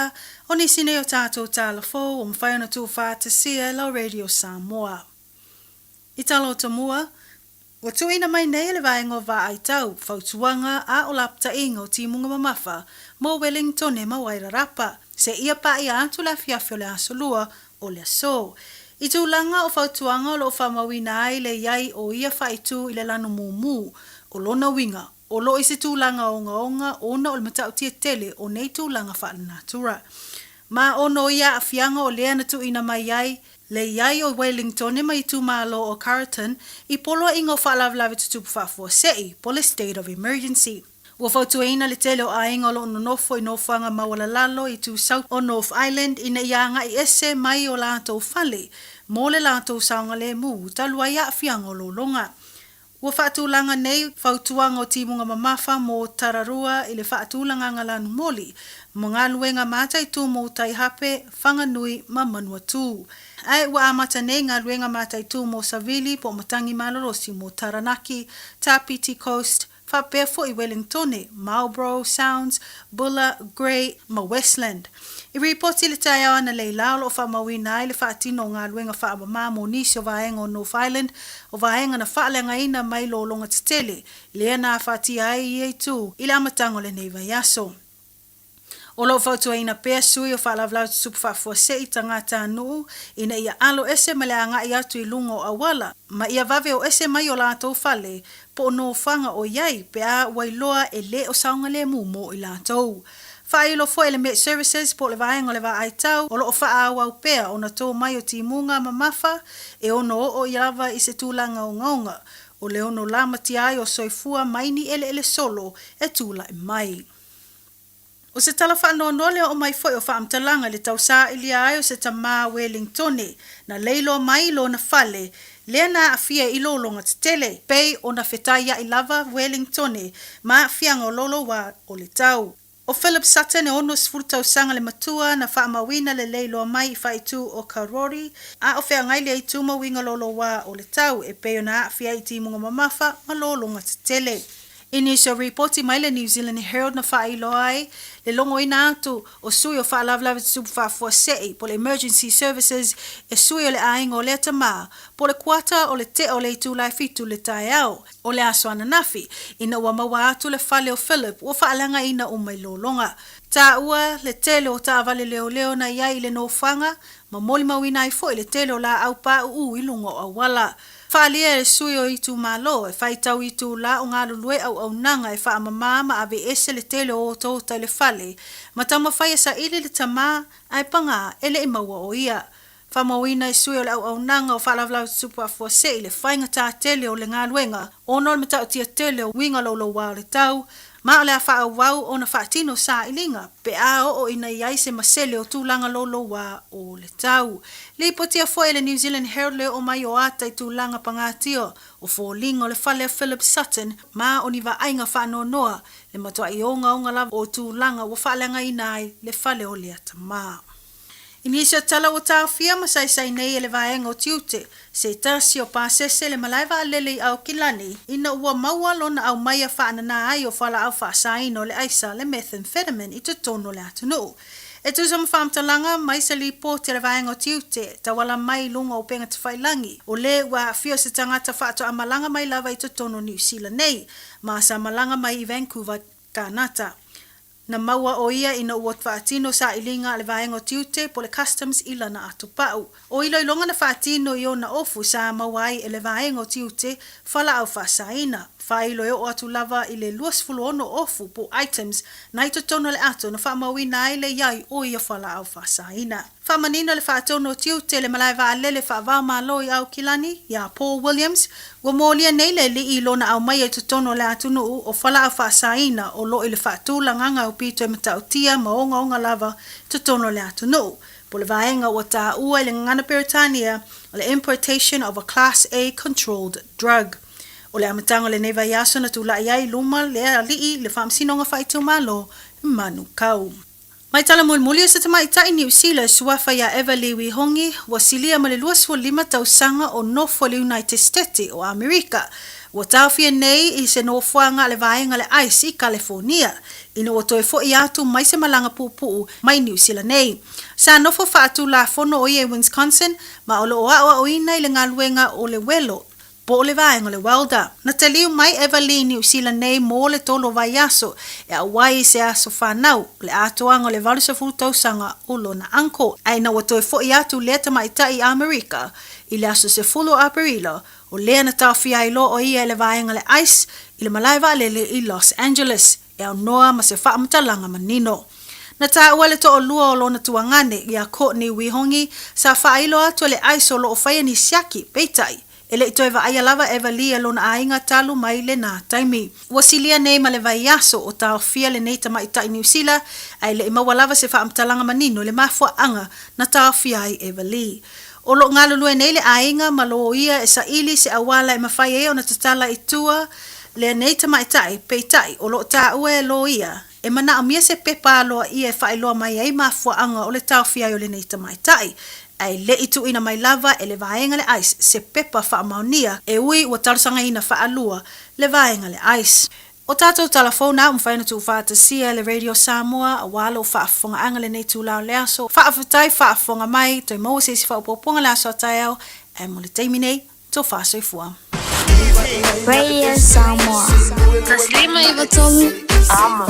maea o nisi nei o tatou tala fou ua mafai ona tuufaatasia e lau Radio Samoa. I tala o tomua, ua tuuina mai nei e le Vaega o Vaai Tau, fautuaga a o lapataiga o timuga mamafa mo Wellingtone ma Wairarapa, seia paia atu le afiafi o le Aso Lua o le aso. I tulaga o fautuaga o lo o faamauina ai le i ai o ia faaitu i le lanu mumu, o lona uiga, o lo o i se tulaga ogaoga ona o le matautia tele o nei tulaga faalenatura. Ma ono ia aafiaga o lea na tuuina mai ai le i ai o Wellingtone ma itumalo o Carlton i poloaiga o faalavelave tutupu faafuasei po le State of Emergency. Ua fautuaina le tele o aiga o lo o nonofo i nofoaga maualalalo i itu South o North Island ina ia agai ese mai o latou fale mo le latou saogalemu talu ai aafiaga o lologa. Ua faatulaga nei fautuaga o timuga mamafa mo Tararua i le faatulagaga lanumoli ma galuega mataitu mo Taihape, Whanganui ma Manuatū. Ae ua amata nei galuega mataitu mo Savili po o Matangi Malolosi mo Taranaki, Tapiti Coast, faapea foi Wellingtone, Marlborough Sounds, Buller, Grey ma Westland. I ripoti i le taeao analeila o lo o faamauina ai le faatino o galuega faamama mo nisi o vaega o North Island, o vaega na faaleagaina mai lologa tetele lea na afatia ai ia itu i le amataga o lenei vaiaso. O lo o fautuaina pea sui o faalavelave tutupu faafuasei tagatanuu ina ia alo ese ma le agai atu i luga o auala ma ia vave o ese mai o latou fale po o nofoaga o i ai pe a ua iloa e le o saogalemu mo i latou. Faailo foi e le Met Services po o le vaega o le vaai tau o lo o faaauau pea ona tō mai o timuga mamafa e ono oo lava i se tulaga ogaoga o le ono lamatia ai o soifua mai ni eleele solo e tulai mai. O se tala faanoanoa le oo mai foi o faamatalaga i le tausailia ai o se tamā Welingtone na leiloa mai i lona fale lea na aafia i lologa tetele, pei ona fetaia'i lava Welingtone ma aafiaga o lolouā o le tau. O Philip Sutton e 60 tausaga le matua na faamauina le leiloa mai i faaitu o Karori, a o feagai lea itu ma uiga lolouā o le tau e pei ona aafia ai i timuga mamafa ma lologa tetele. I nisi o ripoti mai le New Zealand Herald na faailoa ai le logoina atu o sui o faalavelave tutupu faafuasei po le Emergency Services e sui o le aiga o lea tamā po o le kuata o le tea o le itula e fitu le taeao o le aso ananafi ina ua maua atu le fale o Philip ua faaleagaina uma i lologa. Taua le tele o taavale leoleo na i ai i le nofoaga ma molimauina ai foi le tele o laau pauu i luga o auala. Faaalia e le sui o itumalo e faitau itula o galulue auaunaga e faamama ma aveese le tele o otaota i le fale ma taumafai e saili le tama ae paga e le i maua o ia. Faamauina e sui o le auaunaga o faalavelave tutupu faafuasei le faigata tele o le galuega ona o le matautia tele o uiga louloua o le tau ma o le a faaauau ona faatino sailiga pe a oo ina i ai se masele o tulaga louloua o le tau. Lipotia foi e le New Zealand Herald le oo mai o ata i tulaga pagatia o foliga o le fale a Philip Sutton ma o ni vaaiga faanoanoa le matuai ogaoga lava o tulaga ua faaleagaina ai le fale o lea tama. I nisi o tala ua taofia ma saisai nei e le vaega o tiute, se tasi o pasese le malae vaalele i Aukilani ina ua maua lona aumaia faanana ai o fualaau faasaina o le aisa le methamphetamine i totonu o le atunuu. E tusa ma faamatalaga mai se lipoti a le vaega o tiute e tauala mai i luga o upega tafailagi, o le ua aafia o se tagata faatoa malaga mai lava i totonu o Niu Sila nei ma sa malaga mai i Vancouver, Kanata. Na maua ʻo ia ina ua faatino sailiga a le vaega o tiute po o le Customs i lana atopau. O iloiloga na faatino i ona ofu sa maua ai e le vaega o tiute fualaau faasaina. Faailo e oo atu lava i le 26 ofu po o items na i totonu o le ato na faamauina ai le i ai o ia fualaau faasaina. Faamanino le faatonu o tiute le malae vaalele faava-o-Malo i Aukilani, iā Paul Williams, ua molia nei le alii i lona aumaia i totonu o le atunuu o fualaau faasaina o lo o i le faatulagaga aupito e matautia ma ogaoga lava i totonu o le atunuu, po o le vaega ua taua i le gagana Peretania o le Importation of a Class A Controlled Drug. O le amataga o lenei vaiaso na tulai ai i luma le alii i le Faamasinoga Faaitumalo i Manukau. Mai tala mulimuli o se tamaitai Niu Sila e suafa iā Eva Lee Wihongi, ua silia ma le 25 tausaga o nofo i le Unaite Setete o Amerika. Ua taofia nei i se nofoaga a le vaega a le ice i Kalefonia, ina ua toe fo'i atu mai se malaga puupuu mai Niu Sila nei. Sa nofo faatulafono o ia i Wisconsin ma o lo o aoaoina i le galuega o le welo po o le vaega o le welder. Na taliu mai Eva-Lee i Niu Sila nei mo le tolu o vaiaso e auai i se aso fanau, o le atoaga o le 80 tausaga o lona uncle. Ae ina ua toe fo'i atu lea tamaitai i Amerika i le aso 10 o Aperila, o lea na taofia ai loa o ia e le vaega le ice i le malae vaalele i Los Angeles e aunoa ma se faamatalaga manino. Na taua le toalua o lona tuagane, ia Courtney Wihongi, sa faailo atu e le ice o lo o faia ni siaki, peitai, e le i toe vaaia lava Eva Lee e lona aiga talu mai lena taimi. Ua silia nei ma le vaiaso o taofia lenei tamaitai Niu Sila, ae le i maua lava se faamatalaga manino i le mafuaaga na taofia ai Eva Lee. O lo o galulue nei le aiga ma loia e saili se auala e mafai ai ona tatala i tua lenei tamaitai, peitai, o lo o taua e loia e manaomia se pepa aloaia e faailoa mai ai mafuaaga o le taofia ai o lenei tamaitai, ae le i tuuina mai lava e le vaega le ice se pepa faamaonia e ui ua talosagaina faalua le vaega le ice. O tatou tala fou na ua mafai ona tuufaatasia e le Radio Samoa aua lou faafofogaaga lenei itula o le aso. Faafetai faafofoga mai, toe maua se isi faaopoopoga le aso a taeao, ae mo le taimi nei, tofa soifua. Radio Samoa. Taslima i Vatomu. Amo.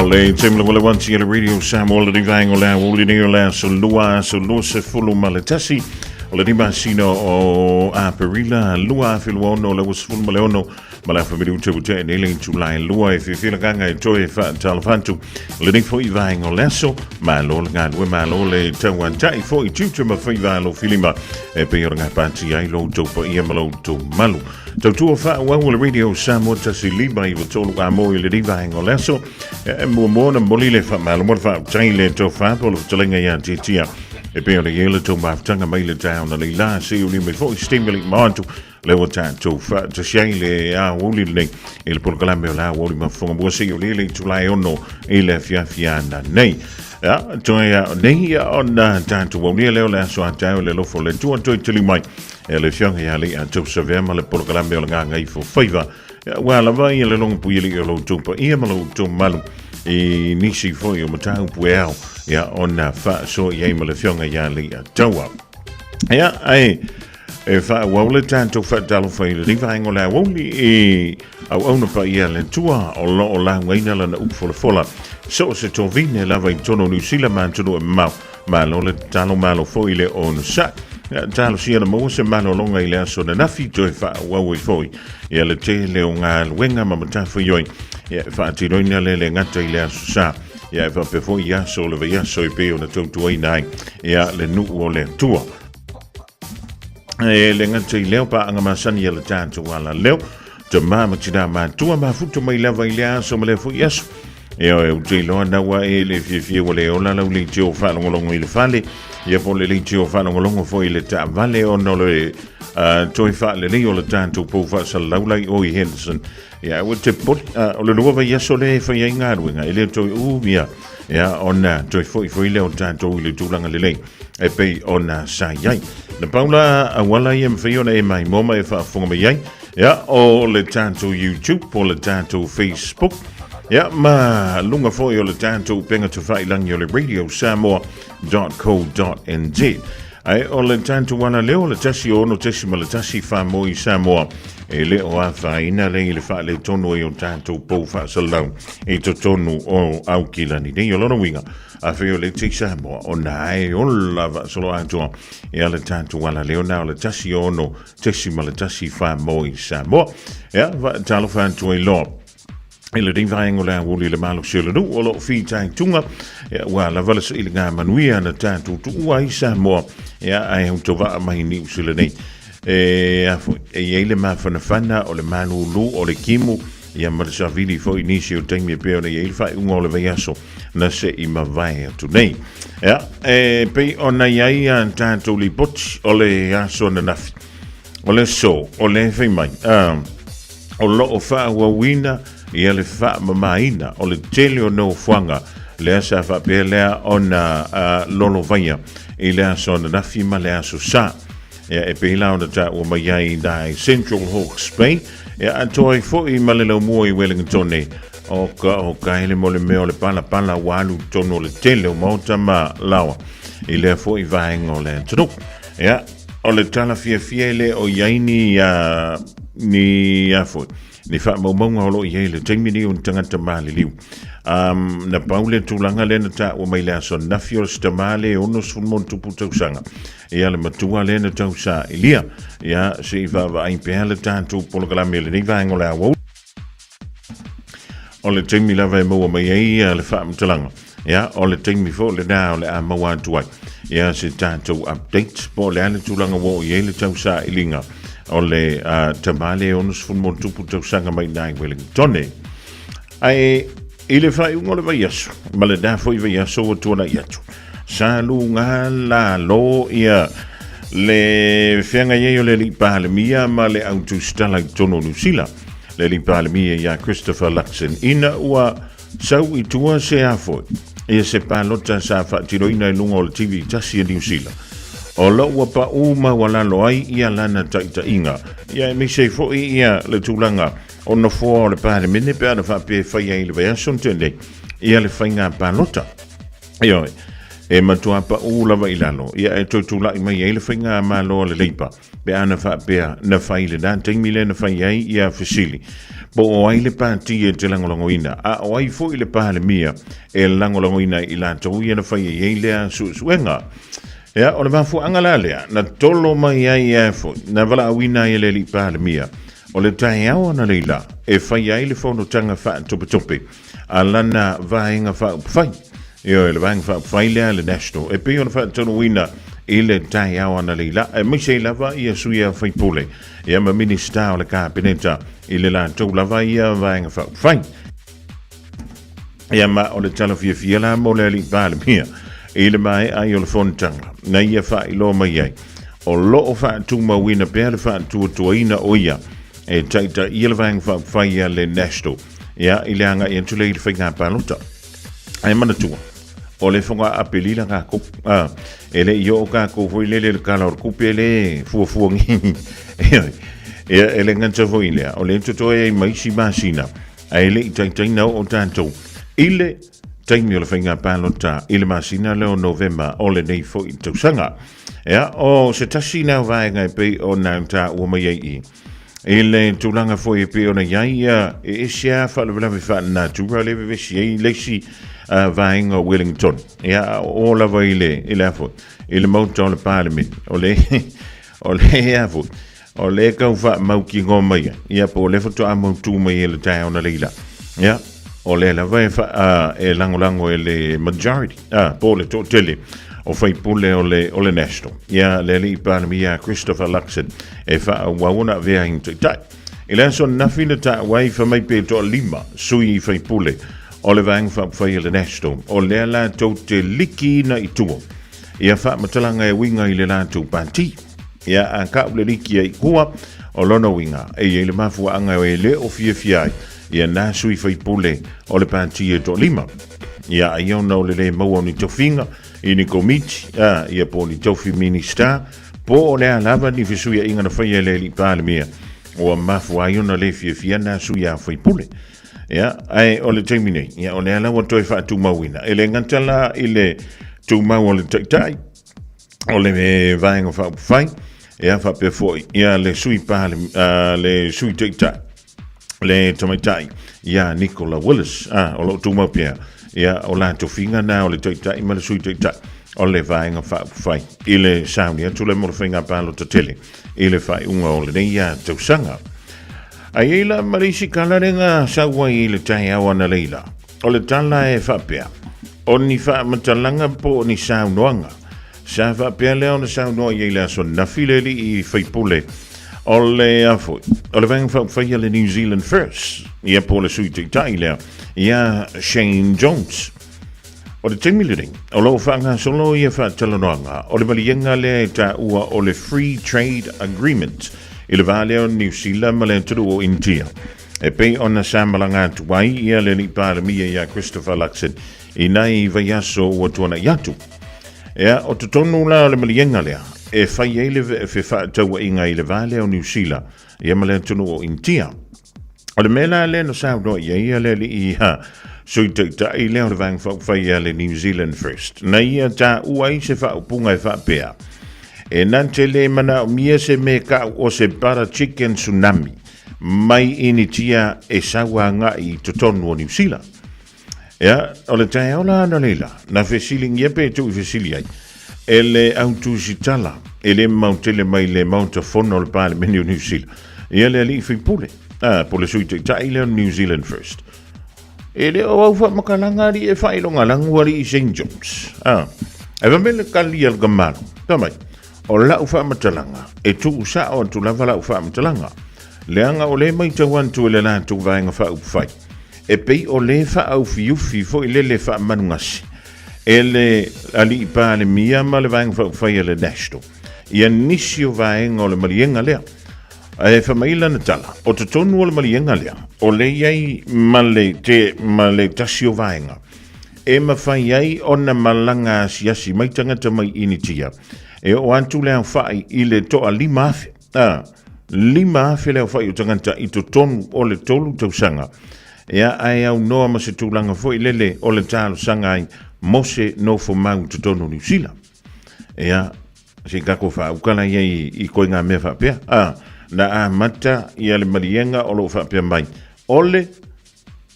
O le taimi lava le wanti e le Radio Samoa le vaenga o le aoauli nei o le aso lua aso 21. O lenei masina o Aperila 2026 ma le afa minute ua tea nei le itula e 2 e fiafia le agaga e toe faatalofa atu lenei foi vaega o le aso. Malo le galue, malo le tauatai foi tiute ma faiva alofilima e pei ona gapatia ai lo outou paia ma lo outou malu. Tautua faaauau o le Radio Samoa 159 amo i lenei vaega o le aso. E muamua ona momoli le faamalo ma le faafetai i le tofa po o le fetalaiga ia Tiatia e pei ona i ai le tou mafutaga mai le taeao na leila se uli mai foi se taimi le ma atu le ua tatou faatasi ai le aoauli lenei i le polokalame o le aoauli mafofoga mua se uli le itula e 6 i le afiafi ananei. Ia, toe a nei ia ona tatou aulia lea o le aso a taeao i le alofa o le Atua toe tali mai e le Afioga ia Leiatau Savea ma le polokalame o le Gagaifo Faiva. Ia, ua lava ia le logopui alii o lo outou paia ma lo outou mamalu i nisi foi o mataupu e ao ia ona faasoa i ai ma le Afioga ia Leiataua. Ia, ae e faaauau le tatou faatalofa i lenei vaega o le aoauli i auauna paia a le Atua o lo o laugaina lana upu folafola so o se tovine lava i totonu o Niu Sila ma atunuu e mamao. Malo le tatalo, malo foi le onosai. Ia, talosia na maua se malologa i le aso ananafi toe faaauau ai foi ia le tele o galuega ma matafaioi ia e faatinoina le le gata i le aso sa ia e faapea foi i aso o le vaiaso e pei ona tautuaina ai ia le nuu o le Atua. E le gata i lea o paaga masani a le tatou alaleo, tama ma tina matua mafuta mai lava i le aso ma lea foi aso. Ioe, ou te iloa na ua e le fiafia ua le ola lau leitio faalogologo i le fale, ia po o le leitio faalogologo foi i le taavale ona o le toe faalelei o le tatou pou faasalalau la i o i Henderson. Ia, ua te popole, o le lua vaiaso lea e fai ai galuega, e le toe umia, ia, ona toe foi foi lea o tatou i le tulaga lelei e pei ona sa i ai. Na pau la auala ia e mafai ona e maimoa ma e faafofoga mai ai, ia, o le tatou YouTube po o le tatou Facebook, ia, ma luga foi o le tatou upega tafailangi o le Radio Samoa.co.nz. Ae o le tatou alaleo o le 106.1 Famoe Samoa e le o afaina le i le faaletonu ai o tatou pou faasalalau i totonu o Aukilani nei. O lona uiga, afai o le te Samoa, ona e ola faasolo atoa ia le tatou alaleo na o le 106.1 Famoe Samoa. Ia, faatalofa atu ai loa i lenei vaega o le aoauli i le malosi o le nuu o lo o fitaituga ia, ua lava le sailiga manuia na tatou tuua ai Samoa ia, ae autovaa mai Niu Sila nei. E, a foi, e i ai le mafanafana o le malūlū o le timu ia ma le savili foi nisi o taimi e pei ona i ai le faaiuga o le vaiaso na se i mavae atu nei. Ia, e pei ona i ai a tatou lipoti o le aso ananafi. O le aso, o le fai mai, o lo o faaauauina ia le faamamaina o le tele o nofoaga lea sa faapea lea ona lolovaia i le aso ananafi ma le aso Sa. Ia, e pei la ona taua mai ai i Central Hawke's Bay, ia atoa ai foi ma le laumua i Wellington o ka o kaele mo le mea o le palapala ua alu i totonu o le tele o maota ma laoa i lea foi vaega o le atunuu. Ia, o le tala fiafia e le o i ai ni, ni a foi, ni faamaumauga o lo o i ai i le taimi nei o ni tagata maliliu. Um, na pau le tulaga lea na taua mai le aso ananafi o le se tamā le 60+ tausaga. Ia le matua lea na tausailia. Ia, se i vaavaai pea le tatou polokalame i lenei vaega o le aoauli. O le taimi lava e maua mai ai le faamatalaga, ia, o le taimi foi lena o le a maua atu ai ia se tatou update po o le a le tulaga ua oo i ai le tausailiga o le tama lea e 60+ tausaga mai i ina i Wellington. Ae i le faaiuga o le vaiaso, ma lena foi vaiaso ua tuanai atu, sa luga lalo ia le feagai ai o le alii Palemia ma le au tusitala i totonu o Niu Sila, le alii Palemia ia Christopher Luxon, ina ua sau i tua se a foi ia se palota sa faatinoina i luga o le TV tasi a Niu Sila. O lo ua paū maualalo ai ia lana taitaiga, ia aemaise ai foi ia le tulaga o nofoa o le Palemene pe ana faapea e fai ai i le vaiaso na tea nei ia le faiga palota. Ioe, e matua paū lava i lalo, ia e toe tulai mai ai le faigamalo a le Labour pe ana faapea na fai i lena taimi lea na fai ai ia fesili po o ai le pati e te lagolagoina, a o ai foi le Palemia e lagolagoina i latou ia na fai ai lea suesuega. Ia, o le mafuaaga la lea, na tolo mai ai e foi, na valaauina ai e le Alii Palemia, o le taeao analeila e fai ai le fonotaga faatopetope a lana Vaega Faaupufai. Ioe, le Vaega Faaupufai lea le National, e pei ona faataunuuina i le taeao analeila, aemaise ai lava ia sui usufono ia ma Minisita o le Kapeneta i le latou lava ia Vaega Faaupufai. Ia ma o le tala fiafia la mo le Alii Palemia i le maea ai o le fonotaga na ia faailoa mai ai o lo o faatumauina pea le faatuatuaina o ia e taitaia le Vaega Faaupufai a le National ia i le agai atu lea i le faiga palota. Ae manatua, o le foga Aperila kākou. Ah, e le i oo kākou foi lele i le kala o le kupe le fuafuagia. Ia, e le gata foi lea, o le totoe ai ma isi masina Ae le i taitai na oo tatou i le taimi o le faiga palota i le masina lea o Novema o lenei foi tausaga. Ea, o se tasi lea o vaega e pei ona taua mai ai i i le tulaga foi e pei ona i ai ia e ese lava faalavelave faalenatura lea e vevesi ai le isi vaega o Wellington. Ia, o lava i le, i le a foi, i le maota o le Palemene. O le, o le a foi, O lea e tau faamautinoa mai ai, ia po o lea faatoa mautu mai e le taeao na leila. Ia, o lea lava e, fa, e lagolago e le majority, po o le toatele o faipule o le, o le National. Ia, le alii Palemia Christopher Luxon e faaauau ona avea ai ma taitai. I le aso ananafi na taua ai fai mai pe toalima sui faipule o le Vaega Faaupufai a le National, o lea latou te likiina i tua ia faamatalaga e uiga i le latou pati. Ia, a kau le liki ai kua, o lona uiga, e i ai le mafuaaga e le o fiafia ai ia nā sui faipule o le pati e toalima. Ia, ai ona o le le maua o ni tofiga i ni komiti, a, ia po o ni tofi Minista, po o le a lava ni fesuiaiga na faia e le Alii Palemia, ua mafua ai ona le fiafia nā sui a faipule. Ia, ae o le taimi nei, ia, o lea la ua toe faatumauina. E le gata la i le tumau o le Taitai, o le Vaega Faaupufai, ia faapea foi ia le sui pale, le sui taitai, le tamaitai ia Nicola Willis, o lo o tumau pea ia o la tofiga na o le taitai ma le sui taitai o le Vaega Faaupufai i le sauni atu le mo le faiga palota tele i le faaiuga o lenei tausaga. Ai ai la ma le isi tala lea na sau ai i le taeao analeila. O le tala e faapea, o ni faamatalaga po o ni saunoaga sa faapea lea ona saunoa i ai le aso ananafi le alii faipule o le a foi, o le Vaega Faaupufai a le New Zealand First, ia po o le Sui Taitai lea, ia Shane Jones. O le taimi lenei, o lo o faagasolo ia faatalanoaga o le maliega lea e taua o le Free Trade Agreement i le va lea o Niu Sila ma le atunuu o Initia. E pei ona sa malaga atu ai ia le Alii Palemia ia Christopher Luxon i nai vaiaso ua tuanai atu. Ea, o totonu la o le maliega lea e fai ai le fefaatauaiga i le va lea o Niu Sila ia ma le atunuu o Initia. O le mea la lea na saunoa i ai le alii ha, Sui Taitai lea o le Vaega Faaupufai a le New Zealand First, na ia taua ai se faaupuga e faapea, E na te le manaomia se me kau o se butter chicken tsunami mai Initia e sau agai i totonu o Niu Sila. Ia, o le taeao la analeila, na fesilingia pe tuu i fesili ai, e le au tusitala, e le mau tele mai le Maota Fono o le Palemene o Niu Sila, ia le alii faipule, a, po le Sui Taitai lea o New Zealand First. E le o au faamakalaga alii e faailoga lagu alii Shane Jones. A, e fai mai le tali a le tamalo, fai mai, o lau faamatalaga, e tuu sao atu lava lau faamatalaga, leaga o lea e matau atu e le latou Vaega Faaupufai, E pei o le faaaufiufi foi lele faamanugasi e le Alii Palemia ma le Vaega Faaupufai a le National ia nisi o vaega o le maliega lea. Ae fai mai lana tala, o totonu o le maliega lea, o lea i ai ma le te ma le tasi o vaega e mafai ai ona malaga asiasi mai tagata mai Initia e oo atu le aofai i le 5,000. A, 5,000 le aofai o tagata i totonu o le 3 tausaga. Ia, ae aunoa ma se tulaga foi lele o le talosaga ai mo se nofomau i totonu o Niu Sila. Ia, se i tatou faaukala ia i, i koe ngā mea faapea. A, na amata ia le maliega o lo o faapea mai, o le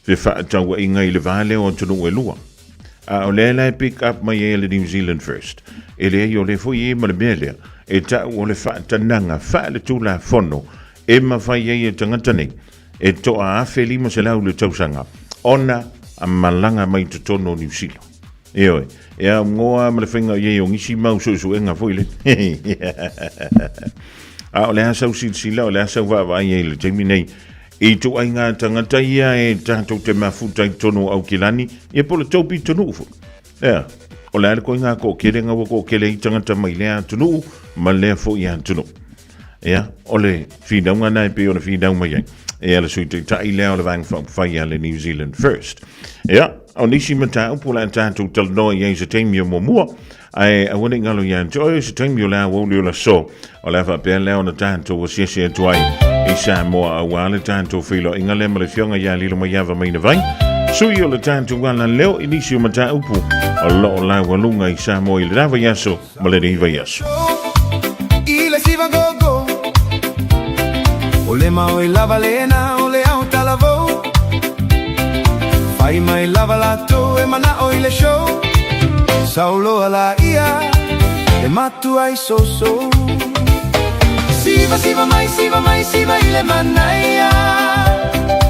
fefaatauaiga i le va lea o atunuu e lua. A o lea la e pick up mai ai e le New Zealand First. E leai o lea foi e i ai ma le mea lea e ta'u o le faatanaga faaletulafono e mafai ai e tagata nei e to'a 1500 le tausaga ona malaga mai i totonu o Niu Sila. Ioe, e augoa ma le faiga o i ai o nisi mau suesuega foi le. A o le a sau silasila, o le a sau vaavaai ai i le taimi nei i ituaiga tagata ia e tatou te mafuta i totonu o Aukilani, ia po o le tou pitonuu foi. Ea, o le a le koiga toakelega ua toakele ai tagata mai lea atunuu ma lea foi atunuu. Ia, o le finauga na e pei ona finau mai ai. Ia, le Sui Taitai lea o le Vaega Faaupufai a le New Zealand First. Ia, o nisi mataupu o le a tatou talanoa i ai i se taimi o muamua, ae aua ne i galo ia te oe, se taimi o le aoauli o le aso, o le a faapea lea ona tatou asiasi atu ai i Samoa aua le tatou feiloaiga lea ma le Afioga ia Lilomaiava Mainavai, sui o le tatou alaleo i nisi o mataupu o lo o laualuga i Samoa i le la vaiaso ma lenei vaiaso. I le sivagogo O le mau e lava lena o le au talavou Fai mai lava latou e manao i le show Sauloa la ia e matua i soso Siva siva mai siva mai siva i le manaia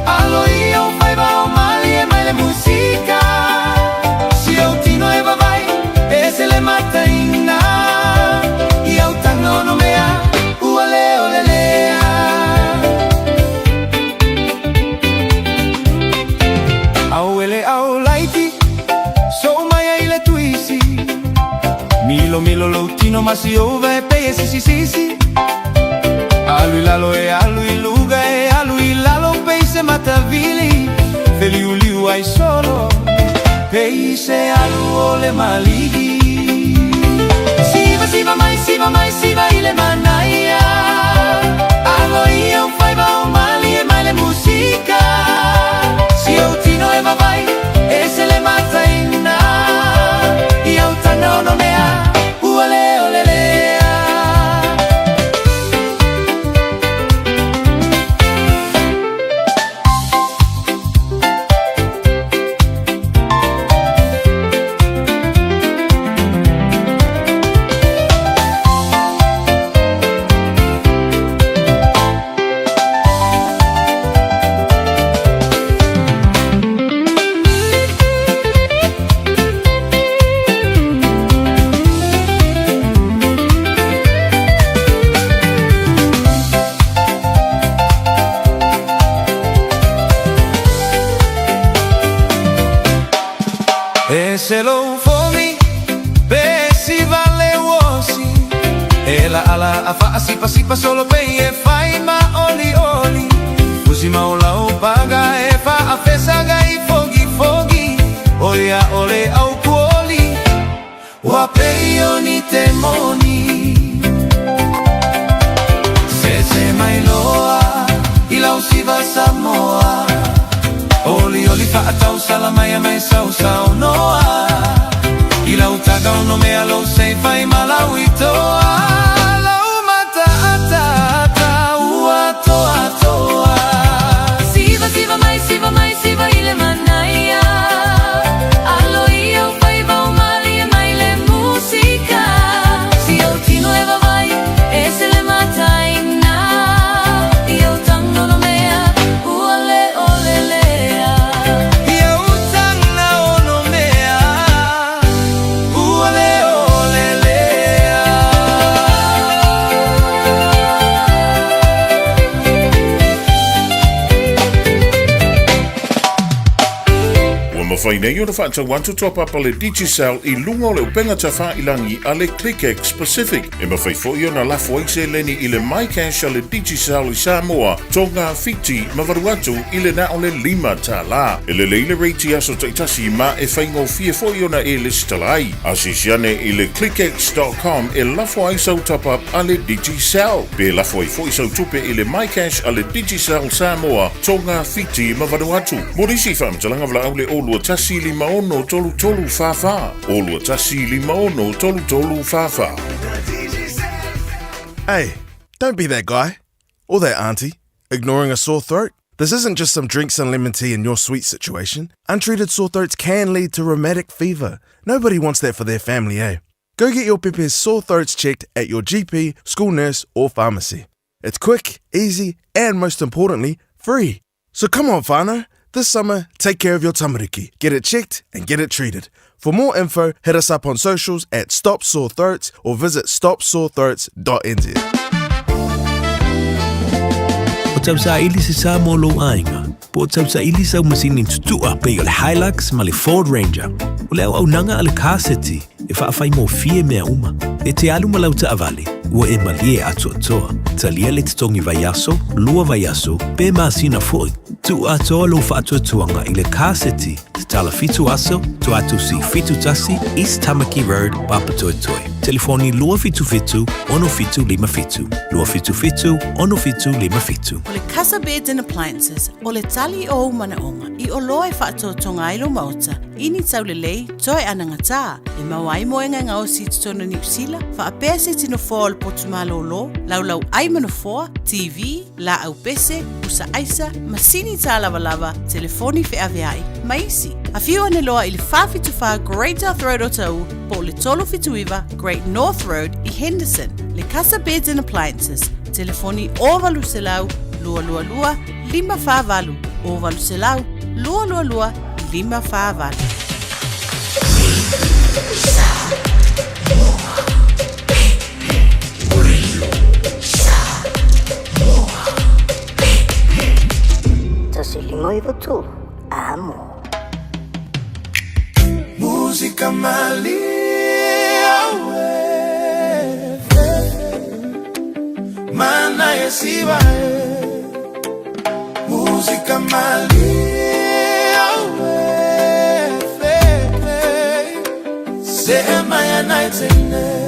Alo ia o faiva o malie mai le musika Si au tino e vavai e se le mataina I au taga ono mea ua leo lelea Au ele au laiti so mai ai le tuisi Milo milo lou tino ma si ova e pei e sisi sisi Alu i lalo e alu i luga e alu i lalo pei se matavili Feliuliu ai solo pei se alu o le maligi Siva siva mai siva mai siva i le manaia Alo ia o faiva o malie mai le musika Si ou tino e vavai e se le mataina I au taga ono mea ua leo lelea. E se lou fomi pe si vale uosi E la ala a faasipasipa solo pei e fai ma oli oli Fusi ma o lau paga e faafesaga i fogi fogi O ia o le au kuoli Ua pei o ni te moni Sese mai loa i lau siva Samoa Olioli faatausala mai a mai sausaunoa I lau taga ono mea lou sei fai ma lau itoa Lau mata ataata ua toatoa. Siva siva mai siva mai siva i le manaia Alo ia o faiva o malie mai le musika Si au tino e vavai e se le mataina I au taga ono mea ua le ole lea. I au taga ono mea ua le ole lea. Ua mafai nei ona faatau atu top up a le Digicel i luga o le upega tafailangi a le ClickX Pacific. E mafai foi ona lafo ai seleni i le MyCash a le Digicel i Samoa, Tonga, Fiti ma Vanuatu i le na o le $5. E lelei le rate i aso taitasi ma e faigofie foi ona e lesitala ai. Asiasi ane i le clickx.com e lafo ai sau top up a le Digicel. Pe lafo ai foi sau tupe i le MyCash a le Digicel Samoa, Tonga, Fiti ma Vanuatu. Mo nisi faamatalaga valaau le 021 56 33 44, 021 56 33 44. Hey, don't be that guy or that auntie ignoring a sore throat. This isn't just some drinks and lemon tea in your sweet situation. Untreated sore throats can lead to rheumatic fever. Nobody wants that for their family, eh? Go get your pepe's sore throats checked at your GP, school nurse, or pharmacy. It's quick, easy, and most importantly, free. So come on, whānau. This summer, take care of your tamariki. Get it checked and get it treated. For more info, hit us up on socials at Stop Sore Throats or visit stopsorethroats.nz. O tausaili se sa mo lou aiga, po o tausaili sau masini tutua pei o le Hilux ma le Ford Ranger. O le auaunaga a le Car City e faafaigofie mea uma. E te alu ma lau taavale, ua e malie atoatoa. Talia le totogi vaiaso, lua vaiaso, pe masina foi. Tuu atoa lou faatuatuaga i le Car City, tatala fitu aso, Tuatusi 71, East Tamaki Road, Papatoetoe. Telefoni 277 6757, 277 6757. O le Casa Beds and Appliances, o le tali o ou manaoga i oloa e faatoatoga ai lou maota i ni taulelei toe anagatā e maua ai moega e gaosi i totonu o Niu Sila, faapea se tino foa o le potu malōlō, laulau ai ma nofoa, TV, laau pese, pusa aisa, masini tālavalava, telefoni feaveai, ma isi. Afio ane loa i le 474 Great South Road o Taʻu po o le 379 Great North Road i Henderson. Le Casa Beds and Appliances, telefoni 0800 222 548, 0800 222 548. 1 5 9 3, amo. Musika malie aue Mana e siva e Musika malie aue Sema ya naitene.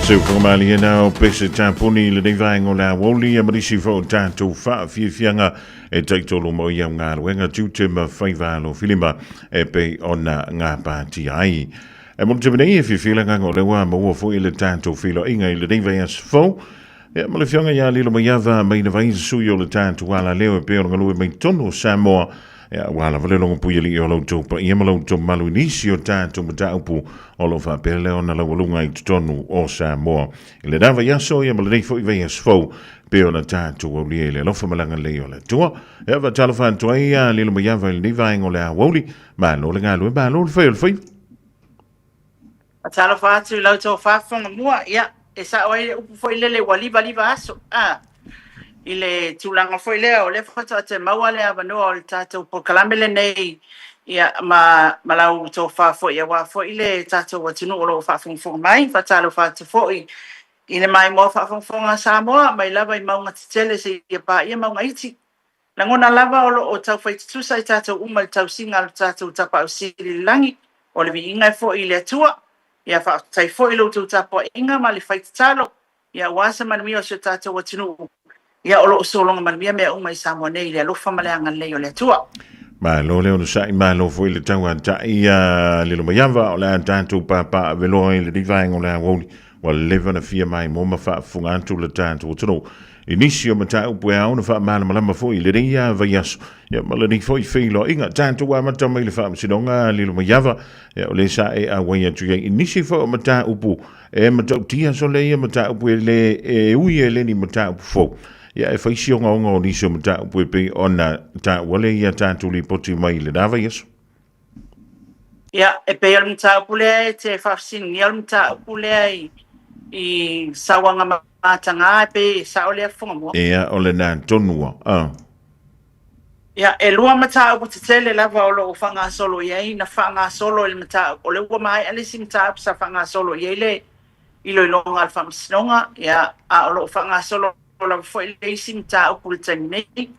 Se ufoga na o pese tapuni i lenei vaega o le aoauli ia ma nisi foi o tatou faafiafiaga e taitolu mo ia galuega tiute ma faiva alofilima e pei ona gapatia ai. E mo le taimi nei e fiafia le agaga o lea ua maua foi le tatou feiloaiga i lenei vaiaso fou. Ia ma le afioga ia Lilomaiava Maina Vai, sui o le tatou alaleo e pei ona galue mai totonu o Samoa. Ia, aua lava le logopui alii o la outou paia ma la outou malu i nisi o tatou mataupu o lo o faapea lea ona laualuga i totonu o Samoa. I lena vaiaso ia ma lenei foi vaiaso fou, pei ona tatou aulia i le alofa ma le agalelei o le Atua. Ia, faatalofa atu ai ia Lilomaiava i lenei vaega o le aoauli. Malo le galue, malo le fai o le faiva. Faatalofa atu i la outou faafofoga mua, ia, e sao ai le upu foi lele ua livaliva aso, a, i le tulaga foi lea o lea faatoa toe maua le avanoa o le tatou polokalame lenei, ia, ma, ma la outou foi aua foi le tatou atunuu o lo o faafogafoga mai. Faatalofa atu foi i le maimoa faafogafoga a Samoa mai lava i mauga tetele seia paia mauga iti. Lagona lava o lo o taufai tutusa i tatou uma i le tausiga a lo tatou Tapaau Sili i le lagi, o le viiga e foi i le Atua. Ia faafetai foi i lo outou tapuaiga ma le fai tatalo, ia aua se manuia o si o tatou atunuu, ia o lo o sologa manuia mea uma i Samoa nei i le alofa ma le agalelei o le Atua. Malo le onosai, malo foi le tauatai a Lilomaiava, o le a tatou papaaveloa i lenei vaega o le aoauli. Ua leva ona fia maimoa ma faafofoga atu le tatou atunuu i nisi o mataupu e ao ona faamalamalama foi i lenei vaiaso ia ma lenei foi feiloaiga. Tatou amata mai le Faamasinoga Lilomaiava, ia o lea sa e auai atu i ai i nisi foi o mataupu e matautia sole ia mataupu e le e ui e le ni mataupu fou. Ia e fai si ogaoga o nisi o mataupu e pei ona taua lea ia tatou lipoti mai i lena vaiaso. Ia, e pei o le mataupu lea e te faafesiligia o le mataupu lea i, i sauaga mataga e pei e sao lea fofoga mua. Ia, o lena tonu a. Ah. Ia, e lua mataupu tetele lava o lo o faagasolo i ai, na faagasolo i le mataupu, o lea ua maea le isi mataupu sa faagasolo i ai le iloiloga a le Faamasinoga, ia, a o lo o faagasolo lava foi le isi mataupu i le taimi nei.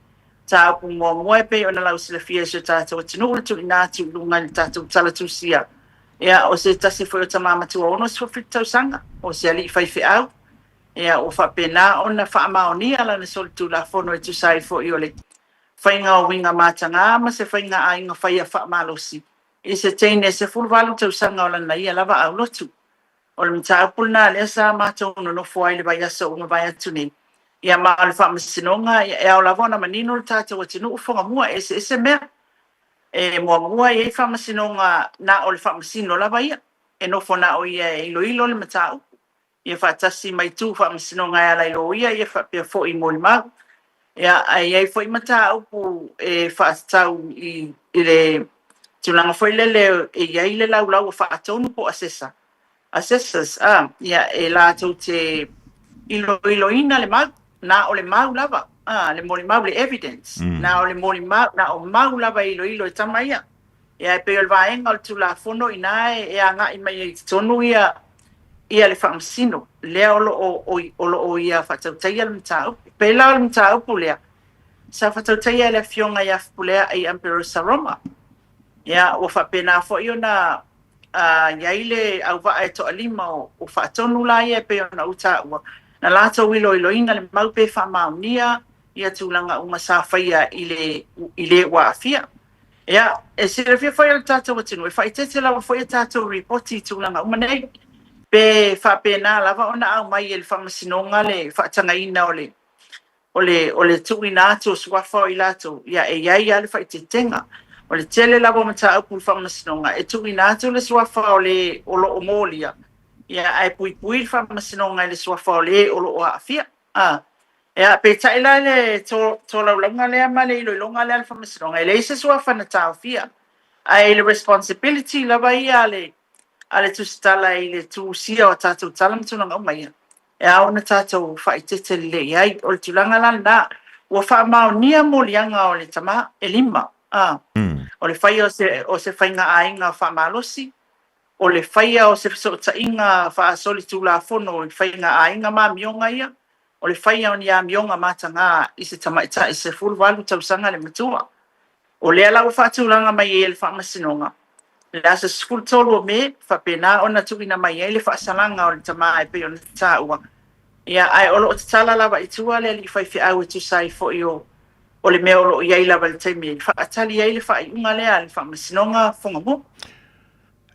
Mataupu muamua e pei ona lausilafia e si o tatou atunuu le tuuina atu i luga i le tatou tala tusia, ia, o se tasi foi o tama matua 67 tausaga, o se alii faifeau, ia, ua faapena ona faamaonia lana solitulafono e tusa ai foi o le faiga o uiga mataga ma se faiga aiga faia faamalosi i se teine 18 tausaga o lana ia lava aulotu. O le mataupu lena lea sa matou nonofo ai i le vaiaso ua mavae atu nei. Ia ma o le faamasinoga, ia e ao lava ona manino le tatou atunuu Fogamua, e eseese mea. E muamua e i ai faamasinoga na o le faamasino lava ia, e nofo na o ia e iloilo le mataupu, ia faatasi ma itu faamasinoga e ala i loia, ia faapea foi i molimau. Ia, ae i ai foi mataupu e faatatau i le tulaga foi lele e i ai le laulau a faatonu po o assessor, assessors, a, ia, e latou te iloiloina le mau, na o le mau lava, a, le molimau, le evidence, na o le molimau, na o mau lava e iloilo e tama ia. Ia, e pei o le vaega o le Tulafono i ina e agai mai ai i totonu ia, ia le Faamasino, lea o lo o, o lo o ia faatautaia le mataupu. E pei la o le mataupu lea, sa faatautaia e le Afioga ia Fepuleai Amperosa Roma. Ia, ua faapena foi ona i ai le auvaa e toalima o faatonu la ia e pei ona ou taua, na latou iloiloina le mau pe faamaonia ia tulaga uma sa faia i le, i le ua aafia. Ia, e silafia foi e le tatou atunuu, e faaeteete lava foi a tatou ripoti i tulaga uma nei. Pe faapena lava ona aumai e le Faamasinoga le faatagaina o le, o le, o le tuuina atu o suafa o i latou, ia e i ai lava le faaeteetega. O le tele lava o mataupu i le Faamasinoga, e tuuina atu le suafa o le o lo o molia, ia ae puipui le Faamasinoga i le suafa o le o lo o aafia. A. Ia, peitai la i le tolaulauga lea ma le iloiloga lea a le Faamasinoga, e leai se suafa na taofia, ae i le responsibility lava ia a le, a le tusitala i le tusia o tatou tala ma tulaga uma ia, e ao ona tatou faaeteete lelei i ai. O le tulaga la lena, ua faamaonia moliaga o le tama e lima, a, o le faia o se, o se faiga aiga faamalosi, o le faia o se fesootaiga faasolitulafono i faiga aiga ma amioga ia, o le faia o ni amioga mataga i se tamaitai 18 tausaga le matua. O lea la ua faatulaga mai ai e le Faamasinoga Le aso 13 o Me, faapena ona tuuina mai ai le faasalaga o le tama e pei ona taua. Ia, ae o lo o tatala lava i tua le alii faifeau e tusa ai foi o o le mea o lo o i ai lava i le taimi e faatali ai le faaiuga lea a le Faamasinoga Fugamua.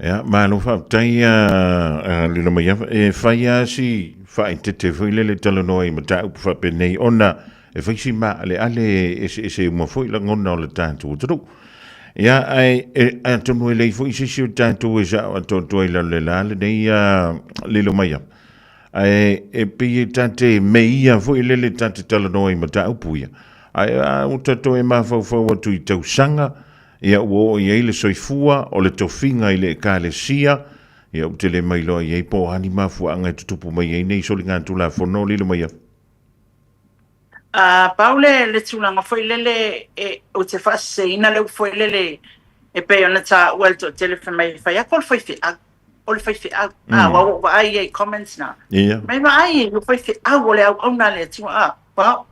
Ia, malo faafetai a Lilomaiava. E fai lava si faaeteete foi lele talanoa i mataupu faapenei ona e fai si maaleale e eseese uma foi lagona o le tatou atunuu. Ia, ae e, atonu e leai foi se isi o tatou e sao atoatoa i lalo le la lenei Lilomaiava. Ae e pei e ta te meia foi lele ta te talanoa i mataupu ia. Ae a ua tatou e mafaufau atu i tausaga, ia ua oo i ai le soifua o le tofiga i le Ekalesia, ia ou te le mailoa i ai po o a ni mafuaaga e tutupu mai ai nei soligatulafono lilo mai afu. A pau le, le tulaga foi lele e, ou te faaseseina le upu foi lele e pei ona taua e le toatele fai mai, fai atu o le faifeau. O le faifeau. A, aua ua ou vaai i ai i comments na. Mai vaai i le faifeau o le auauna a le Atua. A, well,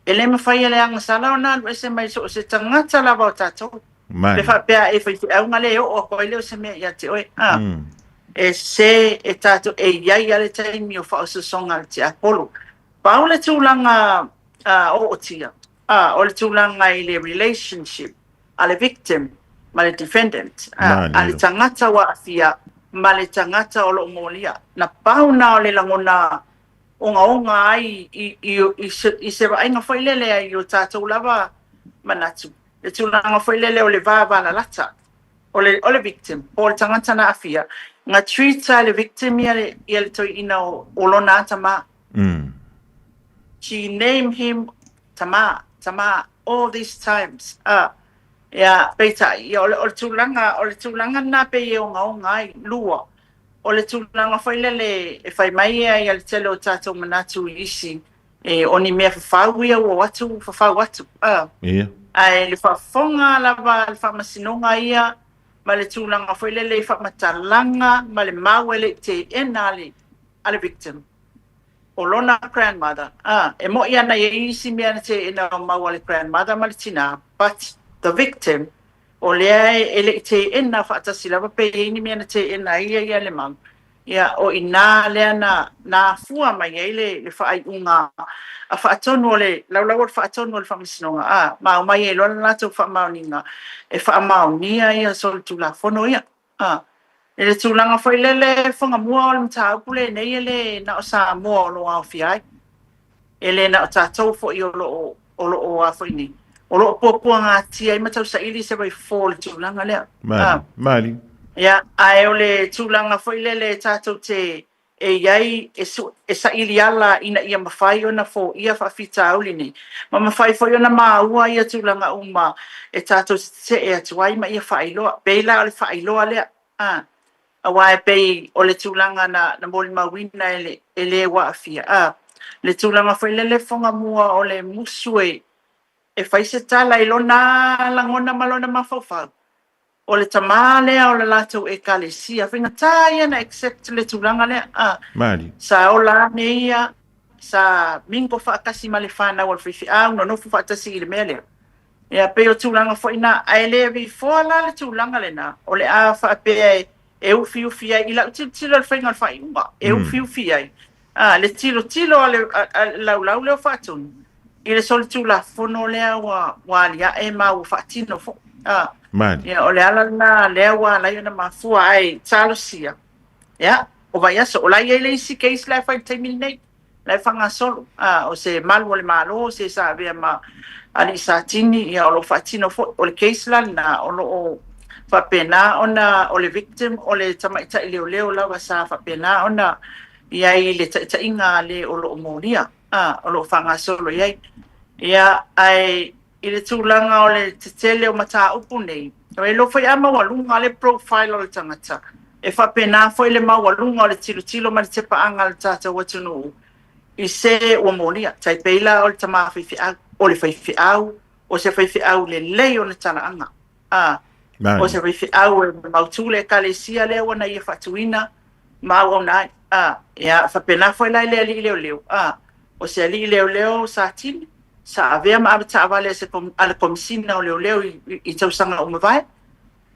e le mafai e le agasala ona alu ese mai so o se tagata lava o tatou. Pe faapea e faifeau na le oo atu ai lea o se mea ia te oe. A, e sese e tatou, e i ai lava le taimi o faaosoosoga a le tiapolo. Pau le tulaga ootia, a, o le tulaga i le relationship a le victim ma le defendant, a, a le tagata ua aafia ma le tagata o lo o molia. Na pau na o le lagona ogaoga ai i, i, i, se, i se vaaiga foi lele ai o tatou lava manatu, le tulaga foi lele o le vavalalata o le, o le victim, po o le tagata na aafia, na treat a e le victim ia le, ia le toeaina o, o lona tama. She name him tama, tama all these times. Ah, ia, peitai, ia, o le, o le tulaga, o le tulaga lena pei e ogaoga ai, lua. O le tulaga foi lele e fai mai ai le tele o tatou manatu i isi, e, o ni mea fafau ia ua o atu fafau atu. Ah. Ia. Ae le faafofoga lava a le Faamasinoga ia ma le tulaga foi lele i faamatalaga ma le mau e le i teena a le, a le victim. O lona grandmother, ah, e moʻi ana i ai isi mea na teena o mau a le grandmother ma le tinā, but the victim, o lea e le i teena faatasi lava pe i ai ni mea na teena ai ia ia le mau. Ia, o i inā lea na, na afua mai ai le, le faaiuga a faatonu o le laulau o le faatonu o le Faamasinoga, ah, ma aumai ai loa le latou faamaoniga e faamaonia ia solitulafono ia. A, i le tulaga foi lele Fagamua o le mataupu lenei e le na o Samoa o lo o aofia ai. E le na o tatou foi o lo o, o lo o a foi nei, o lo o puapuagatia ai ma tausaili se vaifofo o le tulaga lea. Mali, mali. Ia, ae o le tulaga foi lele tatou te e i ai e, e saili ala ina ia mafai ona foia faafitauli nei, ma mafai foi ona maua ia tulaga uma e tatou te tetee atu ai ma ia faailoa. Pei la o le faailoa lea, a, aua e pei o le tulaga na, na molimauina e le, e le ua aafia, a, le tulaga foi lele foga mua o le musu e, e fai se tala i lona lagona ma lona mafaufau. O le tama lea o le latou Ekalesia, faigata ia na accept le tulaga lea, a. Mali. Sa ola ane ia, sa mingle faatasi ma le fanau a le faifeau, nonofo faatasi i le mea lea. Ia, pei o tulaga foi na, ae le vifoa la le tulaga lena, o le a faapea e, e ufiufi ai, i lau tilotilo i le faiga o le faaiuga, e ufiufi ai, a, le tilotilo a le, a, a le laulau lea o Faatonu, i le solitulafono lea ua, ua aliae ma ua faatino foi. A, Mali. ia, o le ala lena lea ua ala ai ona mafua, ae talosia, ia, o vaiaso, o la e i ai le isi case la e fai i le taimi lenei, la e faagasolo, a, o se malu o le Malo, se sa avea ma alii Satini, ia, o lo o faatino foi. O le case la lena, o lo o faapena ona, o le victim, o le tamaitai leoleo lava sa faapena ona i ai i le taitaiga a le o lo o molia. a, o lo o faagasolo i ai. Ia, ae i le tulaga o le tetele o mataupu nei, e iloa foi a maualuga le profile o le tagata, e faapena foi le maualuga o le tilotilo ma le tepaaga a le tatou atunuu i se ua molia. Tai pei la o le tama faifeau, o le faifeau, o se faifeau lelei ona talaaga. A, o se faifeau e mautu le Ekalesia lea ua na ia faatuina ma auauna ai. A, ia, faapena foi la i le alii leoleo. A, o se alii leoleo sa tini, sa avea ma avetaavale a se a le Komesina o Leoleo i, i, i tausaga ua mavae.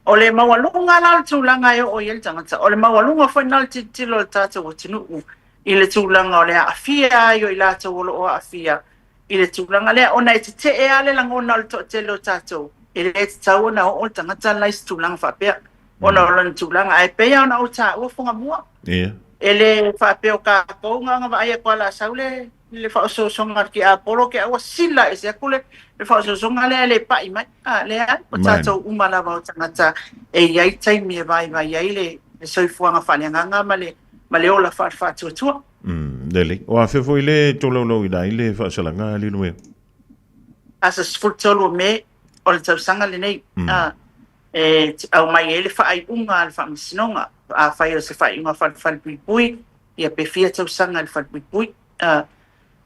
O le maualuga la o le tulaga e oo i ai le tagata, o le maualuga foi lena o le tilotilo a le tatou atunuu i le tulaga o le aafia ai o i latou o lo o aafia i le tulaga lea, ona e tetee lava le lagona o le toatele o tatou, e le tatau ona oo le tagata la i se tulaga faapea ona o lona tulaga. Ae pei lava ona ou taua Fugamua, e le faapea o tatou na ona vaai atu lava o le a sau le le faaosoosoga a le tiapolo ke ua sila ese atu le le faaosoosoga lea e le pai mai. A, leai, o tatou uma lava o tagata e i ai taimi e vaivai ai le le soifuaga faaleagaga ma le ma le ola faale-faatuatua. Lelei. O afea foi le tolaulauina ai le faasalaga a Lilomea? Aso 13 o Me o le tausaga lenei, a, e aumai ai le faaiuga a le Faamasinoga. Afai o se faaiuga faale-falepuipui, ia pe fia tausaga i le falepuipui. A,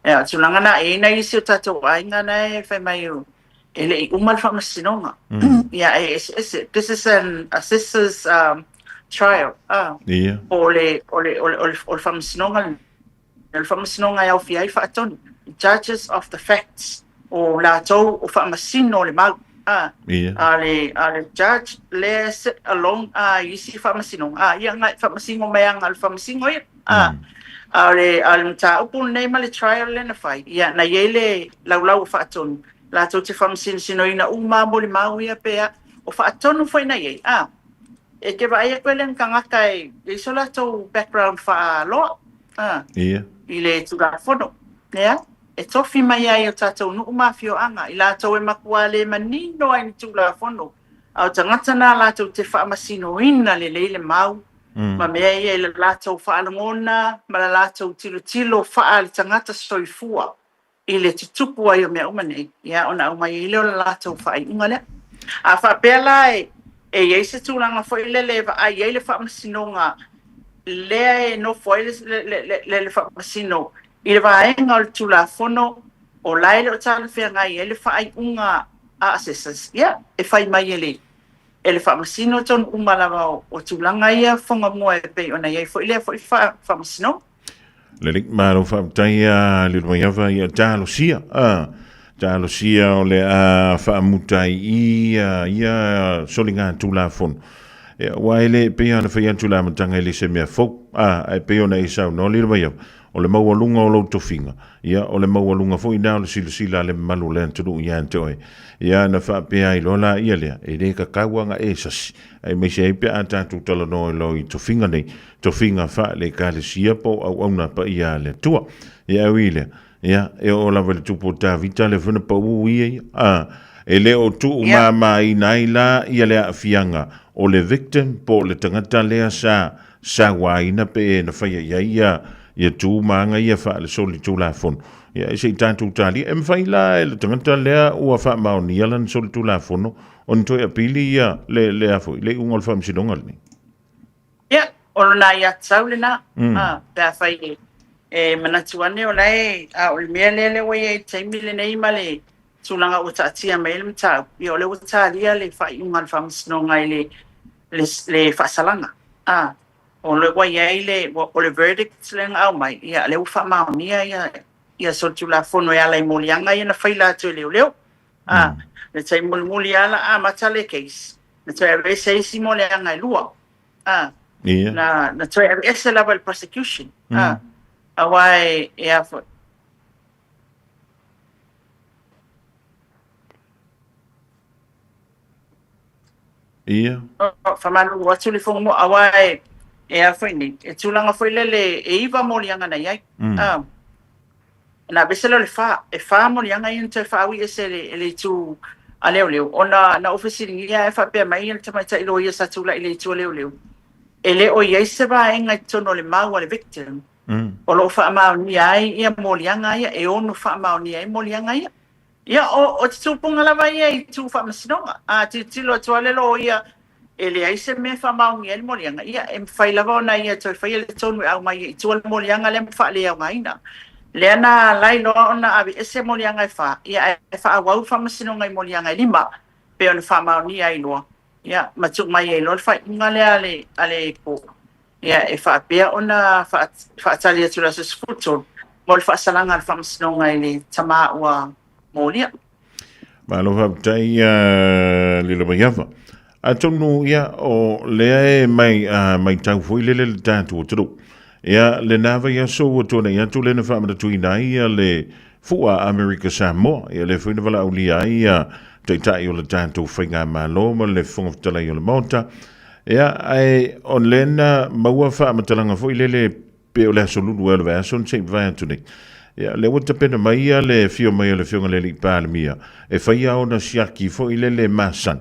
e, o tulaga na, e i ai nai isi o tatou aiga na e fai mai e le i uma le faamasinoga. Ia, e eseese. This is an assessor's trial. A, o le, o le, o le, o le, o le faamasinoga lenei. O le faamasinoga e aofia ai faatonu, judges of the facts, o latou o faamasino o le mau. A, a le, a le judge lea e sit alone a i isi faamasinoga, a, ia na e faamasino mai lava na o le faamasino ia. A, a o le, a o le mataupu lenei ma le trial lea na fai, ia, na i ai le laulau o faatonu, latou te faamasinosinoina uma lava molimau ia pe a, o faatonu foi na i ai, a. E te vaai atu e le tagata e i ai so latou background faaloa, a, i le Tulafono, ia, e tofi mai ai o tatou nuu ma afioaga, i latou e matua le manino ai i le Tulafono, a o tagata na latou te faamasinoina lelei le mau ma mea ia i le latou faalogona ma le latou tilotilo faale-tagata soifua i le tutupu ai o mea uma nei, ia, ona aumai ai lea o le latou faaiuga lea. A faapea la e i ai se tulaga foi lele e vaai ai le faamasinoga lea e nofo ai le faamasino i le vaega o le Tulafono o la e le o talafeagai ai le faaiuga a assessors, ia, e fai mai e le e le faamasino tonu uma lava o tulaga ia Fogamua e pei ona i ai foi lea foi faamasinoga. Lelei, malo faafetai a Lilomaiava ia talosia, a talosia o le a faamuta ai i ia, ia soliga Tulafono. Ia, aua e le pei ona fai atu i le amataga e le se mea fou, a, ae pei ona e saunoa Lilomaiava, o le maualuga o lou tofiga, ia, o le maualuga foi lena o le silasila a le mamalu o le atunuu ia te oe. Ia, ona faapea ai loa laia lea, e le tatau lava ona e sasi, aemaise ai pe a tatou talanoa loa i tofiga nei, tofiga faale-Ekalesia po o auauna paia a le Atua. Ia, e ui i lea, ia, e oo lava i le tupu o Tavita lea foi na pau ia ia, a, e le o tuumamaina ai la ia le aafiaga o le victim po o le tagata lea sa sauaina pe na faia i ai ia, ia tu ma aga ia faale-solitulafono. Ia, se i tatou talia. E mafai la e le tagata lea ua faamaonia lana solitulafono ona toe apili ia le, le a foi, le iuga o le faamasinoga lenei. Ia, o lona aiatatau lena, a, pe afai e, e manatu ane o la e, a o le mea lea lea ua i ai i le taimi lenei ma le tulaga ua taatia mai ai le mataupu, ia o lea ua talia le faaiuga a le Faamasinoga i le, le, le faasalaga. A, o lea ua i ai le, o le verdict lea na aumai, ia lea ua faamaonia ia, ia solitulafono e ala i moliaga ia na faila atu e leoleo. A, le taimi mulimuli lava la amata le case, na toe aveese isi moliaga e lua. A, na, na toe aveese lava e le prosecution. A, aua e, e a foi. Ia. Faamalulu atu le Fono aua e, e a foi nei, e tulaga foi lele e iva moliaga na i ai. A, na aveese lea o le fa, e fa moliaga ia na toe faaui ese e le, e le itu a leoleo, ona na ou fesiligia ae faapea mai le tamaitai loia sa tulai i le itu a leoleo, e le o i ai se vaega i totonu o le mau a le victim o lo o faamaonia ai ia moliaga ia, e ono faamaonia ai moliaga ia. Ia, o, o te tūpunga lava ia i tū faamasinoga. A tilotilo atu lava le loia, e leai se mea e faamaonia ai le moliaga, ia, e mafai lava ona ia toe faia le tonu e aumai ai i tua le moliaga lea ma faaleaogaina. Lea na ala ai loa ona aveese moliaga e fa, ia, ae faaauau le faamasinoga i moliaga e lima, pei ona faamaonia ai loa, ia, ma tuu mai ai loa le faaiuga lea a le, a le court. Ia, e faapea ona faatali atu i le aso 13 mo le faasalaga a le Faamasinoga i le tama ua molia. Malo faafetai Lilomaiava. Atonu, ia, o lea e mai, uh, maitau foi lele le tatou atunuu. Ia, lena vaiaso ua tuanai atu lea na faamanatuina ai ia le fua a Amerika Samoa. Ia, lea foi na valaaulia ai ia Taitai o le tatou Faigamalo ma le Fofoga Fetalai o le Maota. Ia, ae o lea na maua faamatalaga foi lele pe o le aso lulu ea o le vaiaso na se i mavae atu nei. Ia, lea ua tapena mai ia le afio mai o le Afioga i le Alii Palemia e faia ona siaki foi lele masani.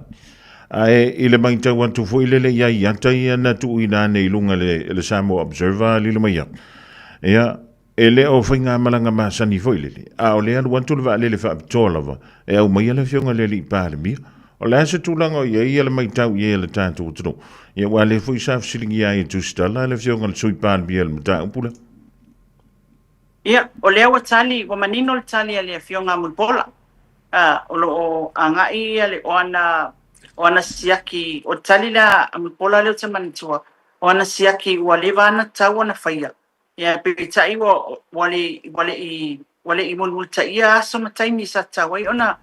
Ae i le matau atu foi lele i ai ata ia na tuuina ane i luga le, le Samoa Observer lilo mai au. Ia, e le o faigamalaga masani foi lele, a o le alu atu le vaalele faapitoa lava e aumaia le Afioga i le Alii Palemia. O le a se tulaga o i ai ia le matau i ai a le tatou atunuu? Ia aua lea foi sa fesiligia ai e Tusitala le Afioga i le Sui Palemia i le mataupu lea. Ia, o lea ua tali, ua manino le tali a le Afioga a Mulipola. A, o lo o agai ia le, o ana, o ana siaki, o le tali lea a Mulipola lea ou te manatua, o ana siaki ua leva ana tatau ona faia. Ia, peitai ua, ua le, ua le i, ua le i mulimulitaia aso ma taimi sa tatau ai ona,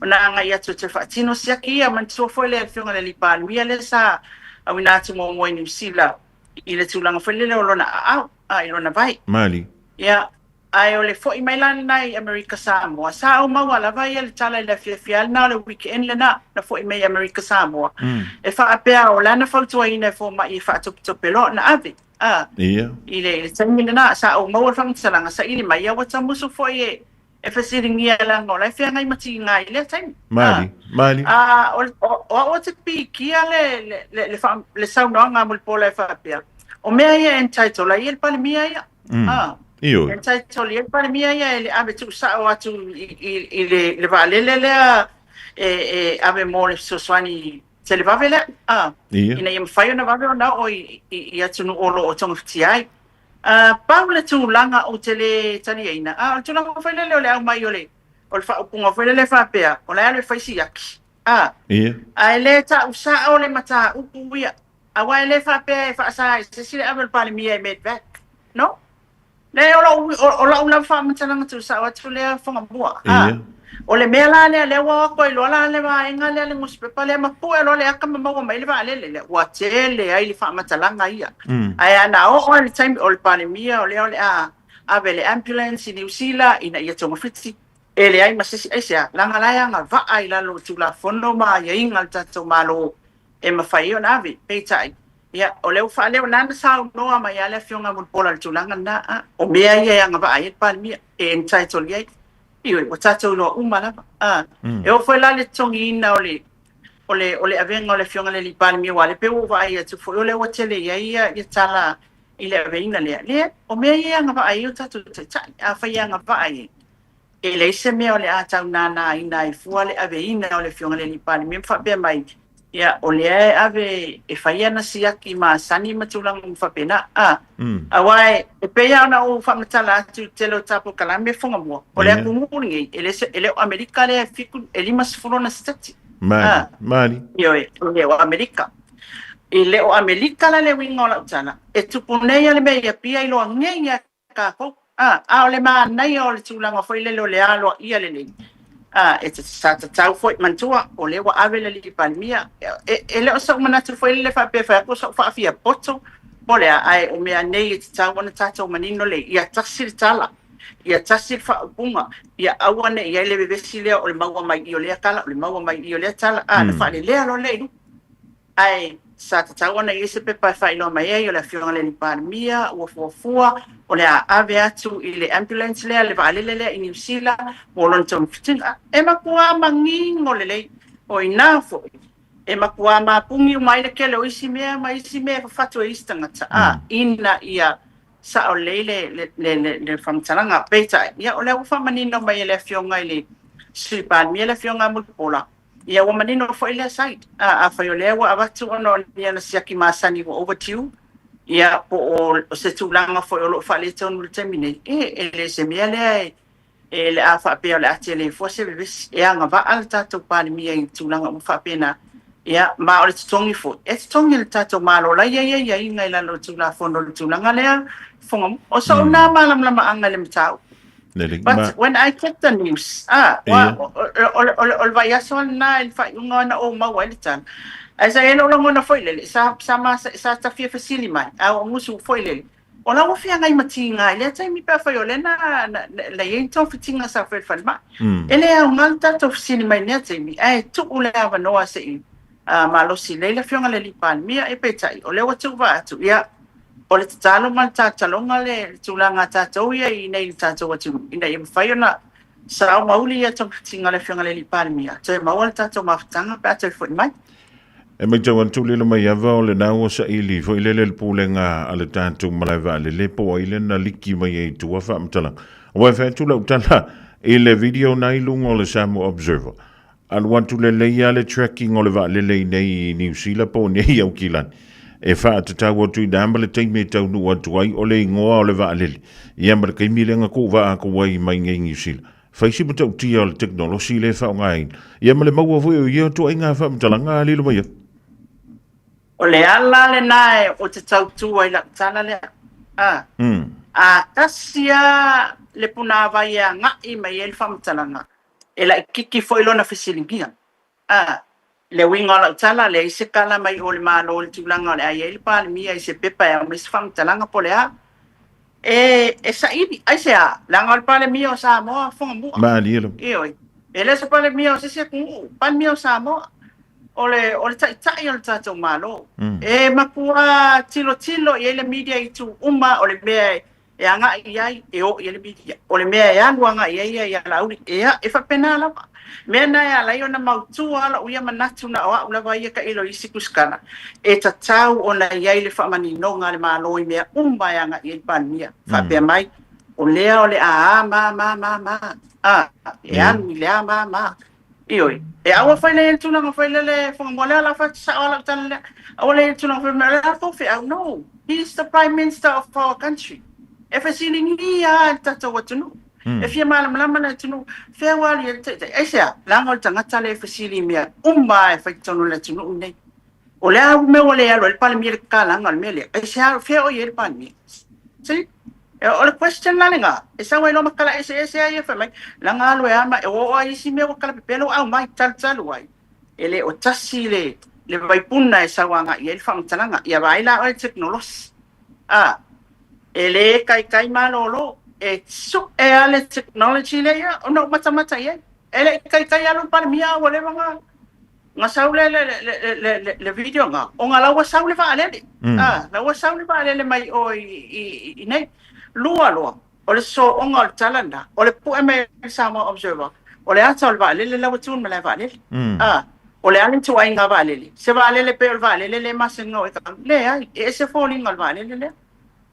ona agai atu e toe faatino siaki ia. Manatua foi le Afioga i le Alii Palemia lea sa auina atu muamua i Niu Sila i le tulaga foi lele o lona aao, a, i lona vae. Mali. Ia, ae o le foi mai la lena i Amerika Samoa, sa ou maua lava ia le tala i le afiafi lava lena o le weekend lena na foi mai i Amerika Samoa, e faapea o lana fautuaina e fomai e faatopetope loa ona ave. A, Ia. i le, i le taimi lena, sa ou maua le faamatalaga, saili mai, ia ua tamusu foi e, e fesiligia leaga o la e feagai ma tiga i lea taimi. A, Mali, mali. a, o, o, o au ou te pikia le, le, le, le, faa, le saunoaga a Mulipola e faapea, o mea ia e entitle ai le Palemia ia. A, Ioe. entitle ai le Palemia ia e le ave tuusao atu i, i, i le, le vaalele lea e, e ave mo le fesoasoani televave lea, a, Ia. ina ia mafai ona vave ona oo i, i, i atunuu o lo o togafitia ai. A, pau le tulaga ou te le taliaina, a, o le tulaga foi lele o le aumai o le, o le faaupuga foi lele faapea, o la e alu e fai siaki, a, Ia. ae le tau sao le mataupu ia, aua e le faapea e faasa e se isi le ave o le Palemia e medevac. No. Leai, o lou, o lau lava faamatalaga tuusao atu lea Fagamua. A, Ia. o le mea la lea, lea ua o atu ai loa la le vaega lea, le nusipepa lea, ma pue loa le aka ma maua mai le vaalele lea, ua tele ai le faamatalaga ia. Ae ana oo lava i le taimi o le Palemia, o lea o le a ave le ambulance i Niu Sila ina ia togafiti, e leai ma se isi, aisea? Leaga la e agavaa i lalo o Tulafono ma aiaiga a le tatou Malo e mafai ai ona ave. Peitai, ia, o lea ua faaleo, na na saunoa mai lava le Afioga a Mulipola i le tulaga lena, a, o mea ia e agavaa ai le Palemia, e entitle i ai. Ioe, ua tatou iloa uma lava. A, e oo foi la i le totogiina o le, o le, o le avega o le Afioga i le Alii Palemia, aua o lea pei ua ou vaai atu foi o lea ua tele i ai ia tala i le aveina lea. Leai, o mea ia e agavaa ai o tatou taitai. Afai e agavaa i ai, E leai se mea o le a tau nānāina ai fua le aveina o le Afioga i le Alii Palemia ma faapea mai, ia, o lea e ave e fai ana siaki masani ma tulaga uma faapena. A, aua e, e pei lava ona ou faamatala atu i le tele o tapolokalamme Fogamua, o le atunuu lenei, e le, e le o Amerika lea e fitu, e 50 ona Setati. Mali, mali. Ioe, e le o Amerika. E le o Amerika la le uiga o lau tala, e tupu nei lava le mea i Apia iloa nei lava Kākou. A, a o le manaia o le tulaga foi lele o le aloaia lelei, a, e sa tatau foi, manatua, o lea ua ave le Alii Palemia. E, e le o soʻu manatu foi lele faapea e fai atu o soʻu faafiapoto po o le a, ae o mea nei e tatau ona tatou manino lelei, ia tasi le tala, ia tasi le faaupuga, ia aua ne i i ai le vevesi lea o le maua mai i o lea tala, o le maua mai i o lea tala, a, ona faalelea loa lea i luga. Ae sa tatau ona i ai se pepa e faailoa mai ai o le Afioga i le Alii Palemia ua fuafua o le a ave atu i le ambulance lea, le vaalele lea i Niu Sila mo lona togafitiga. E matua manino lelei. O i ina foi e matua mapuni uma ai le tele o isi mea ma isi mea e fafatu e isi tagata, a, ina ia sao lelei le, le, le, le, le faamatalaga. Peitai, ia o lea ua faamanino mai e le Afioga i le Sui Palemia, le Afioga a Mulipola, Ia ua manino foi lea side. A, afai o lea ua avatu ona o ni ana siaki masani ua overdue, ia po o se tulaga foi o lo o faaletonu i le taimi nei, e, e le se mea lea e, e le a faapea o le a tele fua se vevesi. E agavaa le tatou Palemia i tulaga uma faapena. Ia, ma o le totogi foi, e totogi e le tatou Malo la e i ai aiaiga i lalo o le Tulafono i le tulaga lea, Fofoga. O sou na malamalamaaga i le mataupu. Lelei. Ma But when I check the news, ah, Ia. ua, o, o, o, o le vaiaso lena i le faaiuga na ou maua ai le tala. Ae sa i ai lou lagona foi lele, sa, sa, ma, sa ta fia fesili mai, a ua musu foi lele, o la ua feagai ma tiga i lea taimi pe afai o lea na, na, na i ai ni togafitiga sa fai i le falemai. E le aoga le tatou fesili mai i lea taimi, ae tuu le avanoa se i malosi lelei le Afioga i le Alii Palemia. Ia peitai, o lea ua tuuvaa atu, ia, o le tatalo ma le talotaloga le tulaga a tatou ia i inei i le tatou atunuu, ina ia mafai ona sao ma uli ia togafitiga a le Afioga i le Alii Palemia, toe maua le tatou mafutaga pe a toe foi mai. E matau atu lilo mai ava o lena ua saili foi lele le pulega a le tatou malae vaalele po o ai lea na liki mai ai i tua faamatalaga. Aua e fai atu lau tala i le video na i luga o le Samoa Observer. Alu atu lelei lava le tracking o le vaalele i nei i Niu Sila po o nei i Aukilani. E faatatau atu i ina ma le taimi e taunuu atu ai o le igoa o le vaalele ia ma le taimi lea na tuuvaa atu ai mai nei i Niu Sila. Fai si matautia o le tekonolosi lea e faaaogaina, ia ma le maua foi o ia ituaiga faamatalaga a lilo mai ai. O le ala lena e ou te tautu ai lau tala lea. A, a tasi lava le punāwai e agai mai ai le faamatalaga, e laititi foi lona fesiligia. A, le uiga o lau tala, leai se tala mai o le Malo i le tulaga o le a i ai le Palemia i se pepa e aumai se faamatalaga po o le a. E, e saili, aisea? Leaga o le Palemia o Samoa Fogamua. Malie lava. Ioe. E le o se Palemia o se isi atunuu, Palemia o Samoa. O le, o le taitai o le tatou Malo. E matua tilotilo i ai le media i itu uma, o le mea e, e agai i ai, e o i ai le media. O le mea e alu agai i ai ia i Alauli, ea, e faapena lava. Mea na e ala ai ona mautu lava lou ia manatu na o au lava ia tailo i isi tusitala, e tatau ona i ai le faamaninoga a le Malo i mea uma e agai i ai le Palemia. Faapea mai, o lea o le a a ma ma ma ma, a, e alu i le a ma ma. Ioe. E aua foi le i ai le tulaga foi lele Fogamua lea o le a fai atu sao lava lau tala lea. Aua le i ai le tulaga foi lele o le a tou feau. No. He is the Prime Minister of our country. E fesiligia lava e le tatou atunuu. E fia malamalama le atunuu. Fea ua alu i ai le taitai? Aisea? Leaga o le tagata lea e fesili i mea uma lava e fai i totonu o le atunuu lenei. O le a mea ua le alu ai le Palemia i le tatalaga o le mea lea? Aisea? Fea o i ai le Palemia? See? O le question la lena, e sau ai loa ma tala eseese a ia fai mai, leaga alu e a ma e oo ai isi mea ua talapepelo ua aumai, talutalu ai. E le o tasi le le vaipuna e sau agai i ai le faamatalaga. Ia vaai la oe i le tekonolosi. A, e le kaikai malolo, e sue lava le technology lea ia ona ou matamata i ai. E le i kaikai alu le Palemia a ua leva ona Na sau le, le, le, le, le, le video na, ona la ua sau le vaalele. Ah, la ua sau le vaalele mai o i, i, i nei. Lua loa, o le sooga o le tala na, o le pue mai le Samoa Observer, o le ata o le vaalele la ua tu i le malae vaalele. Ah, o le a le ituaiga vaalele? Se vaalele pei o le vaalele lea e masani ona o e tau? Leai, e ese foliga o le vaalele lea.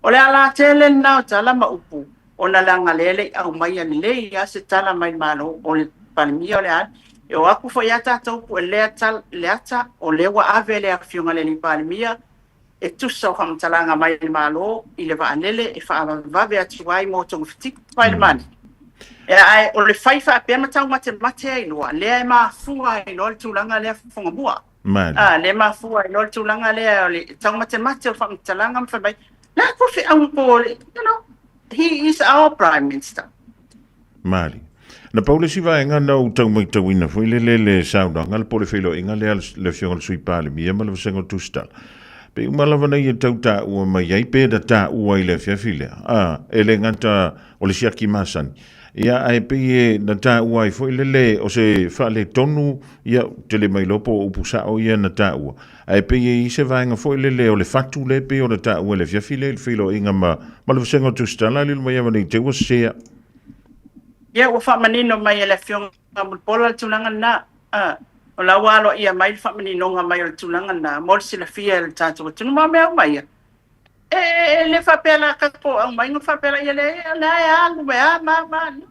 O le ala tele lena o tala ma upu, ona leaga lea e le i aumaia lelei lava se tala mai le Malo, o le Palemia o le a, e o atu foi lava tatou pue lea le ata, o lea ua ave le Afioga i le Alii Palemia e tusa o faamatalaga mai le Malo i le vaalele e faavavevave atu ai mo togafitiga mai le mani. Ae o le fai faapea ma taumatemate ai loa, lea e mafua ai loa le tulaga lea Fogamua. Mali. A, lea e mafua ai loa le tulaga lea o le taumatemate o faamatalaga ma fai mai, le a kou feauga po o le, you know, he is our Prime Minister. Mali. Na pau le isi vaega na ou tau matauina foi lele le saunoaga le po o le feiloaiga lea a le Afioga i le Sui Palemia ma le Vasega o Tusitala. Pei uma lava na ia tau taua mai ai pe na taua i le afiafi lea. A, e le gata o le siaki masani, Ia, ae pei e na taua ai foi lele o se faaletonu, ia, ou te le mailoa po o upu sao ia na taua, ae pei e i ai se vaega foi lele o le fatu lea e pei ona taua i le afiafi lea i le feiloaiga ma, ma le Vasega o Tusitala, lilo mai ava nei te ua sesea. Ia, ua faamanino mai e le Afioga Mulipola le tulaga lena. A, o la ua aloaia mai le faamaninoga mai o le tulaga lena mo le silafia e le tatou atunuu ma mea uma ia. E, e le faapea la tatou aumaiga faapea la ia le la e alu e a ma ma no.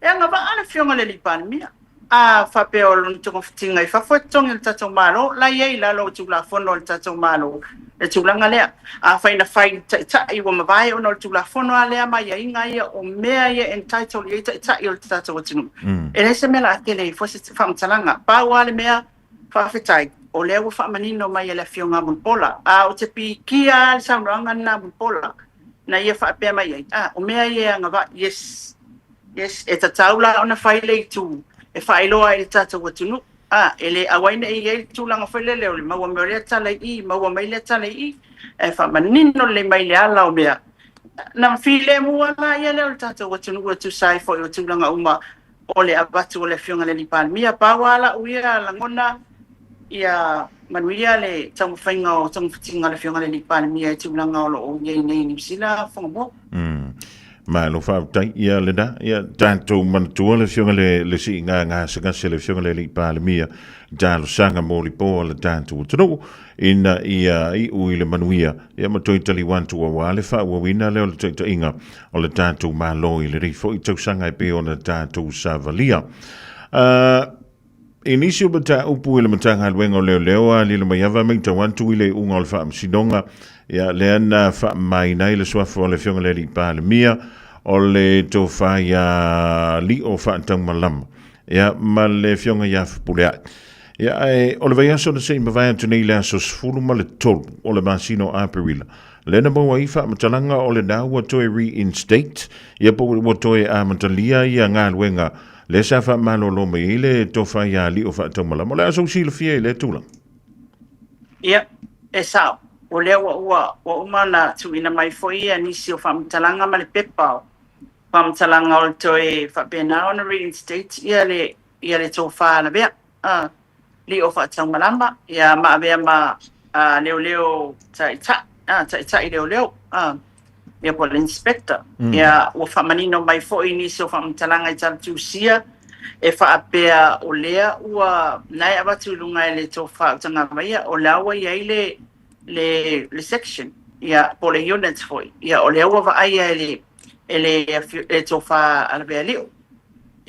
E agavaa le afioga i le alii Palemia. A faapea o lona togafitiga i fafo e totogi e le tatou Malo, la i ai i lalo o Tulafono a le tatou Malo le tulaga lea. Afai na fai i le Taitai ua mavae ona o le Tulafono a lea ma aiaiga ia o mea ia e entitle i ai Taitai o le tatou atunuu. E leai se mea la a tele ai foi se faamatalaga. Pau lava le mea, Faafetai, o lea ua faamanino mai e le Afioga a Mulipola. A ou te piikia lava le saunoaga lena a Mulipola, na ia faapea mai ai, ah, o mea ia e agavaa, yes. Yes, e tatau la ona fai le itu e faailoa ai i le tatou atunuu. A, e le auai nei i ai le tulaga foi lele o le maua mai o lea tala i i, maua mai lea tala i i, ae faamanino lelei mai le ala o mea. Na filemu lava la ia lea o le tatou atunuu e tusa ai foi o tulaga uma o le avatu o le Afioga i le Alii Palemia. Pau lava lau ia lagona, ia manuia le taumafaiga o togafitiga a le Afioga i le Alii Palemia i tulaga o lo o i ai nei i Niu Sila, Fogamoa. Malo faafetai. Ia lena, ia tatou manatua le Afioga le, le siiga gasegase le Afioga le Alii Palemia, talosaga mo lipo a le tatou atunuu, ina ia iu i le manuia, ia ma toe taliu atu auā le faaauauina lea o le taitaiga o le tatou Malo i lenei foi tausaga e pei ona tatou savalia. I nisi o mataupu i le Matagaluega o Leoleo a Lilomaiava matau atu i le iuga o le Faamasinoga, ia, lea na faamamaina ai le suafa o le Afioga i le Alii Palemia, o le Tofa ia Lio Faataumalama, ia, ma le Afioga ia Fepuleai. Ia, ae o le vaiaso na se i mavae atu nei i le aso 13 o le masina o Aperila, lea na maua ai faamatalaga o lena ua toe reinstate, ia po ua toe amatalia ia galuega lea sa faamalolo mai ai le tofa ia Lio Faataumalama. O le a sou silafia i lea tulaga? Ia, e sao. O lea ua, ua, ua uma ona tuuina mai foi ia nisi o faamatalaga ma le pepa o faamatalaga o le toe faapena ona reinstate ia le, ia le tofa lavea. A. Lio Faataumalama, ia ma avea ma leoleo taitai, a, taitai leoleo, a, ia po o le inspector. Ia ua faamanino mai foi nisi o faamatalaga i Talatusia e faapea o lea ua na e avatu i luga e le tofa o Tagavaia, o la ua i ai le, le, le section, ia po o le unit foi, ia o lea ua vaaia e le, e le, e tofa a Lavea Lio.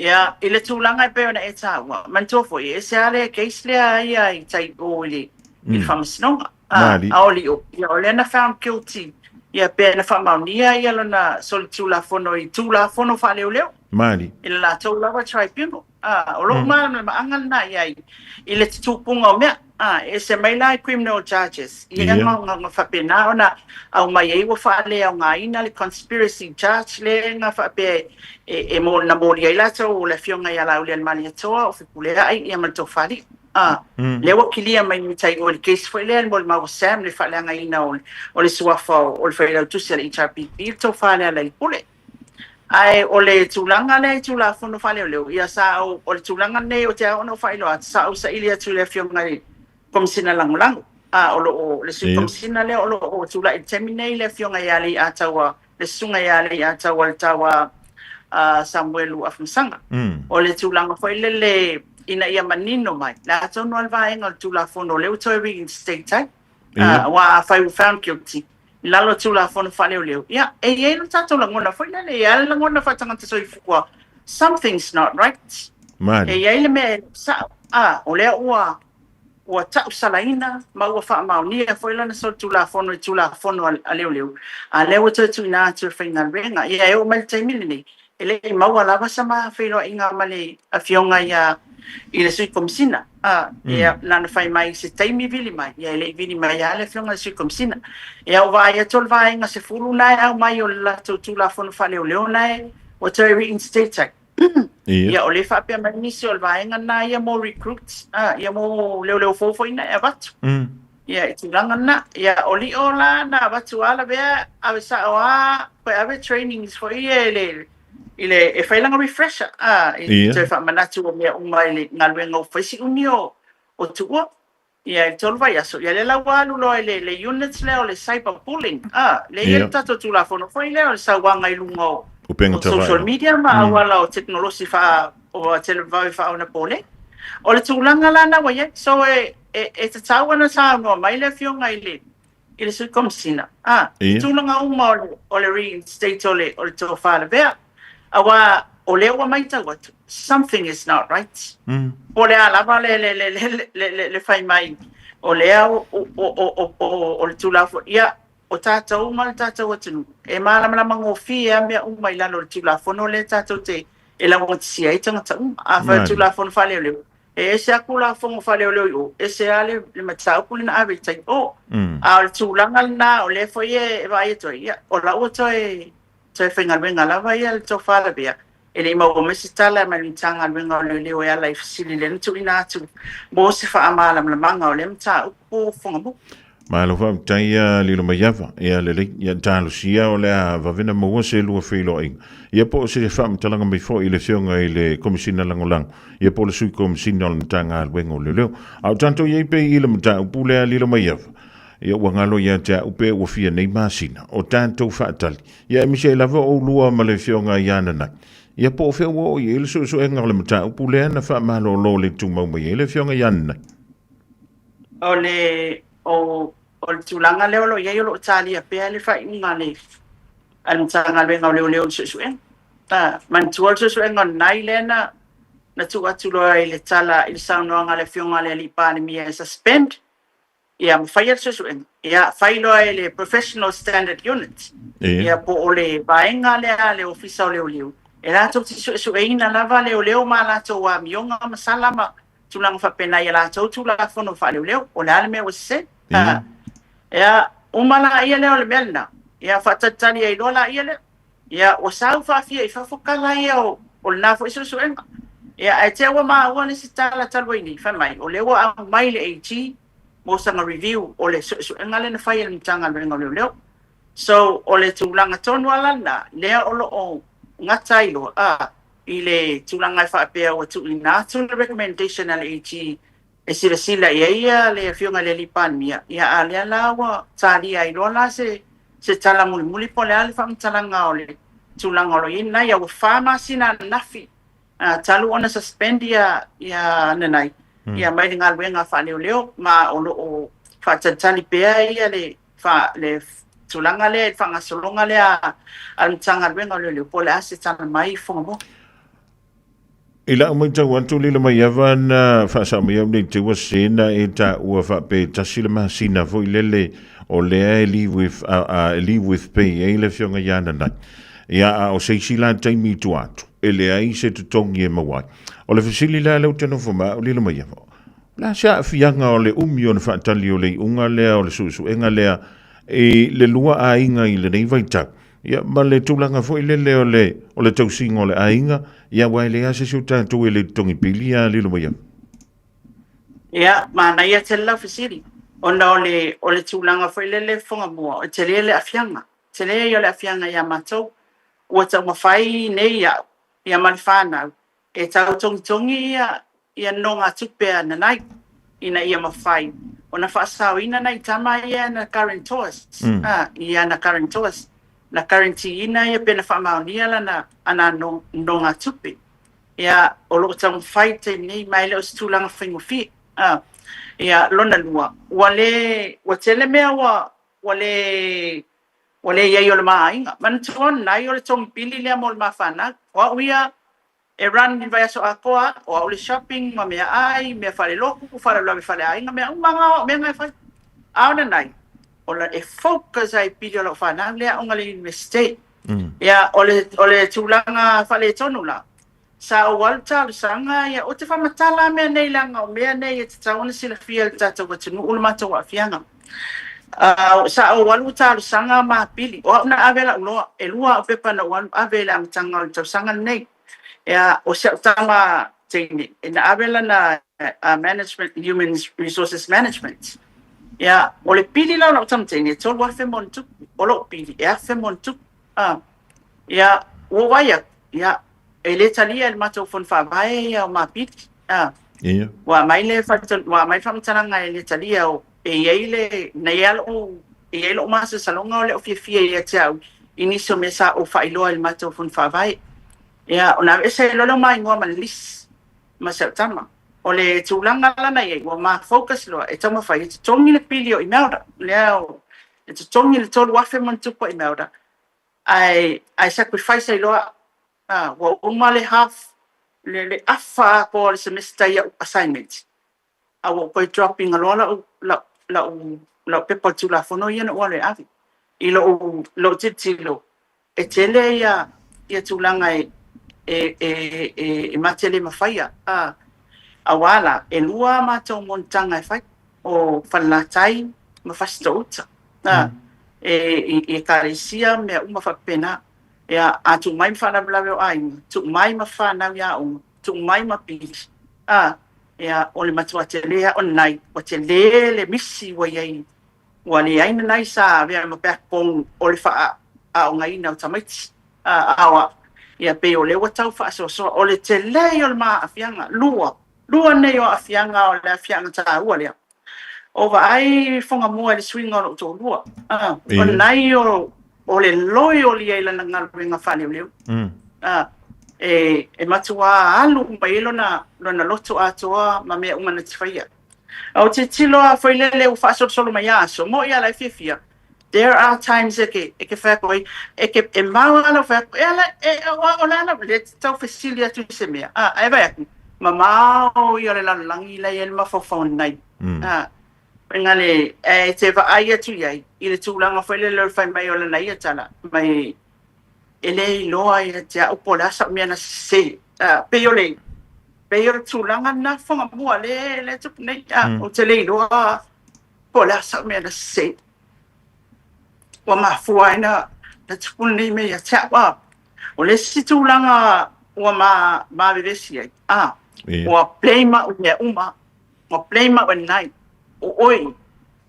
Ia, i le tulaga e pei ona e taua, manatua foi, e ese lava le case lea ia i tai o i le, i le faamasinoga. A, a o Lio, ia o lea na found guilty, ia pe na faamaonia ia lona solitulafono i Tulafono Faaleoleo. Mali. I le latou lava tribunal. A, o lou malamalamaaga lena i ai i le tutupuga o mea. A, e ese mai la i criminal charges, ia na faapena ona aumai ai ua faaleaogaina le conspiracy charge lea na faapea e, e, na moli ai latou o le afioga ia Laaulialemalietoa, o Fepuleai, ia ma le Tofalii. A, lea ua kilia mai i tai o le case foi lea mo le maua Sam le faaleagaina o le suafa o le failautusi a le HRPP, le tofa lea a Lealailepule. Ae o le tulaga lea i Tulafono Faaleoleo, ia sa ou, o le tulaga lenei ou te ao ona ou faailoa atu, sa ou saili atu i le Afioga i le Komesina Lagolago, a o lo o, le Sui Komesina lea o lo o tulai i le taimi nei, le Afioga ia Leiataua, le Susuga ia Leiataua le Taua Samuelu Afamasaga. O le tulaga foi lele ina ia manino mai, le a tonu lava le vaega o le Tulafono lea ua toe reinstate ai, aua afai ua found guilty, i lalo o Tulafono Faaleoleo, ia, e i ai lo tatou lagona foi lele, e i ai le lagona faatagata soifua, something's not right. Mali. E i ai le mea e le sao, a, o lea ua, ua tausalaina ma ua faamaonia foi lana solitulafono i Tulafono a Leoleo, a lea ua toe tuuina atu e faigaluega. Ia, e oo mai le taimi lenei, E le i maua lava sama feiloaiga ma le Afioga ia i le Sui Komesina. A, ia, na ona fai mai i se taimi vili mai, ia e le i vili mai lava le Afioga i le Sui Komesina. Ia, ua vaai atu o le vaega 10 na e aumai o le latou Tulafono Faaleoleo na e ua toe reinstate ai. Ia, o lea e faapea mai nisi o le vaega lena ia mo recruits, a, ia mo leoleo fou foi na e avatu. Ia, i tulaga lena. Ia, o lio la na avatu a lavea, ave sao a, toe ave trainings foi ia i le, i le, e fai lana refresher, a, i toe faamanatu o mea uma i le galuega ua fai si umi o, o tuua. Ia, i le 3 vaiaso, ia lea la ua alu loa i le, le unit lea o le cyber bullying, a, lea e i ai le tatou Tulafono foi lea o le sauaga i luga o, o social media ma auala o tekonolosi faa, o televavave faaonaponei. O le tulaga la lena ua i ai. So, e, E, e tatau ona saunoa mai le Afioga i le, i le Sui Komesina, a, i tulaga uma o le, o le reinstate o le, o le tofa lavea. Aua o lea ua matau atu, something is not right. Po o le a lava le, le, le, le, le, le, le fai mai, o lea o, o, o, o, o, o le Tulafono, ia, o tatou ma le tatou atunuu, e malamalama gofie lava mea uma i lalo o le Tulafono lea tatou te, e laugatasia ai tagata uma. Afai o le Tulafono faaleoleo, E ese atu la fono faaleoleo i o, ese lava le, le mataupu lena ave i tai o. A o le tulaga lena o lea foi e vaai atu ai, ia, o la ua toe, toe faigaluega lava ia le tofa lavea. E le i maua mai se tala mai le Matagaluega o Leoleo e ala i fesili lea na tuuina atu mo se faamalamalamaga o lea mataupu Fugamua. Malo faafetai ia Lilomaiava. Ia lelei, ia talosia o le a vave na maua se lua feiloaiga. Ia po o se faamatalaga mai foi i le Afioga i le Komesina Lagolago, ia po o le Sui Komesina o le Matagaluega o Leoleo. A o tatou i ai pei i le mataupu lea Lilomaiava, ia ua galo ia te au pe ua fia nei masina o tatou faatali. Ia aemaise ai lava oulua ma le Afioga ia Nanai. Ia po o fea ua oo i ai le suesuega o le mataupu lea na faamalolo le tumau mai ai le Afioga ia Nanai. O le, o, o le tulaga lea o lo o i ai o lo o talia pea le faaiuga a le, a le Matagaluega o Leoleo i le suesuega. A, manatua le suesuega o lenai lea na, na tuu atu loa i le tala i le saunoaga a le Afioga i le Alii Palemia e suspend, ia ma faia le suesuega. Ia, fai loa e le Professional Standard Unit, ia po o le vaega lea a le Ofisa o Leoleo, e latou te suesueina lava leoleo ma a latou amioga ma sala ma tulaga faapena i a latou Tulafono faaleoleo. O le a le mea ua sese? Ia, uma laia lea o le mea lena, ia faatalitali ai loa laia lea. Ia, ua sau faafia i fafo tala ia o, o lena foi suesuega. Ia, ae te ua maua le isi tala talu ai nei, fai mai, o lea ua aumai le AG mo sana review o le suesuega lea na fai e le Matagaluega o Leoleo. So, o le tulaga tonu lava la lena, lea o lo o gata ai loa, a, i le tulaga e faapea ua tuuina atu le recommendation a le AG e silasila i ai le Afioga i le Alii Palemia, ia a o lea la ua talia ai loa la se se tala mulimuli po o le a le faamatalaga o le tulaga o lo o i ai lena. Ia ua fa masina ananafi talu ona suspend ia ia Nanai ia mai le galuega faaleoleo ma o lo o faatalitali pea ia le fa le tulaga lea i le faagasologa lea a le Matagaluega o Leoleo po o le a se tala mai i Fogamoa. I lau matau atu lilo mai ava na faasao mai au nei te ua sena e taua faapea e tasi le masina foi lele o lea e leave with, leave with pay ai le afioga ia Nanai. Ia a o se isi la taimi i tua atu e leai se totogi e maua ai. O le fesili la lea ou te nofo ma au lilo mai ava, o le a se aafiaga o le umi o le faatali o le iuga lea o le suesuega lea i le lua aiga i lenei vaitau? Ia, ma le tulaga foi lele o le, o le tausiga o le aiga, ia, aua e leai lava se isi o tatou e le totogi pili a lilo mai ai. Ia, manaia tele lau fesili, ona o le, o le tulaga foi lele Fogamua, e tele le aafiaga, tele ia o le aafiaga ia matou. Ua taumafai nei au, ia ma le fanau, e tau togitogi ia ia nonogatupe a Nanai ina ia mafai ona faasaoina nai tama ia na guarantors, a, i ana guarantors, na guarantee-ina ia pe na faamaonia lana ana nonogatupe. Ia, o lo o taumafai i le taimi nei, ma e le o se tulaga faigofie. A, ia, lona lua, ua le, ua tele mea ua, ua le, ua le i ai o le ma aiga. Manatua, Nanai, o le togipili lea mo le ma fanau. O au ia, E run i le vaiaso atoa, o au le shopping ma meaai, mea faalelotu, faalavelave faleaiga, mea uma lava o mea na e fai. A o nanai, o la e focus ai i pili o lau fanau lea aoga le Universite. Ia, o le, o le tulaga faaletonu la, sa ou alu talosaga ia, ou te faamatala lava mea nei leaga o mea nei e tatau ona silafia e le tatou atunuu le matou aafiaga. Sa ou alu talosaga ma pili, o au na ave lau loa, e lua au pepa na ou alu ave i le amataga o le tausaga lenei. Ia, o si au tama teine, na ave lana management, human resources management. Ia, o le pili la o lau tama teine, e 3,000 ma ona tupu. O lou pili, e 1,000 ma ona tupu. Ia, ua ou vaai atu, ia, e le talia e le matou fono faavae ia o ma pili. Ia. Ua aumai le ua aumai le faamatalaga e le talia o e i ai le, na i ai lou, e i ai lou masalosaloga o le o fiafia ia te au i nisi o mea sa ou faailoa i le matou fono faavae. Ia, ona aveese ai loa lea o ma igoa ma le lisi ma si au tama. O le tulaga la na i ai, ua ma focus loa e taumafai e totogi le pili o Imelda, lea o, e totogi le 3,000 ma ona tupu a Imelda, ae, ae sacrifice ai loa au. Ua uma le half, le, le afa atoa o le semester i au assignments. A ua ou toe drop ina loa lau, lau, lau, lau pepa o le Tulafono ia na ou alu e ave. I lou, lou tilotilo, e tele ia, ia tulaga e, e, e, e, e ma te le mafaia, a, auā la, e lua a matou monotaga e fai, o Falelatai ma Fasitoo-uta, a, e, i, i Ekalesia, mea uma faapena. Ia, a tuu mai ma faalavelave o aiga, tuu mai ma fanau i aoga, tuu mai ma pili, a, ia, o le matua tele lava o lenai, ua tele le misi ua i ai, ua leai lenai sa avea ma backbone o le faaaogaina o tamaiti, a, aoao. Ia, pei o lea ua tau faasoasoa, o le tele ia o le ma aafiaga. Lua, lua nei o aafiaga o le aafiaga taua lea. O vaai Fogamua i le suiga o lou toalua. A, o lenai o, o le loyal ia i lana galuega faaleoleo. A, e, e matuā alu uma i ai lona, lona loto atoa ma mea uma na te faia. A o tilotilo lava foi lele ua faasolosolo mai a aso, mo'i a la e fiafia. There are times e ke, e ke fai atu ai, e ke, e mau lava lau fai atu, e ala, e, o, o le a lau, le tau fesili atu i se mea, a, ae vaai atu, mamao ia o le lalolagi la e i ai le mafaufau nei. A, uiga le, e te vaai atu i ai, i le tulaga foi lele o le fai mai o lana ia tala, mai, e le iloa ia te au po o le a sau mea na sese. A, pei o le, pei o le tulaga lena Fogamua le, le tupu nei, a, ou te le iloa Po o le a sau mea na sese ua mafua ai na tupu lenei mea ia te au. A, o le isi tulaga ua ma, ma vevesi ai, a, ua blame au i mea uma, ua blame au e lenai, o oe,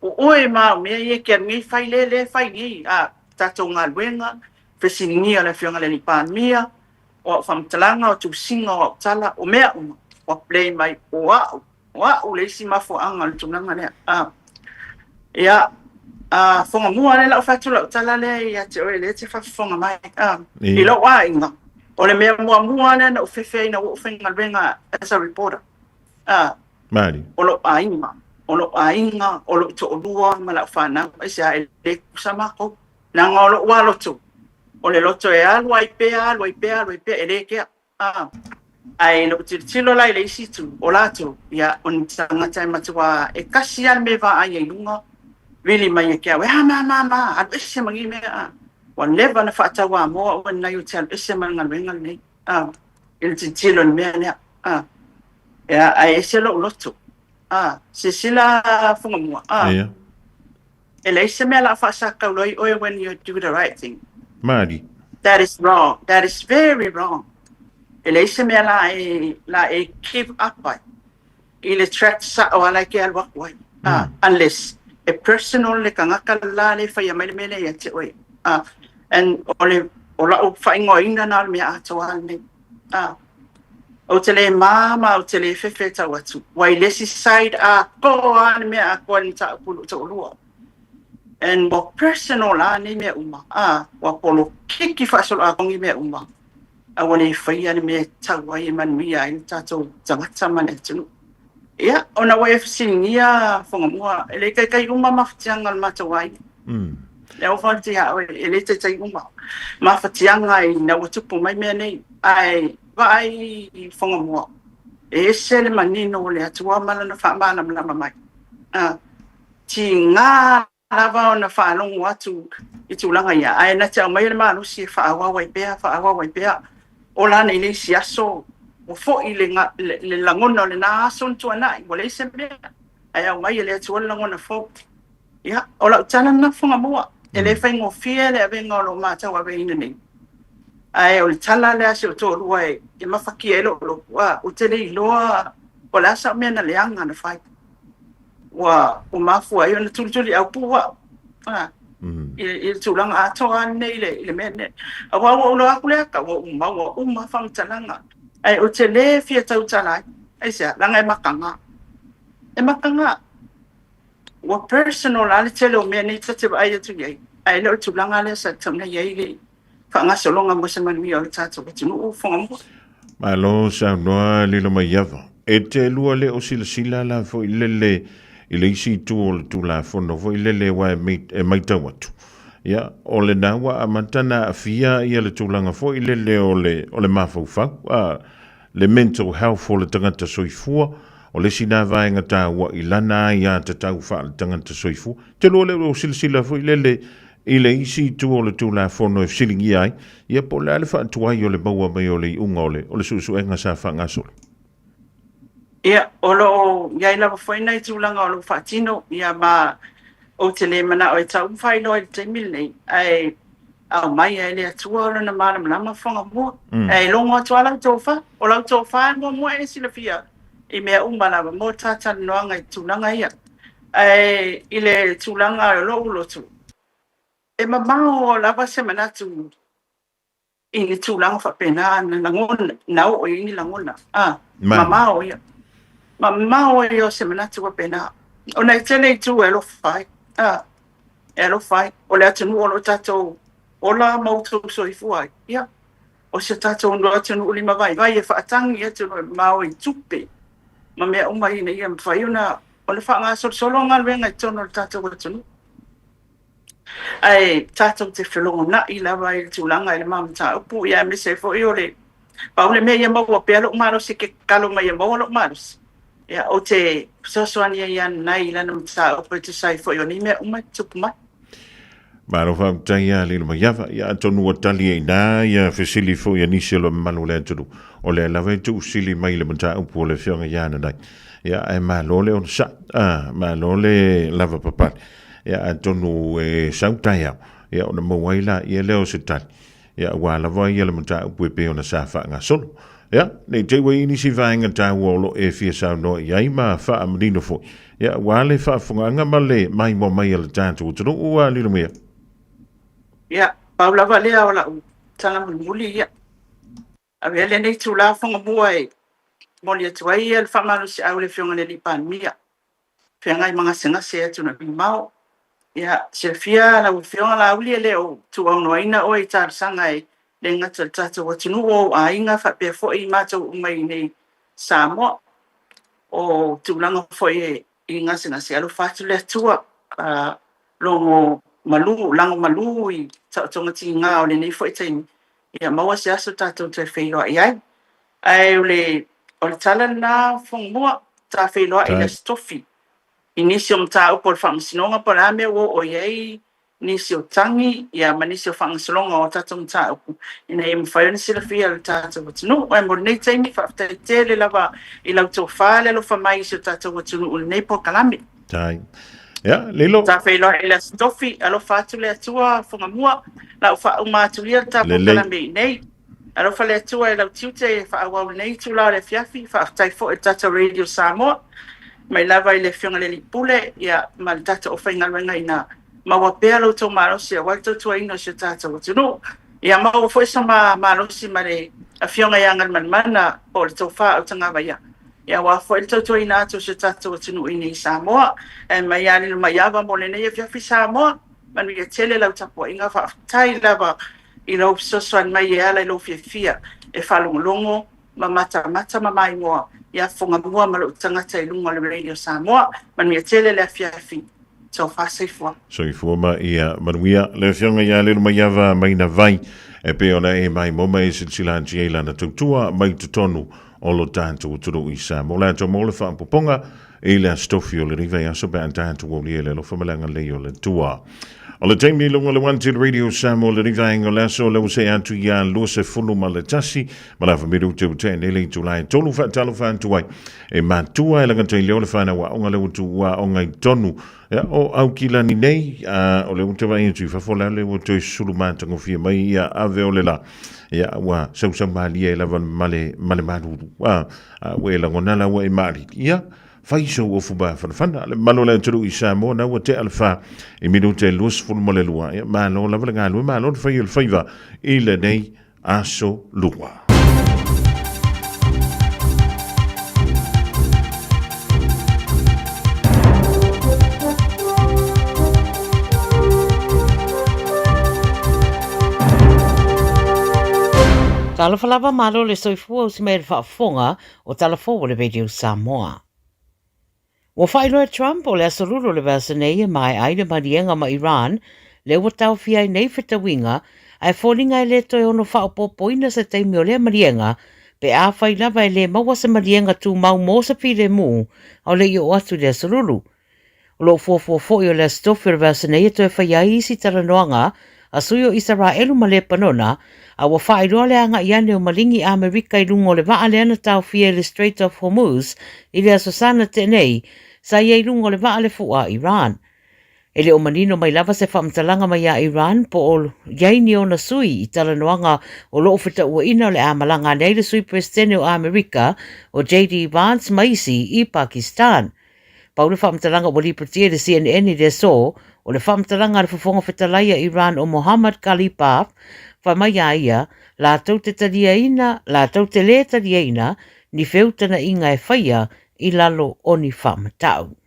o oe ma au mea ia e ke alu nei fai le, le fai nei, a, tatou galuega, fesiligia o le Afioga i le Alii Palemia, o au faamatalaga, o tusiga, o au tala, o mea uma, ua blame ai o au. O au le isi mafuaaga o le tulaga lea. A, ia, a, Fogamua lea la ou fai atu lau tala lea ia te oe lea e te faafofoga mai. A, i lou aiga, o le mea muamua lea na ou fefe ai ina ua ou faigaluega as a reporter. A, Malie. o lou aiga, o lou aiga, o lou toalua ma lau fanau, aisea e le tutusa matou. Leaga o lou lava loto, o le loto e alu ai pea, alu ai pea, alu ai pea, e le kea. A, ae i lou tilotilo la i le isi itu, o latou, ia, o ni tagata e matua e kasi lava le mea e vaai ai i luga, vili mai e ke au, e a, ma, ma, ma, alu ese ma nei mea, a. Ua leva ona faatauamoa oe lenai ou te alu ese ma le galuega lenei, a, i le tilotilo i le mea lea, a. Ia, ae ese lou loto, a, silasila Fogamua, a. Ia. E leai se mea o le a faasakaulo ai oe when you do the right thing. Malie. That is wrong. That is very wrong. E leai se mea la e, la e give up ai i le track sao a la e ke alu aku ai. Ah, unless e personal le tagata la le faia mai le mea lea ia te oe. Ah, and o le, o lau faaigoaina na o le mea atoa lenei. Ah, ou te le mama, ou te le fefe e tau atu. Ua i le isi side atoa le mea atoa i le mataupu i lou toalua. And ua personal la nei mea uma. Ah, ua polokiki faasoloatogi mea uma. A ua le faia le mea e tatau ai e manuia ai le tatou tagata ma le atunuu. Ia, ona ua e fesiligia Fogamua, e le taitai uma mafatiaga o le matou aiga. Lea ua fai atu ia oe, e le taitai uma mafatiaga ina ua tupu mai mea nei. Ae vaai i Fogamua, e ese le manino o le Atua ma Lona faamalamalama mai. A, tiga lava ona faalogo atu i tulaga ia, ae na te aumaia le malosi e faaauau ai pea, faaauau ai pea. Ola ane i le isi aso, ua foi le, le, le lagona o lena aso na tuanai, ua leai se mea, ae aumai e le Atua le lagona fou. Ia, o lau tala lena Fogamua, e le faigofie le avega o lo o matou aveina nei. Ae o le tala lea a si ou toalua e, e mafatia ai lou loto, a, ou te le iloa po o le a sau mea na leaga na fai. Ua, ua mafua ai ona tulituliaupu au, a, i, i le tulaga atoa lenei i le, i le mea lenei. Aua ua ou iloa atu le ata, ua ou maua uma faamatalaga. Ae ou te le fia tautala ai. Aisea? Leaga e mataga. E mataga. Ua personal lava le tele o mea nei ta te vaai atu i ai, ae le o le tulaga lea sa tatau ona i ai le faagasologa mo se manuia o le tatou atunuu Fogamua. Malo saunoa Lilomaiava. E te lua le o silasila la foi lele i le isi itu o le Tulafono foi lele aua e maitau atu. Ia, o lena ua amata na aafia ia le tulaga foi lele o le, o le mafaufau, a, le mental health o le tagata soifua, o le isi lena vaega taua i lana aiatatau faale-tagata soifua. Te lua lea o silasila foi lele i le isi itu o le Tulafono e fesiligia ai, ia po o le a le faatuai o le maua mai o le iuga o le, o le suesuega sa faagasolo. Ia, o lo o i ai lava foi nai tulaga o lo o faatino, ia ma ou te le manao e tau ma faailoa i le taimi lenei, ae. Aumaia e le Atua Lona malamalama Fagamua, ae logo atu lava lau tofa. O lau tofa e muamua e silafia i mea uma lava mo ta talanoaga i tulaga ia. Ae i le tulaga o lou loto, e mamao lava se manatu i ni tulaga faapena na lagona, na oo i ai ni lagona. A, mamao ia. Mamao ia o se manatu faapena. Ona e tele itu e alofa ai. A, e alofa ai. O le atunuu o lo o tatou ola ma outou soifua ai. Ia, o si o tatou atunuu limavaivai e faatagi i atunuu e mamao i tupe ma mea uma ina ia mafai ona ona faagasolosolo galuega i totonu o le tatou atunuu. Ae tatou te felogonai lava i le tulaga i le ma mataupu, ia aemaise ai foi o le pau le mea ia maua pea lou malosi e ke tatalo mai ia maua lou malosi. Ia ou te fesoasoani ai ia Nanai i lana mataupu e tusa ai foi o nei mea uma e tutupu mai. Malo faafetai ia Lilo Maiava. Ia atonu ua tali ai ina ia fesili foi a nisi o le mamalu o le atunuu. O lea lava e tuusili mai le mataupu o le afioga ia Nanai. Ia ae malo le onosai. Ah, malo le lavapapale. Ia atonu e sau taeao, ia ona maua ai laia lea o se tali. Ia aua lava ia le mataupu e pei ona sa faagasolo. Ia, ne i te i ua i ai nisi vaega taua o lo o e fia saunoa i ai ma faamanino foi. Ia aua le faafofogaaga ma le maimoa mai a le tatou atunuu ua lilo mea. Ia, pau lava lea o lau tala mulimuli ia. Avea lenei itula Fagamua e momoli atu ai le faamalosiau i le Afioga i le Alii Palemia, feagai ma gasegase i atunuu mamao. Ia, silafia lau Afioga Laauli e le o tuuaunoaina oe i talosaga e le gata i le tatou atunuu, o ou aiga faapea foi i matou uma i inei i Samoa. O tulaga foi i gasegase, alofa atu le Atua, logo malu, lago malu i taotoga tiga o lenei foi taimi, ia maua se aso tatou toe feiloai ai. Ae o le, o le tala lena Fogamua, ta feiloai i le Aso Tofi i nisi o mataupu o le Faamasinoga po o le a mea ua oo i ai nisi o tagi ia ma nisi o faagasologa o tatou mataupu ina ia mafai ona silafia e le tatou atunuu. Ae mo lenei taimi, faafetai tele lava i lau tofa le alofa mai i si o tatou atunuu i lenei polokalame. Tai. Ia, Lilo. Ta feiloai i le Aso Tofi, alofa atu le Atua, Fogamua, la u faauma atu ia le ta polokalame i inei. Alofa le Atua i lau tiute e faaauau i lenei itula o le afiafi. Faafetai foi i le tatou Radio Samoa, mai lava i le Afioga i le Alii Pule, ia, ma le tatou aufaigaluega ina maua pea lo outou malosi aua le tautuaina o si o tatou atunuu. Ia maua foi so ma malosi ma le Afioga ia Galumalemana po o le Tofa Autagavaia, ia, aua foi le tautuaina atu o si o tatou atunuu i inei i Samoa. Ae mai ia lilo mai ava mo lenei afiafi Samoa. Manuia tele lau tapuaiga, faafetai lava i lou fesoasoani mai e ala i lou fiafia e faalogologo ma matamata ma maimoa ia Fogamua ma lou tagata i luga o le Radio Samoa. Manuia tele le afiafi. Tofa soifua. Soifua ma ia manuia. Le Afioga ia Lelomaiava Maina Vai, e pei ona e maimoa ma e silasila atu i ai lana tautua mai totonu o lo tatou atunuu i Samoa. O le atoa mo le faaopoopoga i le Aso Tofi o lenei vaiaso pe a tatou aulia i le alofa ma le agalelei o le Atua. O le taimi i luga o le One Two Radio Samoa lenei vaega o le aso, lea ua see atu ia 21 ma le afa minute ua tea nei le itula e tolu faatalofa atu ai e matua e lagata i leo le whanau aoga le ua tuua aoga i tonu ia, o Aukilani nei o le ua te vai atu i fafo la le ua toe sulu matagofie mai ia ave o le la ia ua sausau malie ai lava ma le ma le malulu a ua e lagona la ua e maalili ia fai sou ofu mafanafana le mamalu o le atunuu i Samoa na ua tea le fa i minute e 22 ia malo lava le galue malo le fai o le faiva i lenei aso lua. Talofa lava, malo le soifua usi mai le faafofoga o Tala Fou o le Radio Samoa. Ua faailoa e Trump o le aso Lulu o le vaiaso nei e maea ai le maliega ma Iran lea ua taofia ai nei fetauiga, ae foliga e le toe ono faaopoopoina se taimi o lea maliega pe afai lava e le maua se maliega tumau mo se filemu a o le i oo atu i le aso Lulu. O lo o fuafua foi o le Aso Tofi o le vaiaso nei e toe faia ai isi talanoaga a sui o Isaraelu ma Lepanona, a ua faailoa le agai ane o maligi Amerika i luga o le vaa lea na taofia i le Strait of Hormuz i le Aso Sa na tea nei, sa i ai i luga o le vaa le fua a Iran. E le o manino mai lava se faamatalaga mai ia Iran po o i ai ni ona sui i talanoaga o lo o fetauaina o le a malaga ane ai le Sui Peresetene o Amerika o JD Vance ma isi i Pakistan. Pau le faamatalaga ua lipotia i le CNN i le aso, o le faamatalaga a le Fofoga Fetalai a Iran o Mohammad Ghalibaf, fai mai a ia, latou te taliaina, latou te lē taliaina ni feutanaʻiga e faia i lalo o ni faamatau.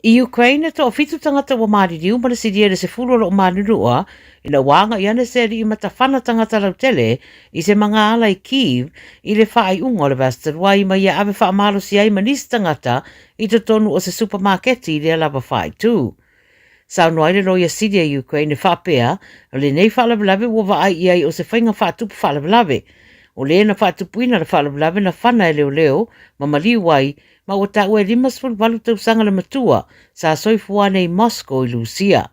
I Ukraine, e toafitu tagata ua maliliu ma le silia i le 10 o lo o manunua ina ua agai ane se alii matafana tagata lautele i se magaala i Kyiv i le faaiuga o le vaiaso talu ai ma ia ave faamalosi ai ma nisi tagata i totonu o se supamaketi i lea lava faaitu. Saunoa ai le Loia Sili a Ukraine e faapea, o lenei faalavelave ua vaai i ai o se faiga faatupu faalavelave. O le na faatupuina le faalavelave na fana e leoleo ma maliu ai ma ua taua e 58 tausaga le matua sa soifua ane i Moscow i Lusia.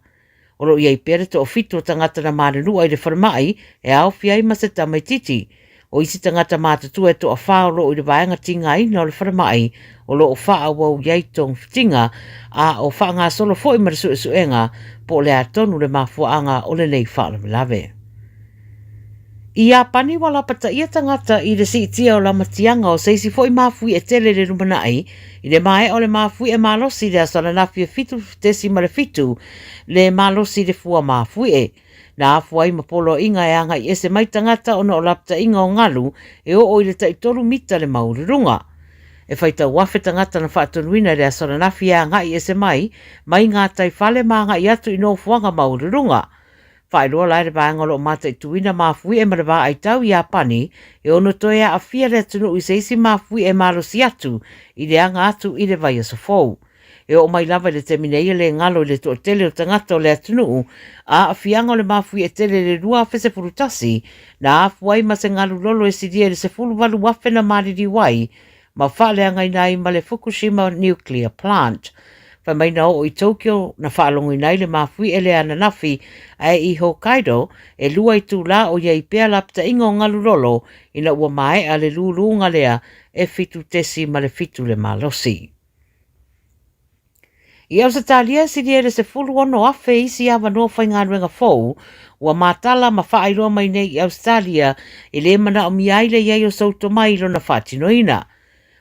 O lo o i ai pea le toafitu o tagata na manunua i le falemai e aofia ai ma se tamaititi. O isi tagata matutua e toawhā o lo o i le vaega tigaina o le falemai o lo o faaauau i ai togafitiga, a o faagasolo foi ma le suesuega po o le a tonu le mafuaaga o lenei faalavelave. I Iapani ua lapataia tagata i le siitia o lamatiaga o se isi foi mafuie tele i le lumanai i le maea o le mafuie malosi i le aso ananafi e 7.7 le malosi i le fua mafuie. Na afua ai ma poloaiga e agai ese mai tagata ona o lapataiga o galu e oo i le taitolu mita le maualuluga. E faitau afe tagata na faatonuina i le aso ananafi e agai ese mai mai ngā tai fale ma agai atu i nofoaga maualuluga. Faailoa la e le vaega o lo o mataituina mafuie ma le vaai tau i Iapani e ono toe aafia le atunuu i se isi mafuie malosi atu i le aga atu i le vaiaso fou. E oo mai lava i le taimi nei e le galo i le toatele o tagata o le atunuu aafiaga o le mafuie tele i le 2011 na afua ai ma se galu lolo e silia i le 18,000 na maliliu ai ma faaleagaina ai ma le Fukushima Nuclear Plant. Fai mai na oo i Tokyo na faalogoina ai le mafuie lea ananafi, ae i Hokkaido, e lua itulā o i ai pea lapataiga o galu lolo ina ua maea le lūlūga lea e 7.7 le malosi. I Ausetalia e silia i le 16,000 isi avanoa faigaluega fou ua matala ma faailoa mai nei i Ausetalia e le manaomia ai le i ai o sou tomai i lona faatinoina.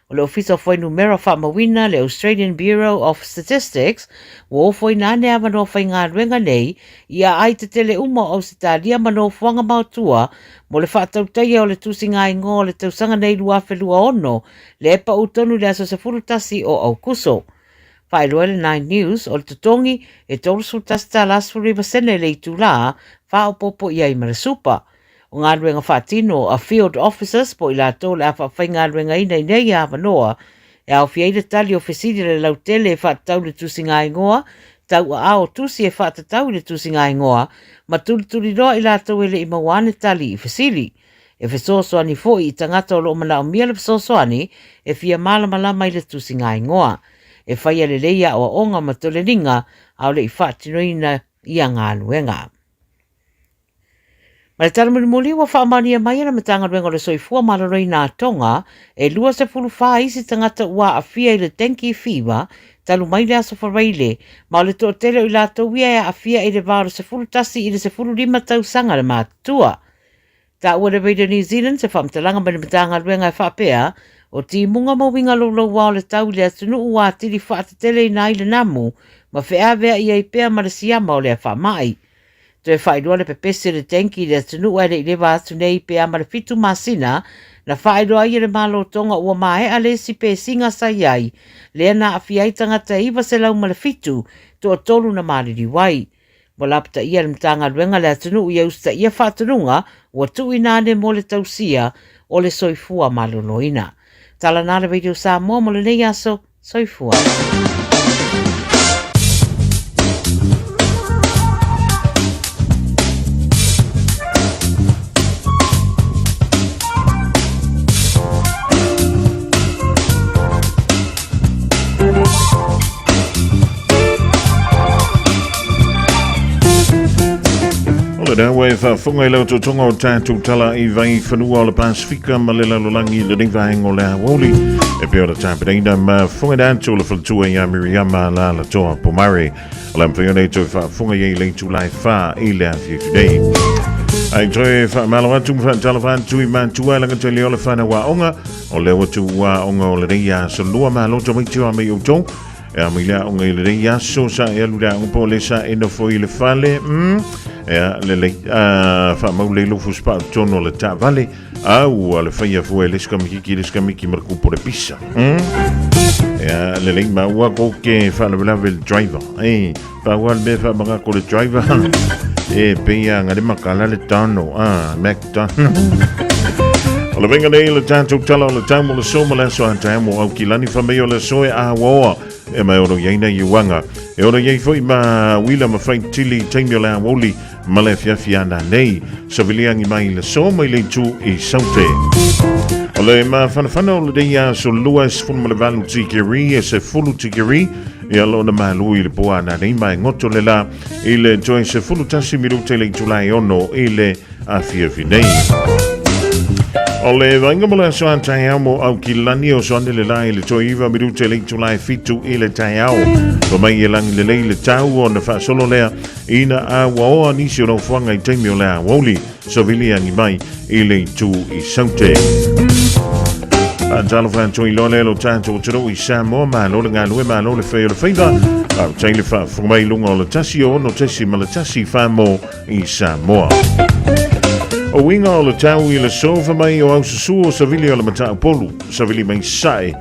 O le Ofisa o Fuainumera Faamauina, le Australian Bureau of Statistics, ua ofoina ane avanoa faigaluega nei i aai tetele uma o Ausetalia ma nofoaga maotua mo le faatautaia o le tusiga-igoa o le tausaga nei 2026 lea e pau tonu i le aso 11 o Aokuso. Faailoa e le Nine News, o le totogi e $31.19 i le itulā, faaopoopo i ai ma le supa. O galuega faatino a Field Officers po o i latou o le a faafaigaluegaina i nei avanoa, e aofia ai le tali o fesili a le lautele e faatatau i le tusiga-igoa, tauaao o tusi e faatatau i le tusiga-igoa, ma tulituliloa i latou e le i maua ane tali i fesili. E fesoasoani foi i tagata o lo o manaomia le fesoasoani e fia malamalama i le tusiga-igoa. E faia lelei aoaoga ma toleniga a o le i faatinoina ia galuega. Ma le tala mulimuli, ua faamaonia mai e le Matagaluega o le Soifua Maloloina a Tonga e 24 isi tagata ua aafia i le dengue fever talu mai le aso Faraile, ma o le toatele o i latou ia e aafia i le va o le 11 i le 15 tausaga le matutua. Taua e le Radio New Zealand se faamatalaga mai le Matagaluega e faapea, o timuga ma uiga louloua o le tau i le atunuu ua atili faateteleina ai le namu ma feaveai ai pea ma le siama o lea faamai. Toe faailoa le pepesi o le dengue i le atunuu ae le i leva atu nei pe a ma le fitu masina na faailoa ai e le Malo Tonga ua maea le isi pesiga sa i ai lea na aafia ai tagata e 907, toatolu na maliliu ai. Ua lapataia e le Matagaluega le atunuu ia usitaia faatonuga ua tuuina ane mo le tausia o le soifua maloloina. Tala na le Radio Samoa mo lenei aso. Soifua. O le ua e faafofoga i le otootoga o tatou tala i vai fanua o le Pasifika ma le lalolagi i lenei vaega o le aoauli. E pei ona tapenaina ma fofogaina atu le faletua ia Miriama Lalatoa Pomare. O le a mafai ona e toe faafofoga i ai i le itula e 4 i le afiafi nei. Ai toe faamalo atu ma faatalofa atu i matua e lagatele o le whanau aoga o lea ua tuua aoga o lenei aso lua malo tamaiti o a mai outou e a mai le aoga i lenei aso sa e alu le aoga po o le sa e nofo i le fale ea lelei faamau le lufu spau tonu o le taavale A ua le faia fua e le sikamikiki le sikamiki ma le kupu o le pisa. Ea lelei ma ua ko ke faalavelave le driver. E, paua le mea faamagako le driver. E, pei a nga le makala le tano. Ah, McDonald. O le venga nei le tātou tala o le tau mo le so ma le aso a tae mo au kilani whamei o le soe a waoa e mai oro iai nei uanga. E oro iai foi ma wila ma whai tili taimi o le awoli Ma le afiafi ana nei, saviliagi mai i le aso mai le itu i Saute. O le mafanafana o lenei aso lua e 18 tikeri e 10 tikeri ia lona malu i le po ana nei mai goto le la i le toe 11 minute le itula e 6 i le afiafi nei. O le vainga mo le aso a taeao mo Aukilani o soane le la i le toe 9 minute le itula e 7 i le taeao. Pa mai e langi lelei le tau ona faasolo lea Ina a ua oa nisi o nofoaga i taimi o le aoauli, savili agi mai i le itu i Saute. Talofa atu i loa lea lo tatou atunuu i Samoa, malo le galue, malo le fai o le faiva. Faafetai le faafofoga mai i luga o le 106.1 Famo i Samoa. O uiga o le tau i le sofa mai o aususu o savili o le Mataupolu, savili mai sae,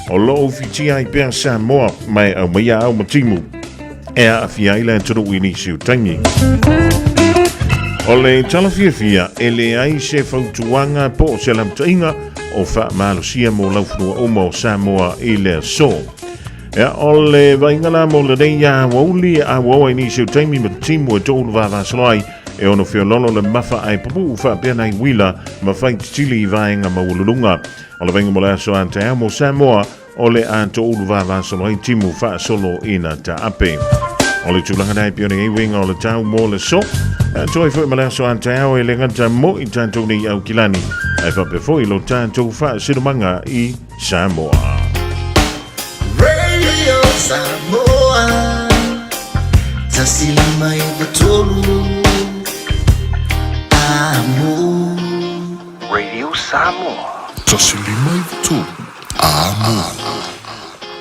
o loo ufitia ai pea Samoa mai aumaia au matimu. E aafia ai le atunuu i nisi o taimi. O le tala fiafia, e leai se fautuaga po o se lamataʻiga o faamalosia mo laufanua uma o Samoa i le aso. Ea, o le vaaiga la mo lenei aoauli, auaoa i nisi o taimi ma timu e toʻulu vavasolo ai e ono feololo le mafa ae pupuu faapea nai uila ma faititili i vaega maualuluga. O le vaaiga mo le aso a taeao mo Samoa, O le a toʻulu vavasolo ai timu faasolo ina taape. O le tulaga nei pei ona i ai uiga o le tau mo le so. Atu ai foi ma le aso a taeao e le gata mo i tatou nei Aukilani, ae faapea foi lo tatou faasinomaga i Samoa. Radio Samoa 153 Amo. Radio Samoa. 153 Amo.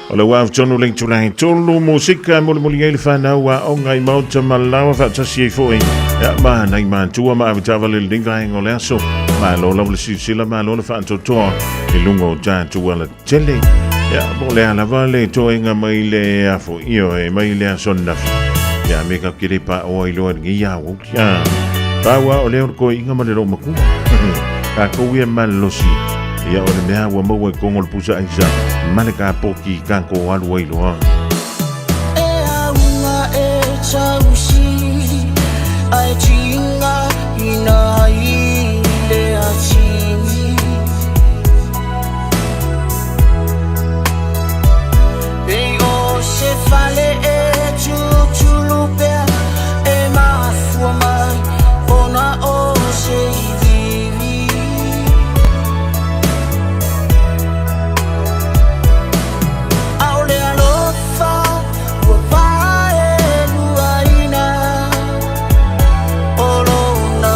O le uafu tonu le itula e tolu musika e mulimuli ai le whanau aoga i Maota ma Lawa faatasi ai foi ia ma nai matua ma avetaavale lenei vaega o le aso. Malo lava le silasila, malo le faatoatoa i luga o tatou alatele. Ia, po o le a lava le toega mai le afo ioe mai le aso ananafi. Ia, me ka kere pa oa i loa lenei ao. Ia, pau a o lea o le koiiga ma le loomatua. Tatou ia malolosi. Ia, o le mea ua maua i kogo o le pusa aisa ma le kapoki kako alu ai loa. E aunga e tausi ae tinga ina ai le atini. Pei o se fale e tutulu pea e mafua mai ona o se iliili. Aole alofa ua paeluaina o lona.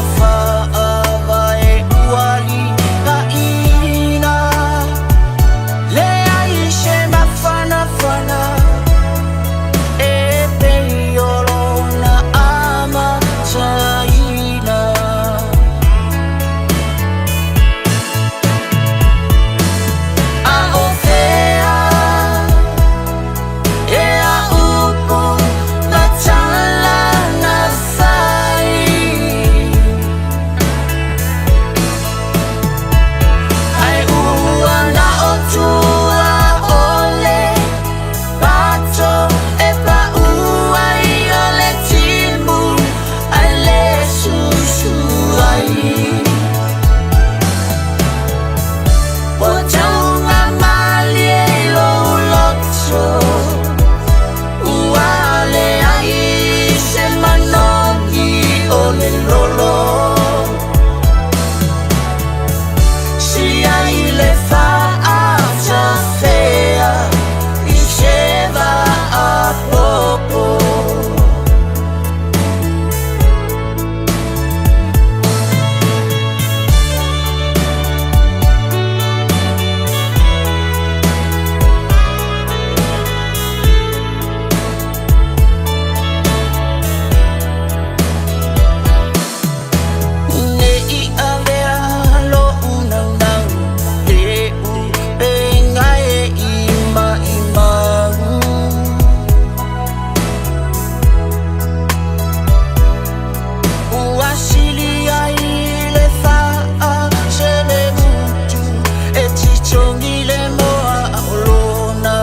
togi le moa a o lona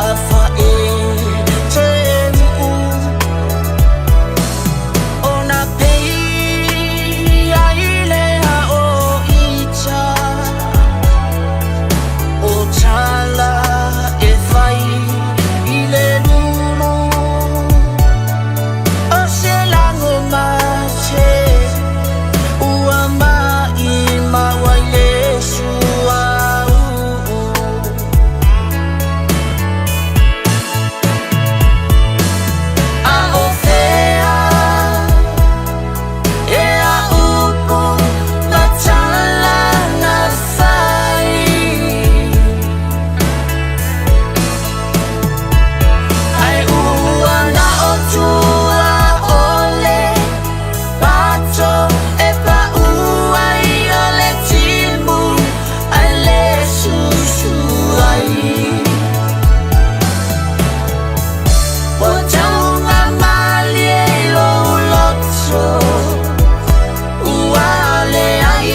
a fae te mu'u. Ona pei ai lea o ita o tala e fai i le lulu o se lago mate ua maʻimau ai le suauu. A o fea e a upu ma tala na fai Ai ua na o tua o le pato e pa'u ai o le timu ai le susu ai. Ua taugamalie i lou loto ua leai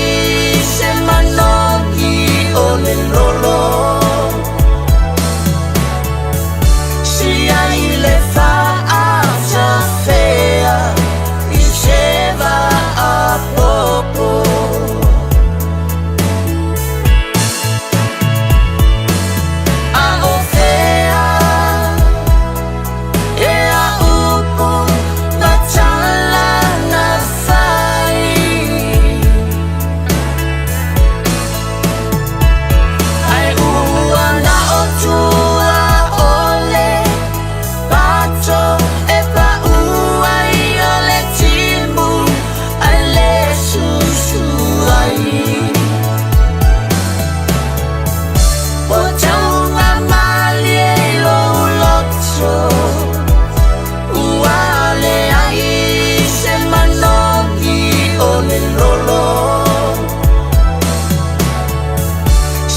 se manogi o le lolo. Silia i le fa'atafea i se vaapopo. A o fea e a upu ma tala na fai Ai ua na o tua o le pato e pa'u ai o le timu ai le susu ai. Ua taugamalie i lou loto ua leai se manogi o le lolo.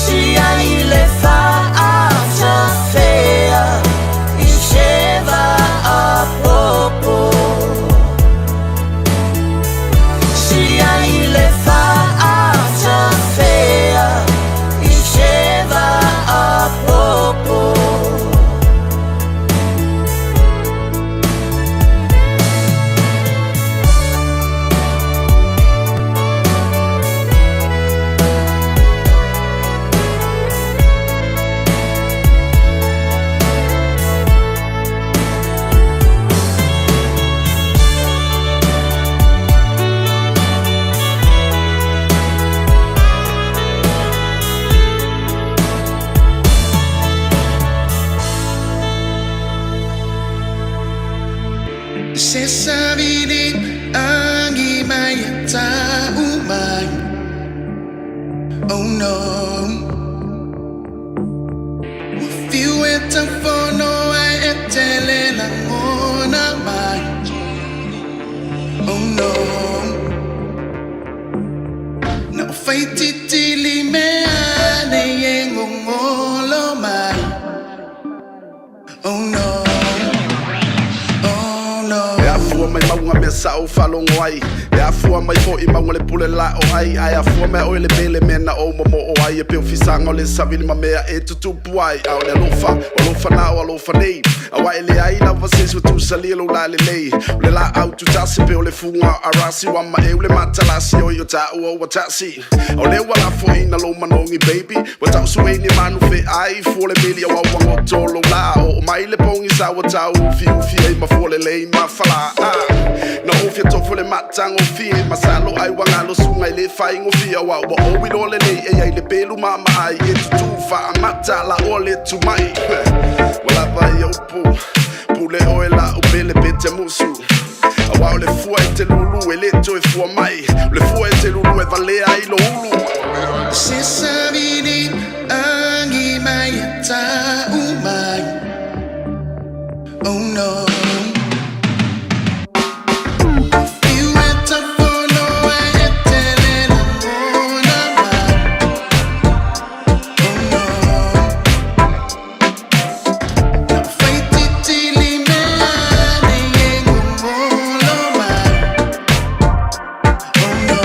Silia i le fa'atafea i se vaapopo. Silia i le fa'atafea i se vaapopo. Se savili angi mai ta umai. Oh no. Fiu e tafono ai e tele langona mai. Oh no. Na o faititili mea nei e ngongolo mai. Oh no. Oh no. E afua mai mauga mea sa'o faalogo ai, e afua mai fo'i mauga le pule la'o ai, ae afua mai oe le pele mea na ou momo'o ai e pei o fisaga o le savili ma mea e tutupu ai. A o le alofa, o alofa na o alofa nei, auā e leai lava se isi ua tusalia lou lalelei. O le laau tutasi pei o le fuga o arasi, ua maeu le matalasi oi o taua ua tasi. O lea ua lafoina lou manogi baby, ua tausueni manu feai fua le meli auā ua goto lou lā. Oo mai le pogisa ua tau ufiufi ai ma fua lelei ma falā. Na ou fia tofo le matagofie, masalo ai ua galo suga i le faigofie, auā ua ou iloa lelei e iai le pelu maamaai e tutū faamata la oa le tumai. Ua lava ia upu pule oe la'u pele pe te musu, auā o le fua e te lulu e lē toe fua mai, o le fua e te lulu e valea ai lo ulu. Se savili angi mai ta umai. Oh no. Fiu e tafono ai e tele langona mai. Oh no. Na o faititili mea nei e ngongolo mai. Oh no.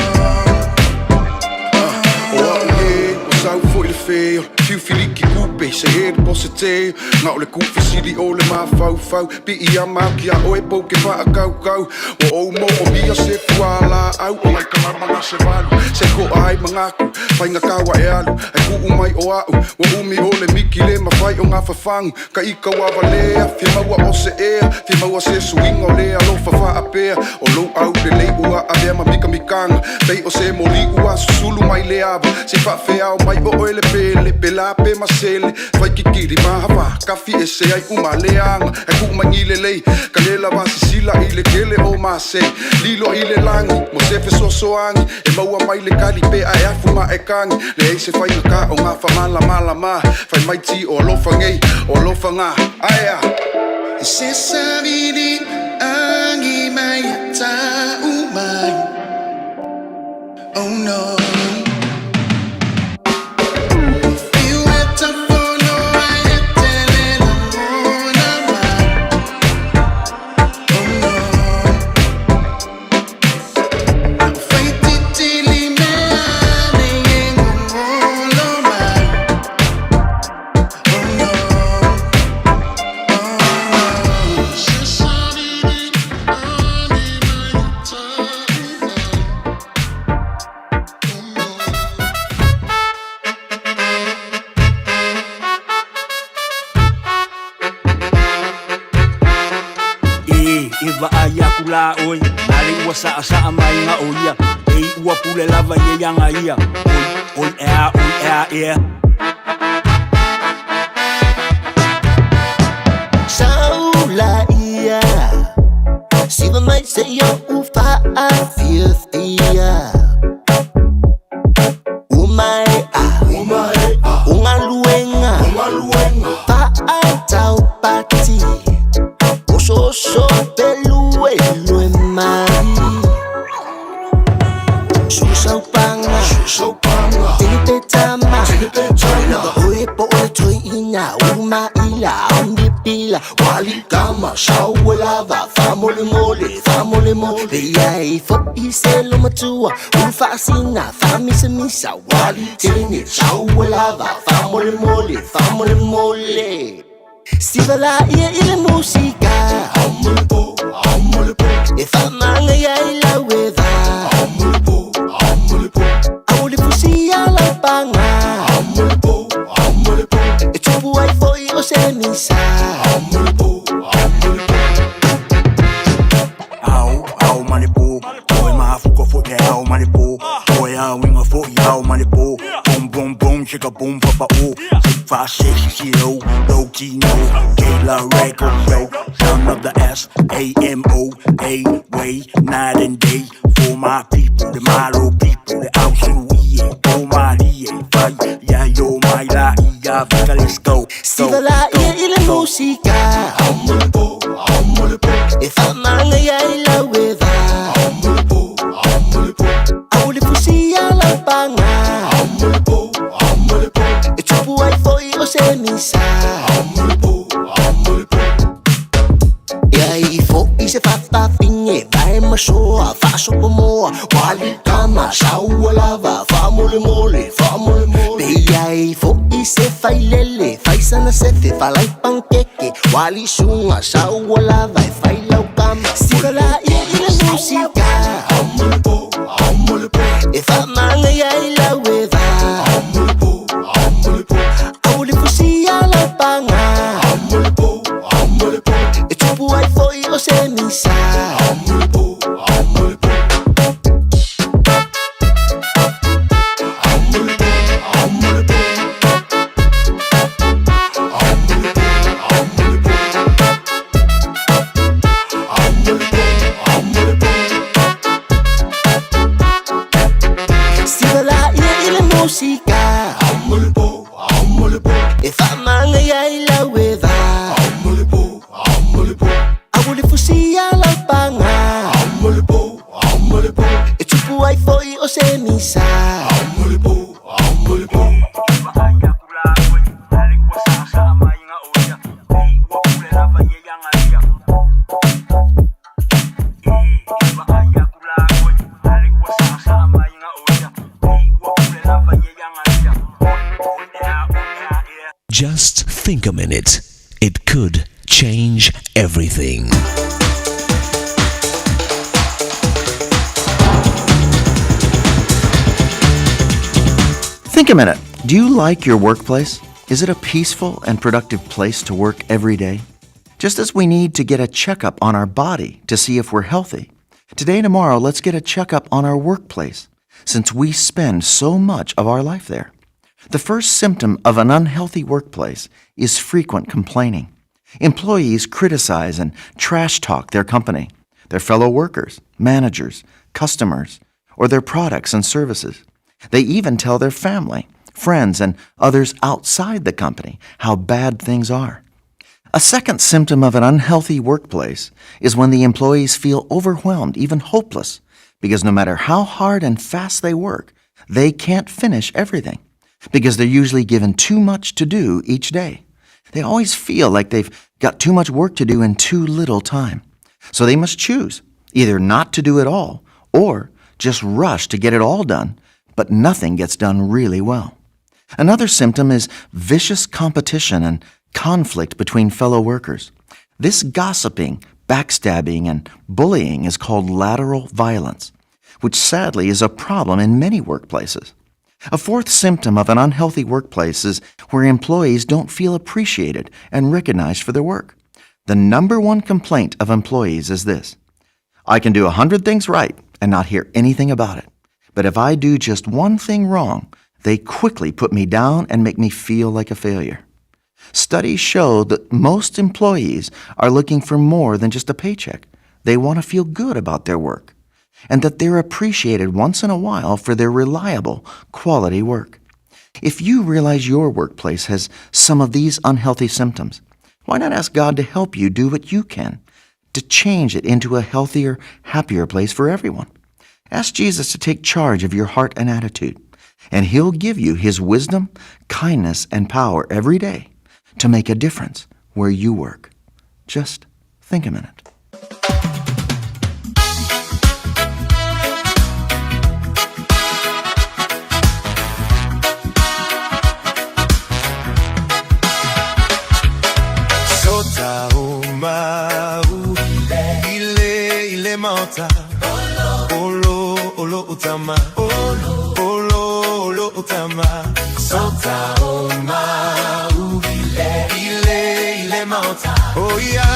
O a'u ē ua sau fo'i. te o le fiufiliki kupe se he po se te nga o le kufisili o le mafaufau pi'i a mau ki a oe pou ke faakaukau ua ou mo o mia se fualaau o lai kalama na se valu se ko'a ai magaku faigata e alu ai ku'u mai o a'u ua umi o le miki le mafai o gafafagu ka ika ua valea fia maua o se ea fia maua se suiga o le alofa faapea o lou aulelei ua avea ma mikamikaga pei o se moli ua susulu mai le ava se faafeao mai o oe le pele pelape masele faikikili mahavā kafi ese ai uma leaga e ku'u maigi lelei ka lē lava sisila i le kele o masei lilo i le lagi mo se fesoasoagi e maua mai le kali pe ae afu ma e kagi leai se faigatā o gafamalamalama fai mai ti o alofa gei o alofa gā aea Se savili angi mai ta umai. Oh no. Iweta fono ai e tele la mona mai. Oh no. Faititili mea nei e ngongolo mai. Oh no. Oh no. Se savili angi mai ta umai. E e vaai aku la oe na le ua saʻasaʻa mai ga o ia e ua pule lava ia iaga ia oi oi ea oi ea ea. Saula ia Siva mai se ia u faafiafia Ua mai a O galuega Faataupati Osooso peluelue mai Susaupanga Tinipetama Lava oe po o le toeina Umaila Aumipila Walikama Sauelava Faamolemole Faamolemole Ia e fo'i se lomatua Ulufaasina Faamisamisa Walitene Sauelava Faamolemole Faamolemole Siva laia i le musika E faamagaia i lau eva Au le fusia laupaga E tupu ai fo'i o se misa. Ao, ao ma le po, oe mafuka fo'i le ao ma le po, oe auiga fo'i ao ma le po. Boom boom boom chicka boom papa o. 6 5 6 C O low T no K La record yo. Son of the S A M O A way night and day for my people, the Malo people, the Ausulu ie, o Marie, fai ya yo mai la ia vika let's go. Siva laia i le musika E faamagaia i lau eva Au le fusia laupaga E tupu ai fo'i o se misa. Ia i fo'i se fafafine Vae masoa faasopomoa Walikama saualava Faamolemole Faamolemole Pe ia e fo'i se failele Faisana sefe falaipankeke Walisuga saualava E failaukama Siva laia i le musika E faamagaia i lau eva Au le fusia laupaga E tupu ai fo'i o se misa. Siva laia Just think a minute. It could change everything. Think a minute. Do you like your workplace? Is it a peaceful and productive place to work every day? Just as we need to get a checkup on our body to see if we're healthy, today and tomorrow, let's get a checkup on our workplace since we spend so much of our life there. The first symptom of an unhealthy workplace is frequent complaining. Employees criticize and trash talk their company, their fellow workers, managers, customers, or their products and services. They even tell their family, friends, and others outside the company how bad things are. A second symptom of an unhealthy workplace is when the employees feel overwhelmed, even hopeless, because no matter how hard and fast they work, they can't finish everything because they're usually given too much to do each day. They always feel like they've got too much work to do in too little time. So they must choose either not to do it all or just rush to get it all done, but nothing gets done really well. Another symptom is vicious competition and conflict between fellow workers. This gossiping, backstabbing, and bullying is called lateral violence, which sadly is a problem in many workplaces. A fourth symptom of an unhealthy workplace is where employees don't feel appreciated and recognized for their work. The number one complaint of employees is this I can do 100 things right and not hear anything about it. But if I do just one thing wrong, they quickly put me down and make me feel like a failure. Studies show that most employees are looking for more than just a paycheck. They want to feel good about their work and that they're appreciated once in a while for their reliable, quality work. If you realize your workplace has some of these unhealthy symptoms, why not ask God to help you do what you can to change it into a healthier, happier place for everyone? Ask Jesus to take charge of your heart and attitude, and He'll give you His wisdom, kindness, and power every day to make a difference where you work. Just think a minute. Sota o mau ile ile maota Olo olo utama Olo olo olo utama Sota o mau ile ile maota Oh yeah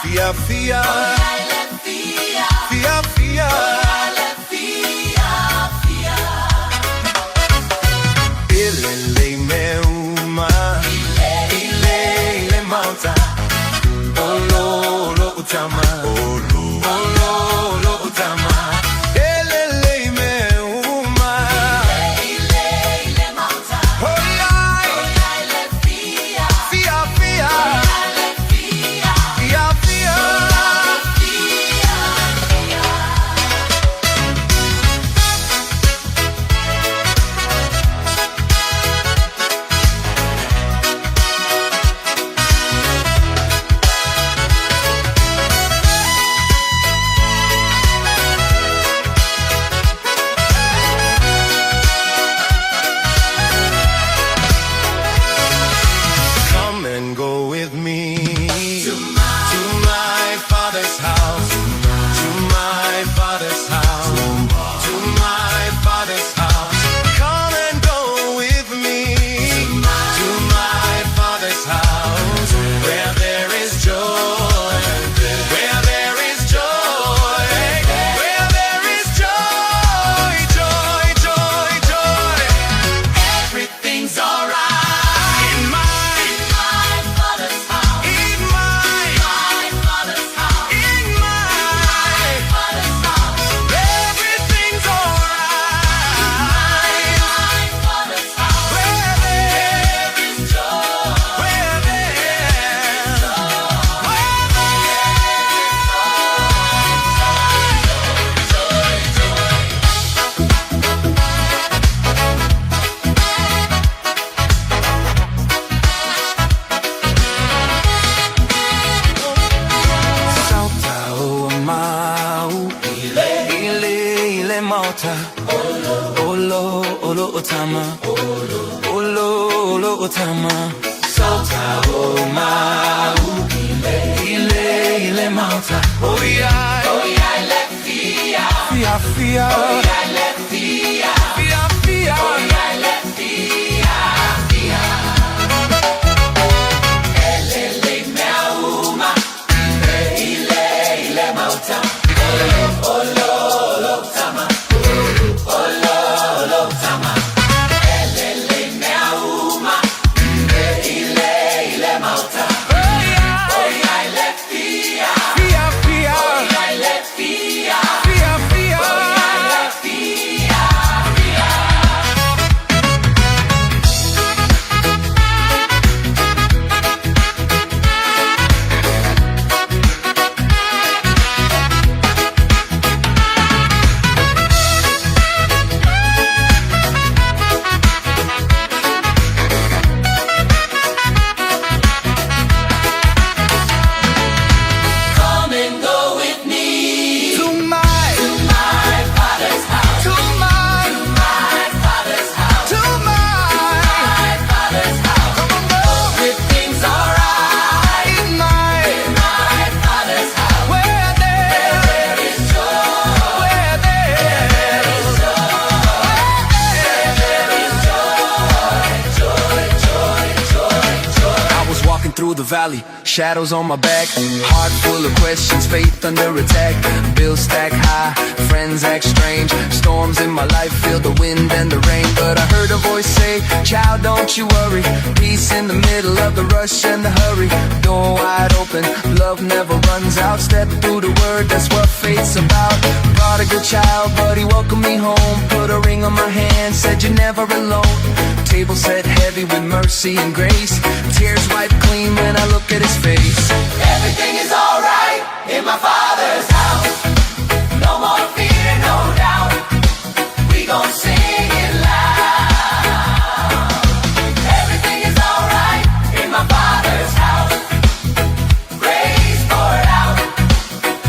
Fia fia Fia fia Ile le me uma Ile ile maota Olo olo utama Olo olo olo utama Ele le me uma Ile ile maota Oh yeah Fia fia Fia fia Come and go with me to my father's house, to my father's house, to my father's house. Come and go with me to my father's house, where there is joy, where there is joy, where there is joy, joy, joy, joy. Everything's alright in my father's house. In my father's house. In my father's house. Everything's alright. In my father's house. Where there is joy. Where there is joy. Where there is joy, joy, joy. Sauta o mau Ile ile ile maota Olo olo otama Olo o tama Sauta o mau Ile ile ile mauta Oh yeah Oh yeah le fia Fia fia Oh yeah le fia Fia fia Oh yeah le fia fia Elele mea uma Ile ile ile mauta Olo olo olo tama Olo olo tama Elele mea uma Ile ile ile mauta Oh yeah le fia Fia fia Oh yeah le fia Fia fia Oh yeah le fia fia. Come and go with me to my to my father's house. To my to my father's house. To my to my father's house. Come on, go. Everything's alright in my in my father's house. Where there, there is joy. Where there, is joy. Where there is joy. Joy, joy, joy, joy. I was walking through the valley, shadows on my back, heart full of questions, faith under attack. Bills stack high, friends act strange, storms in my life feel the wind and the rain. But I heard a voice say, Child, don't you worry. Peace in the middle of the rush and the hurry. Door wide open, love never runs out. Step through the word, that's what faith's about. Prodigal child, but he welcomed me home. Put a ring on my hand, said you're never alone. Table set heavy with mercy and grace. Tears wipe clean when I look at his face. Everything is alright in my father's house. No more fear, no doubt. We gon' sing it loud. Everything is alright in my father's house. Grace poured out.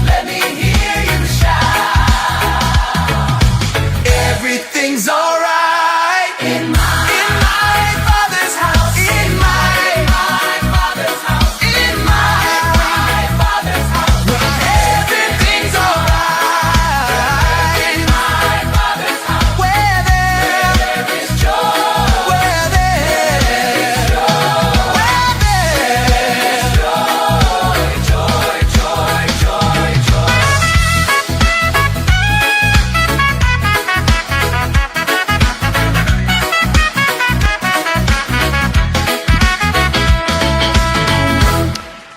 Let me hear you shout. Everything's alright in my in my father's house. In my my father's house. In my my father's house. Everything's alright in my father's house. Where there, there is joy. Where there is joy. Where there is joy. Joy, joy, joy, joy.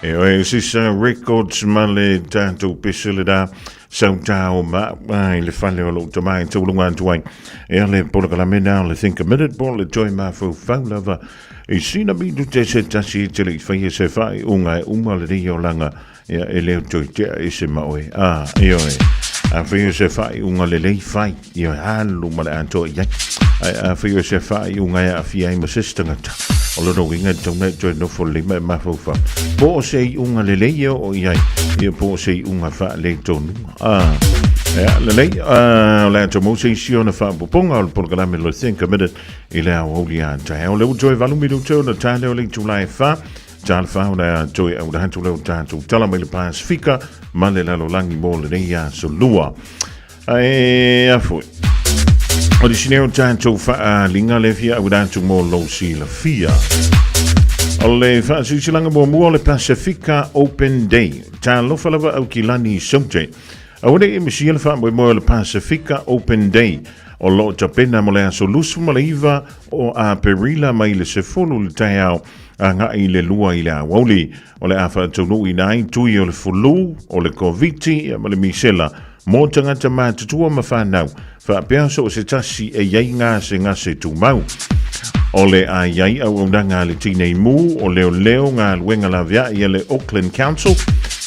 E oe Sisa Records ma le tatou pese le da sautao ma ai le fale o lou tamai taulunga atu ai. E ale polokalame na o le Think a Minute po le toe mafaufau lava i sina mitu te se tasi i te le i whaia se whai unga e uma le rei o langa ia e leo toi tea e se maoe. A, e oe. A whaia se whai unga le lei whai i oe alu ma le atoa i ai. Ai a whaia se whai unga e a fia ai ma se tangata. O lona uiga e tatau ona e toe nofo lelei ma e mafaufau. Po o se iuga lelei e oo i ai, ia po o se iuga faaletonuga. A, ia, lelei, a, o le a tomou se isi ona faaopoopoga o le polokalame o le Think a Minute i le aoauli a taeao. O lea ua toe 8 minute ona ta lea o le itula e 4, ta le 4 o le a toe aula atu lea o tatou tala mai le Pasifika ma le lalolagi mo lenei aso lua. Ae a foi. O le sineo tatou faaaliga le fia auina atu mo lou silafia. O le faasilasilaga muamua o le Pasifika Open Day. Talofa lava Aukilani Sote. Aua ne i misia le faamoemoe o le Pasifika Open Day o lo o tapena mo le aso 29 o Aperila mai le 10 i le taeao agai i le 2 i le aoauli. O le a faataunuuina ai tui o le fulu, o le Koviti ma le misela Mō tangata mātutua ma whānau, faapea so o se tasi e iai gasegase tumau. O le a iai auaunaga a le Tinei Mu, o Leoleo Galuega Laveai a le Auckland Council,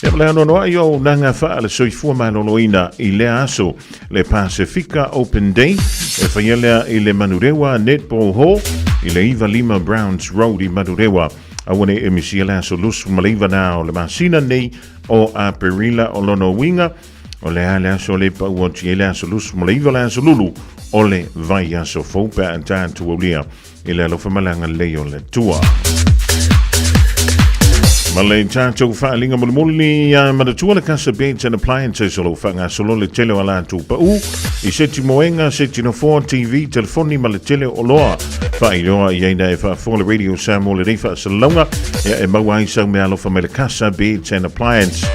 ia ma le anoanoai o auaunaga faa le soifua maloloina i lea aso, le Pasifika Open Day, e whaia lea i le Manurewa Netball Hall, i le 95 Browns Road i Manurewa. Aua ne i e misia le aso 29 na o le masina nei o Aperila o lona uiga, o le a le aso le pau atu i ai le aso 29 le aso lulu o le vaiaso fou pe a tatou aulia i le alofa ma le agalelei o le Atua. Ma le tatou faaaliga mulimuli ia manatua le Casa Beds and Appliances o lo o faagasolo le tele o a latou pau i seti moega, seti nofoa, TV, telefoni ma le tele o oloa. Faailoa i ai na e faafofoga le Radio Samoa lenei faasalalauga ia e maua ai sau meaalofa mai le Casa Beds and Appliance.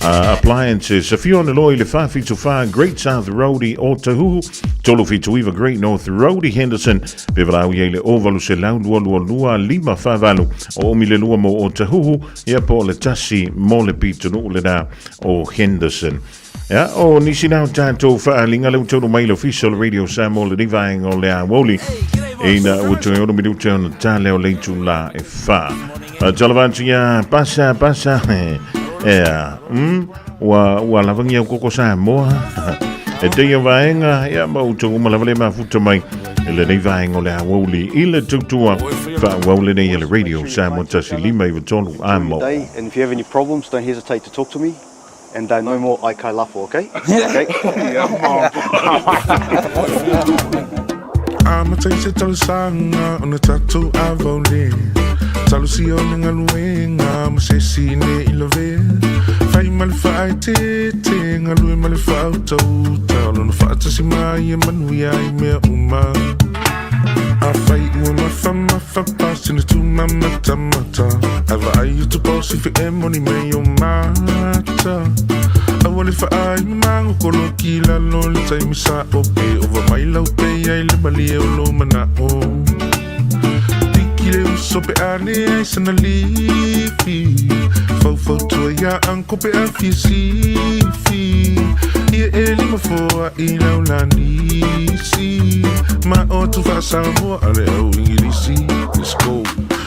Appliances. Afio ane loa i le 474 Great South Road i Otahuhu, 379 Great North Road i Henderson, Pe valaau i ai le 0800 222 548 o umi le lua mo Otahuhu, ia po o le tasi mo le pitonuu lena o Henderson. Ia, o nisi na o tātou whaaliga le utaunu mai le ofisa o le Radio Samoa le vaenga o le aoauli. Ina ua toe ono minute ona tale o le itula e wha. Tala ia pasa pasa. Ea, ua lavangia o koko Samoa. E teia vaenga, ia ma utou uma lava le mafuta mai. I lenei vaenga o le aoauli i le tautua. Whaauau lenei e le Radio Samoa 153 amo. Day, and if you have any problems, don't hesitate to talk to me. And no more aikai lafo, okay? Okay. Amata i se talosaga ona tatou avaole Talosia o le galuega ma se isi ne i lavea Fai ma le faaeteete, galue ma le faautauta O lona faatasi mai e manuia ai mea uma Afai ua mafamafa pasina tumamatamata Ae vaai atu po o se fe'e moni mai o mata Aua le faai mamago koloki i lalo i le taimi sa'o Pe ova mai lau pe ai le malie o lou mana'o Piki le uso pe a leai sana lifi Faufautua iā uncle pe a fia sifi Ia e lima foa'i lau lanisi Ma o atu faa-Samoa a le au Igilisi Let's go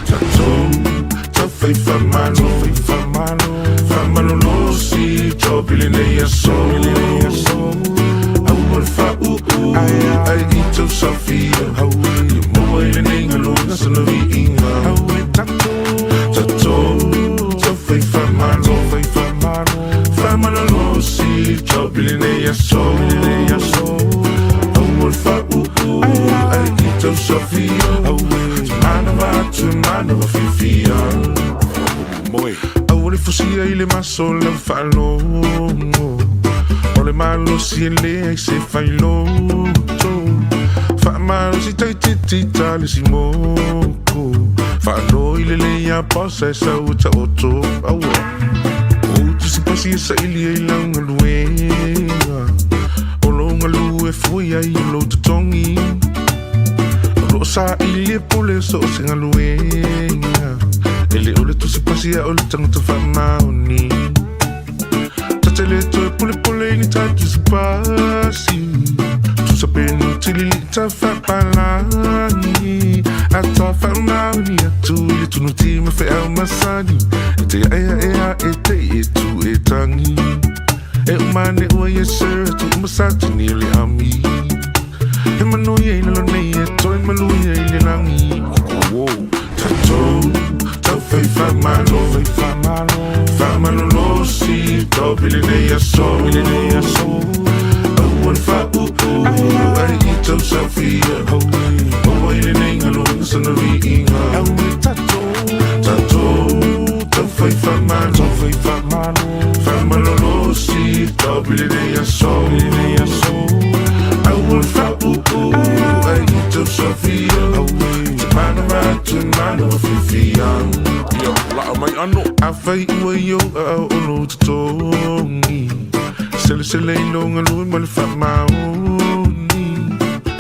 Tatou taufai faamalo Faamalolosi job i lenei aso Aua le faauu ae i tou saofia Ia maua i lenei galuega sana viiga Tatou taufai faamalo Faamalolosi job i lenei aso Aua le faauu ae i tou saofia Manawa atu manawa fiafia Aua le fusia i le maso lau faalogo O le malosi e leai se failoto Faamalosi taititi ta le simoko Faanoi lelei a posa e sau e taoto Aua O tusipasi e saili ai lau galuega O lou galue fua i ai o lou totogi O loo saili e pule so o se galuega E le o le tusipasi a o le tagata faamaoni Ta te le toe pulepule i ni ta tusipasi Tusa penu tilili'i ta faapalagi A ta faamaoni atu i le tunuti ma feau masani E te aeae e te i e tu e tagi E uma ane ua yes sir atu uma satini o le ami He manuia i lalo nei e toe maluia i le lagi Wow. Tatou taufai faamalo Faamalolosi topi lenei aso Aua le faauu ae i tou saofia Maua i lenei galuega sana viiga Tatou taufai faamalo Faamalolosi topi lenei aso Aua le faauu ae i tou saofia Te manawa atu e manawa fiafia Afai ua i ou aao o lou totogi Selesele i lou galue ma le faamaoni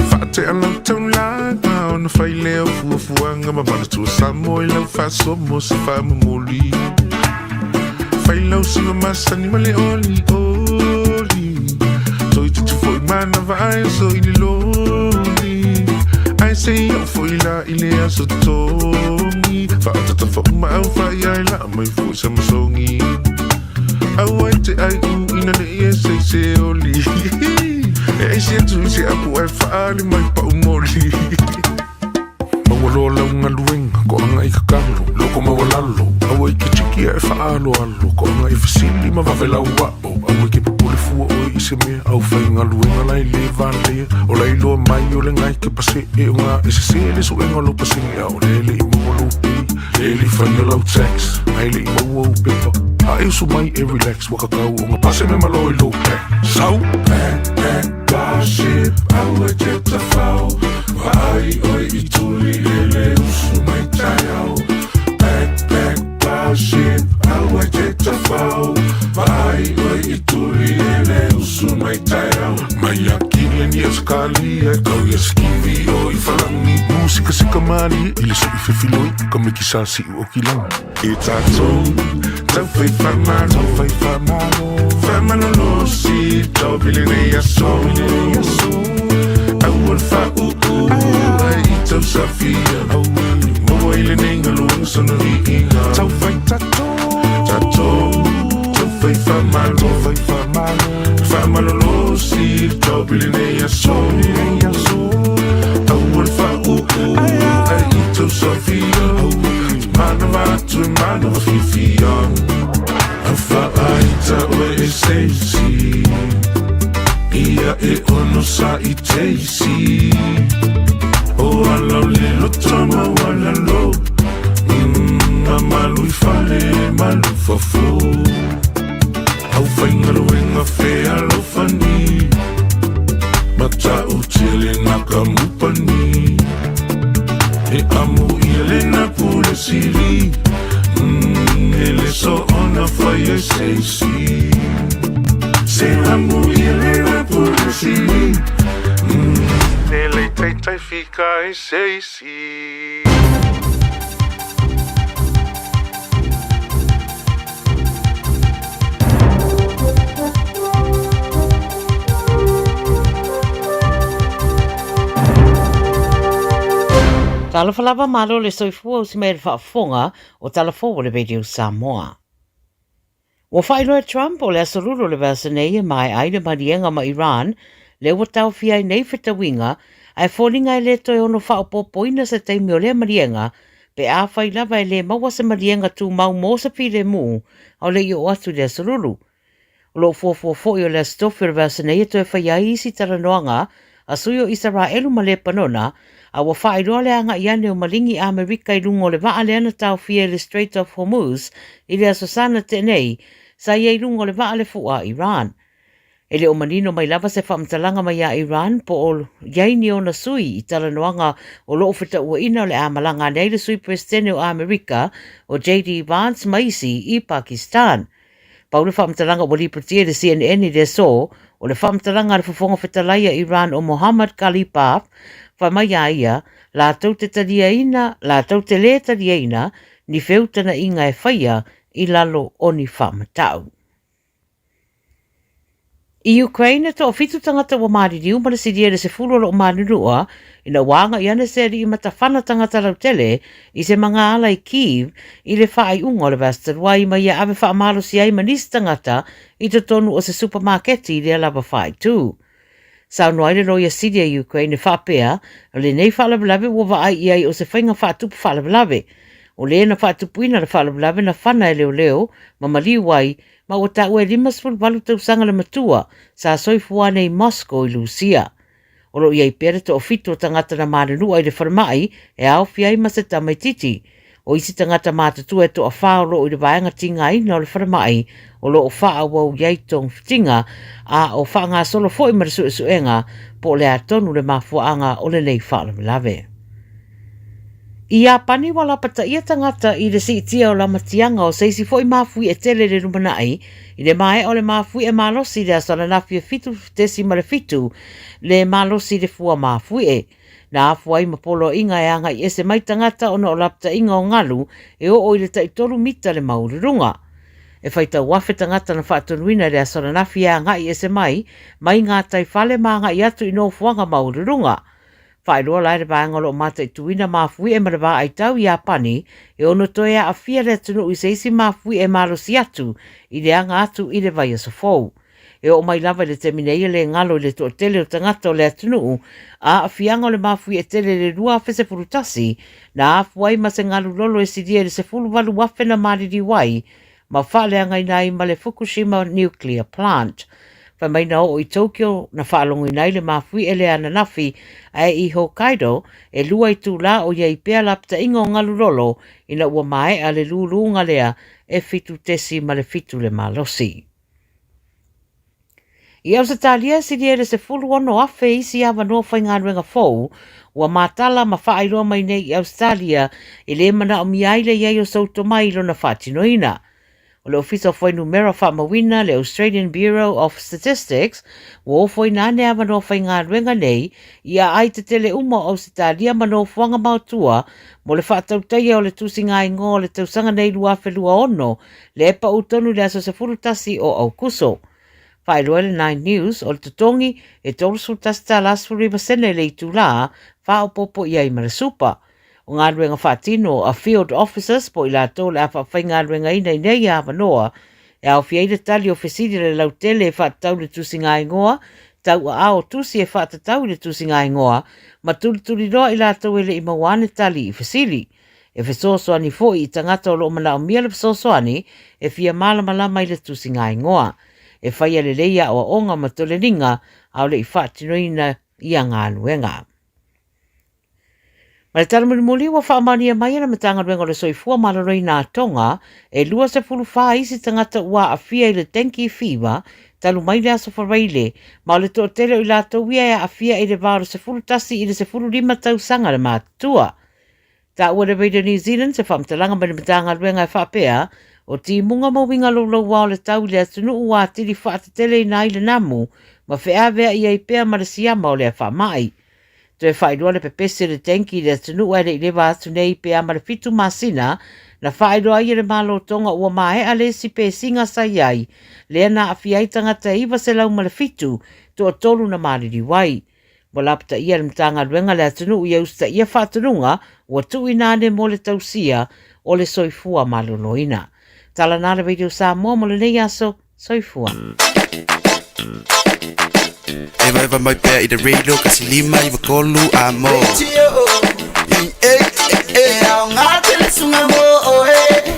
Faatea lau taulaga ona fai lea o fuafuaga Ma manatua Samoa i lau faasoa mo se faamomoli Fai lau siva masani ma le olioli Toeitiiti foi manava ae oso i le loli Ae se i oo foi la i le aso totogi Faaataata faauma au faaiai laa mai foi sa masogi Aua e te aiu ina ne i e se i se oli E aisi atu i se apu ae faaali mai pau moli Maua loa lau galuega, koaga i kakalo, loko maualalo, aua i ke tiki ae faaaloalo, koaga i fesili ma vave lau ao, aua i ke popole. pule fua oe i se mea Au faigaluega la e lē valea O la iloa mai o le gai ke paseʻe O gā e sesē le suʻega o lou pasene A o lea e leʻi maua lou pay Lea e leʻi faia lau tax A e leʻi maua ou pepa A e usu mai e relax Ua kakau o ga pase me malo i lou pack Sau! Pack, pack, pasip Aua e te tafao Vaai oe i tuli e le usu mai taeao Pack, pack, pasip Aua e te tafao Vaai oe i tuli e le usu mai taeao Mai akili ni Australia Kau ia skivi o i whalangi Musika sika malie I le sui fefiloi Ka meki sa siu o kilangi E tātou Tau whai whamalo Tau whai whamalo Whamalolosi Tau pili nei aso Aua le whauu Ai i tau safia Maua i le nei ngaluanga sana viiga Tau whai tātou Tātou Tau whai whamalo Tau whai whamalo Whamalolosi Tau pili nei aso Aua le whauu Ai i tau safia Manawa atu e manawa whiwhia A whaaita oe e seisi Ia e ono sa i teisi O alau le loto ma wala lo A malu i fale malu fafo Au whaingaluenga whea alofani Mata o tele naka mupani E amu ia le na pule sili E le so ona whai e seisi Se amu ia le na pule sili E le taitai fika e seisi Talofa lava malo le soifua o si mai le faafofoga o Tala Fou o le Radio Samoa. Ua faailoa e Trump o le aso lulu o le vaiaso nei e maea ai le maliega ma Iran lea ua taofia ai nei fetauiga ae foliga e le toe ono faaopoopoina se taimi o lea maliega pe afai lava e le maua se maliega tumau mo se filemu a o le i oo atu i le aso lulu. O lo o fuafua foi o le Aso Tofi o le vaiaso nei e toe faia ai isi talanoaga a sui o Isaraelu ma Lepanona, a ua faailoa le agai ane o maligi Amerika i luga o le vaa lea na taofia i le Strait of Hormuz i le Aso Sa na tea nei, sa i ai i luga o le vaa le fu'a a Iran. E le o manino mai lava se faamatalaga mai iā Iran po o i ai ni ona sui i talanoaga o lo o fetauaina o le a malaga ane ai le Sui Peresetene o Amerika o JD Vance ma isi i Pakistan. Pau le faamatalaga ua lipotia i le CNN i le aso, o le faamatalaga a le Fofoga Fetalai a Iran o Mohammad Ghalibaf, fai mai iā ia, latou te taliaina, latou te lē taliaina ni feutanaʻiga e faia i lalo o ni faamatau. I Ukraine, e toafitu tagata ua maliliu ma le silia i le 10 o lo o manunua ina ua agai ane se alii matafana tagata lautele i se magaala i Kyiv i le faaiuga o le vaiaso talu ai ma ia ave faamalosi ai ma nisi tagata i totonu o se supamaketi i lea lava faaitu. Saunoa ai le Loia Sili a Ukraine e faapea, o lenei faalavelave ua vaai i ai o se faiga faatupu faalavelave. O le na faatupuina le faalavelave na fana e leoleo ma maliu ai ma ua taua e 58 tausaga le matua sa soifua ane i Moscow i Lusia. O lo o i ai pea le toafitu o tagata na manunua i le falemai e aofia ai ma se tamaititi. O isi tagata matutua e toawhā o lo o i le vaega tigaina o le falemai o lo o faaauau i ai togafitiga, a o faagasolo foi ma le suesuega po o le a tonu le mafuaaga o lenei faalavelave. I Iapani ua lapataia tagata i le siitia o lamatiaga o se isi foi mafuie tele i le lumanai i le maea o le mafuie malosi i le aso ananafi e 7.7 le malosi i le fua mafuie. Na afua ai ma poloaiga e agai ese mai tagata ona o lapataiga o galu e oo i le taitolu mita le maualuluga. E faitau afe tagata na faatonuina i le aso ananafi e agai ese mai, mai ngā tai fale ma agai atu i nofoaga maualuluga. Faailoa la e le vaega o lo o mataituina mafuie ma le vaai tau i Iapani e ono toe aafia le atunuu i se isi mafuie malosi atu i le aga atu i le vaiaso fou. E oo mai lava i le taimi nei e le galo i le toatele o tagata o le atunuu a aafiaga o le mafuie tele i le 2011 na afua ai ma se galu lolo e silia i le 18,000 na maliliu ai ma faaleagaina ai ma le Fukushima Nuclear Plant. Fai mai na oo i Tokyo na faalogoina ai le mafuie lea ananafi, ae i Hokkaido, e lua itulā o i ai pea lapataiga o galu lolo ina ua maea le lūlūga lea e 7.7 le malosi. I Ausetalia e silia i le 16,000 isi avanoa faigaluega fou ua matala ma faailoa mai nei i Ausetalia e le manaomia ai le i ai o sou tomai i lona faatinoina. O le Ofisa o Fuainumera Faamauina, le Australian Bureau of Statistics, ua ofoina ane avanoa faigaluega nei i aai tetele uma o Ausetalia ma nofoaga maotua mo le faatautaia o le tusigaigoa o le tausaga nei 2026, lea e pau tonu i le aso 11 o Aokuso. Faailoa e le Nine News, o le totogi e $31.19 i le itulā, faaopoopo i ai ma le supa. O galuega faatino a Field Officers po o i latou o le a faafaigaluegaina i nei avanoa, e aofia ai le tali o fesili a le lautele e faatatau i le tusigaigoa, tauaao tusi e faatatau i le tusigaigoa, ma tulituliloa i latou e le i maua ane tali i fesili. E fesoasoani foi i tagata o lo o manaomia le fesoasoani e fia malamalama i le tusigaigoa. E faia lelei aoaoga ma toleniga a o le i faatinoina ia galuega. Ma le tala mulimuli ua faamaonia mai e le Matagaluega o le Soifua Maloloina a Tonga e 24 isi tagata ua aafia i le dengue fever talu mai le aso Faraile, ma o le toatele o i latou ia e aafia i le va o le 11 i le 15 tausaga le matutua. Taua le Radio New Zealand se faamatalaga mai le Matagaluega e faapea, o timuga ma uiga louloua o le tau i le atunuu ua atili faateteleina ai le namu ma feaveai ai pea ma le siama o lea faamai. Toe faailoa le pepesi o le dengue i le atunuu ae le i leva atu nei pe a ma le fitu masina na faailoa ai e le Malo Tonga ua maea le isi pesiga sa i ai, lea na aafia ai tagata e 907, toatolu na maliliu ai. Ua lapataia e le Matagaluega le atunuu ia usitaia faatonuga ua tuuina ane mo le tausia o le soifua maloloina. Tala na le Radio Samoa mo lenei aso. Soifua. Evaeva mai pea i le radio kasi lima iwa tolu a mo. E e aoga tele sunga mo oe.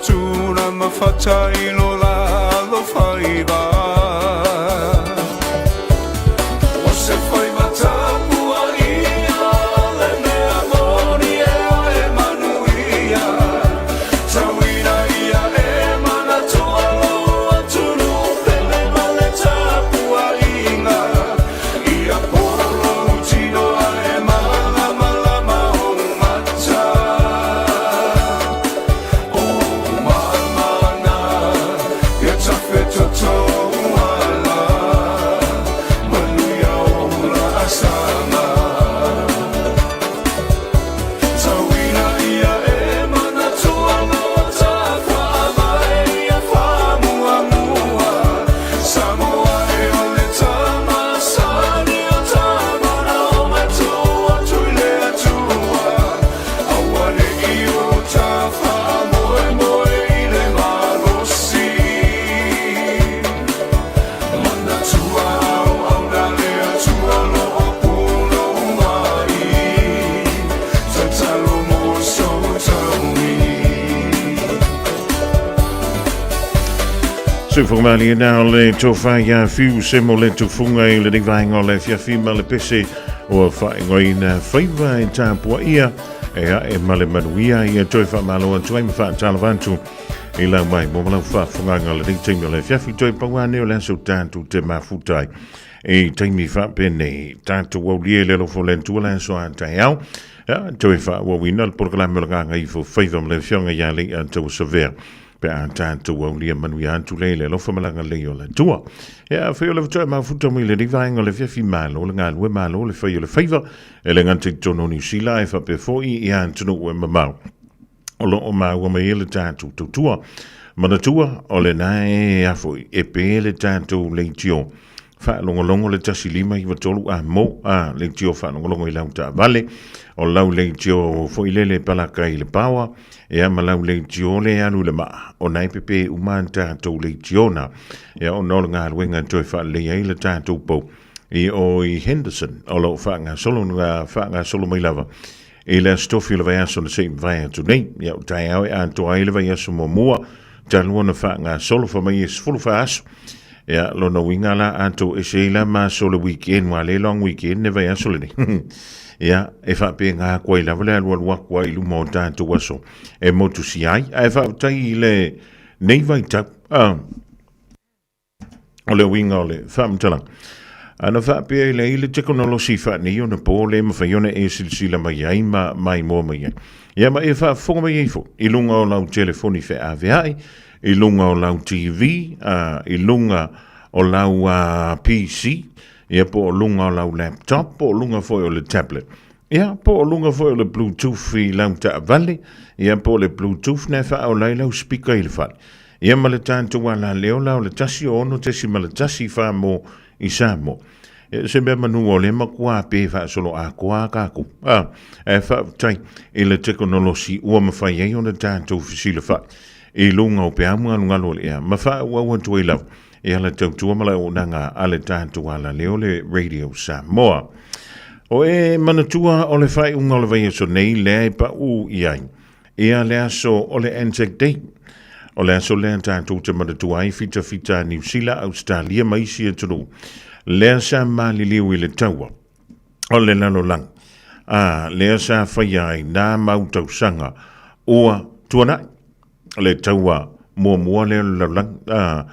Tuna mafata i lo la alo faiva. O se faiva tapua ia le mea moni e oe manuia. Tauina ia e manatua lou atunuu pele ma le tapuaiga. Ia polo lou tino ae malamalama ou mata. O mamana ia tafetotou ala. Manuia ou laasaga. Tauina ia e manatua lou tafaavae ia faamuamua. Samoa e o le tama sani o tama na o matou atu i le Atua. Aua ne i o ta faamoemoe i le malosi. Manatua auauna le Atua o lo o pulou mai. Tatalo mo sou taui. Soifua malie na o le tofa ia Fiu se mo le tufunga i lenei vaega o le afiafi ma le pese ua faaigoaina Faiva e Tapuaia e ae ma le manuia ia toe faamalo atu ai ma faatalofa atu i lau mai mo ma lau faafogaga o lenei taimi o le afiafi toe pau ane o le aso tatou te mafuta ai i taimi faapenei tatou aulia i le alofa o le Atua le aso a taeao ia toe faaauauina le polokalame o le Gagaifo Faiva ma le afioga ia Lei'atau Savea pe a tatou aulia manuia atu lea i le alofa ma le agalelei o le Atua. Ia, afai o le faatoa e mafuta mai lenei vaega o le afiafi, malo le galue, malo le fai o le faiva, e le gata i totonu o Niu Sila ae faapea foi i atunuu e mamao o lo o maua mai ai le tatou tautua. Manatua, o lena e a foi, e pe le tatou leitio faalogologo le 1593 a mo a leitio faalogologo i lau taavale, o lau leitio foi lele palaka i le paoa, Ia ma lau leitio le alu i le maa, ona e pepe uma a tatou leitiona. Ia ona o le galuega e toe faalelei ai le tatou pou i o i Henderson, o lo o faagasolo na faagasolo mai lava i le Aso Tofi o le vaiaso na se i mavae atu nei. Ia o taeao e atoa ai le vaiaso muamua talu ona faagasolo fa mai e 14 aso. Ia lona uiga la ato ese ai la maso le weekend wa le long weekend ne vaiaso lenei. Ia e faapena atu ai lava le alualu atu ai i luma o tatou aso e motusia ai. Ae faafetai i le nei vaitau. Ah, o le uiga o le faamatalaga. Ana faapea i le i le tekonolosi faanei ona po le mafai ona e silasila mai ai ma maimoa mai ai. Ia ma e faafofoga mai ai foi i luga o lau telefoni feaveai, i luga o lau TV, i luga o lau PC, ia po o luga o lau laptop, po o luga foi o le tablet. Ia, po o luga foi o le Bluetooth i lau taavale, ia po o le Bluetooth na e faaola ai lau speaker i le fale. Ia ma le tatou alaleo la o le 106.1 wha i Samoa. E se mea manu o le matua pe faasolo atoa a kākou. A, e faafetai i le tekonolosi ua mafai ai ona tatou fesilafai i luga o peau galugalu o le ea ma faaauau atu ai lava e ala tautua ma le auaunaga a le tatou alaleo le Radio Samoa. O e manatua o le faaiuga o le vaiaso nei lea e paʻu i ai ia le aso o le Anzac Day. O le aso lea tatou te manatua ai fitafita a Niu Sila, Ausetalia ma isi atunuu. Lea sa maliliu i le taua o le lalolagi, a lea sa faia ai nā mau tausaga ua tuanai le taua muamua lea o le lalolagi, a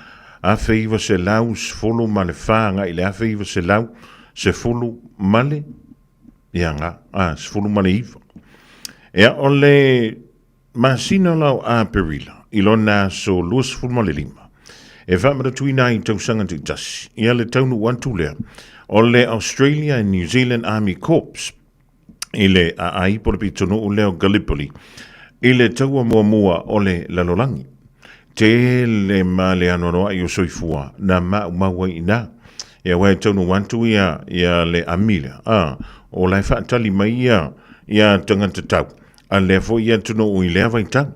1914 agai i le 1910 ma le ia nga, a, 19. Ea o le masina la o Aperila i lona aso 25, e faamanatuina ai i tausaga taitasi, ia le taunuu atu lea o le Australia and New Zealand Army Corps i le aai po le pitonuu lea o Gallipoli i le taua muamua o le lalolagi. Tele ma le anoanoai o soifua na maumau ai i ina. Ia aua e taunuu atu ia, ia le ami lea, a, o la e faatali mai ia, ia tagata tau, a lea foi ia atunuu i lea vaitau.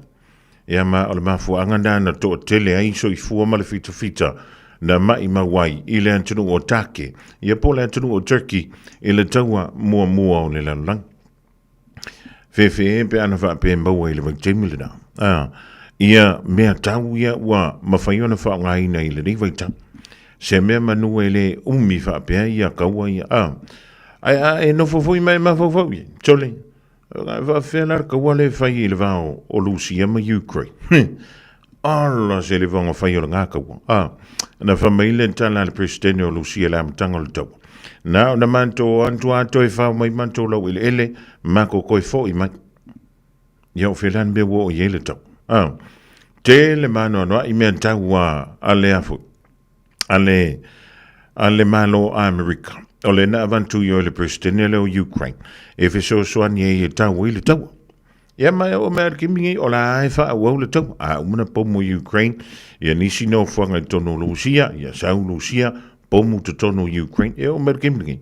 Ia ma o le mafuaaga na na toatele ai soifua ma le fitafita na maimau ai i le atunuu o Take, ia po o le atunuu o Turkey i le taua muamua o le lalolagi. Fefe pe ana faapea e maua i le vaitaimi lena. A, Ia mea tau ia ua mafai ona faaaogaina i lenei vaitau. Se mea manu e le umi faapea ia kaua ia, a. Ae a e nofo foi ma e mafaufau i ai, sole, e faafefea la le kaua lea e fai i le va o Lusia ma Ukraine? Ala se le vaoga fai o lena kaua, a. Na fai mai le tala a le Peresetene o Lusia i le amataga o le taua, Na ona matou o atu lava toe fao mai matou laueleele, matou toe foi mai. Ia o fea la le mea ua oo i ai le tau? A, tele maanoanoa i mea tau a, a le a foi, a le, a le Malo o Amerika. O le na avatu i o i le Peresetene lea o Ukraine, e fesoasoani ai e tau ai le taua. Ia ma e oo mai lava i le taimi nei, o la e faaauau le taua. A uma na pomu i Ukraine, ia nisi nofoaga i totonu o Lusia, ia sau Lusia, pomu totonu o Ukraine, e oo mai i le taimi nei,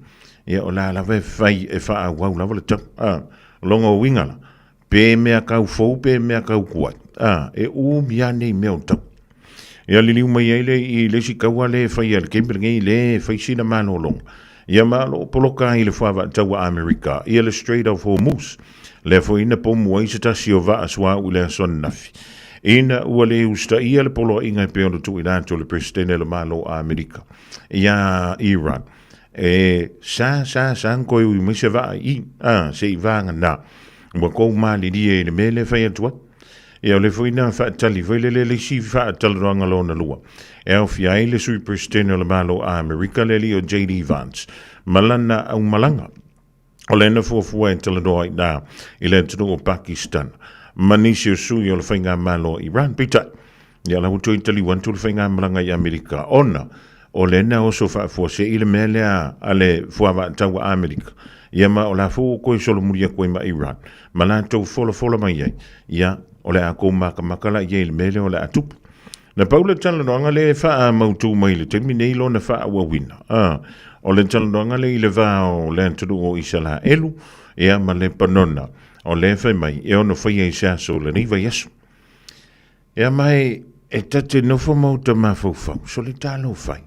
ia o la lava e fai e faaauau lava le taua. A, o lona uiga la, pe mea kau fou pe mea kau tuai, a, e umi lava nei mea o taua. Ia liliu mai ai le i le isi taua lea e fai a le taimi lenei, lea e fai sina malologa. Ia ma o lo o poloka ai le fuavaataua a Amerika ia le Strait of Hormuz, lea foi na pomu ai se tasi o vaa suauu i le aso ananafi. Ina ua le usitaia le poloaiga e pei ona tuuina atu e le Peresetene o le Malo a Amerika iā Iran, e sa sa sa na toe ui mai se vaa i i, a, se i vagana ua tou malilie i le mea lea e fai atu ai. Ia, o le foi na faatali foi lele le isi faatalanoaga lona lua e aofia ai le Sui Peresetene o le Malo a Amerika le alii o JD Vance ma lana aumalaga. O lea na fuafua e talanoa i ina i le atunuu o Pakistan ma nisi o sui o le faigamalo o Iran. Peitai, ia la ua toe taliu atu le faigamalaga i Amerika ona o lea na oso faafuasei le mea lea a le fuavaataua a Amerika. Ia ma o la foi ua toe solomuli atu ai ma Iran ma latou folafola mai ai, ia, o le a tou makamaka la i ai i le mea lea o le a tupu. Na pau le talanoaga lea e faamautū mai i le taimi nei lona faaauauina, a, o le talanoaga lea i le va o le atunuu o Isalaelu, ia, ma Lepanona, o lea e fai mai e ono faia i se aso o lenei vaiaso. Ia ma e, e ta te nofo ma uta mafaufau, so le talofa ai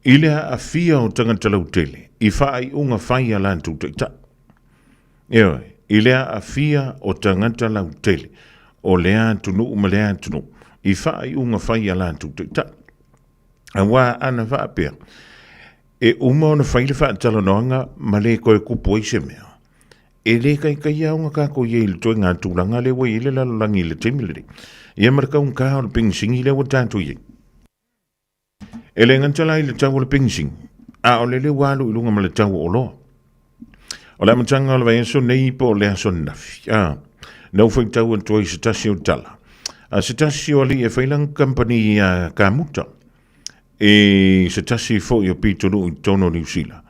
i le aafia o tagata lautele i faaiuga fai a latou taitai. Ioe, i le aafia o tagata lautele o lea atunuu ma lea atunuu i faaiuga fai a latou taitai. Aua ana faapea, e uma ona fai le faatalanoaga ma le toe tupu ai se mea, e le taitai lava ona tatou i ai i le ituaiga tulaga lea ua i ai le lalolagi i le taimi lenei. Ia ma le taugata o le penisini lea ua tatou i ai. E le gata la i le tau o le penisini, a o lele ua alu i luga ma le tau o oloa. O le amataga o le vaiaso nei po o le aso ananafi, a, na ou faitau atu ai i se tasi o tala a se tasi o alii e fai lana kamupani a kamuta i se tasi foi o pitonuu i totonu o Niu Sila.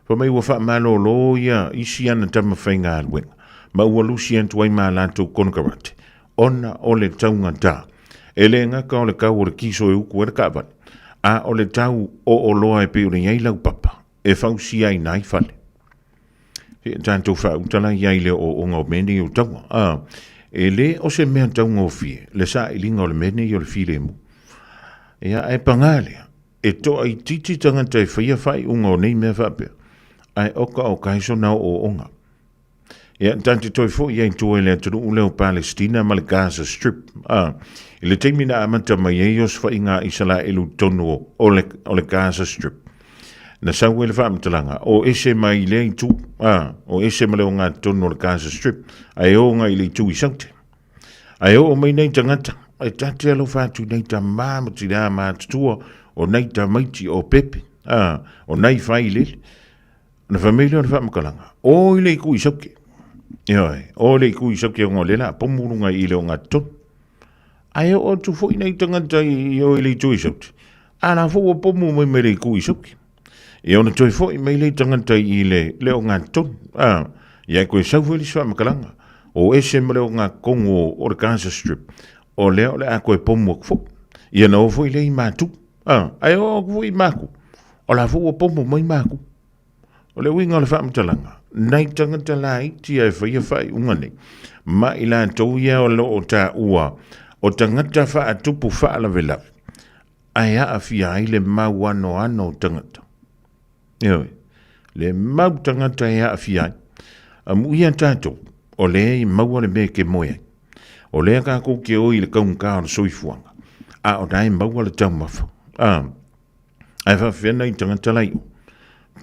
Fai mai ua faamalolo ia isi ana tama faigaluega ma ua lusi atu ai ma a latou konekarate ona o le taugata. E le gata o le tau o le kiso e utu ai le taavale, a o le tau o oloa e pei ona i ai laupapa e fausia ai nai fale. E tatou faauta la i ai le ooooga o mea nei o taua. A, e le o se mea taugofie le sailiga o le mea nei o le filemu. Ia, ae pagā lea, e toaitiiti tagata e faia faaiuga o nei mea faapea, ae oka oka ai sona ooooga. Ia, ta te toe foi ai i tua i le atunuu lea o Palestina ma le Gaza Strip. A, i le taimi na amata mai ai osofaiga a Isalaelu i totonu o le, o le Gaza Strip, na sau ai le faamatalaga, o ese mai lea itu, a, o ese ma le ogatotonu o le Gaza Strip, ae o agai i le itu i Saute. Ae oo mai nei tagata, e ta te alofa atu i nei tamā ma tinā matutua, o nei tamaiti o pepe, a, o nei failele, Ona fai mai lea o le faamatalaga, o i le itu i Sauke. Ioe, o i le itu i Sauke ona o lea o le a pomu luga i le ogatotonu. Ae oo atu foi nai tagata i o i le itu i Sauke, a la foi ua pomu mai ma le itu i Sauke. Ia ona toe foi mai lea tagata i le, le ogatotonu. A, ia e toe sau foi le isi faamatalaga, o ese ma le ogatotonu o le Gaza Strip, o lea o le a toe pomu atu foi. Ia ona o foi lea i Matu. A, ae oo atu foi i Matu, O la foi ua pomu mai maku. O le uiga o le faamatalaga, nai tagata laiti e faia faaiuga nei, ma i latou ia o lo o taua o tagata faatupu faalavelave, ae aafia ai le mau anoano o tagata. Ioe, le mau tagata e aafia ai. Amuia tatou, o lea e maua le mea e te moe ai. O lea tatou te o i le taugata o le soifuaga, a o la e maua le taumafa. A, ae faapefea nai tagata la i o?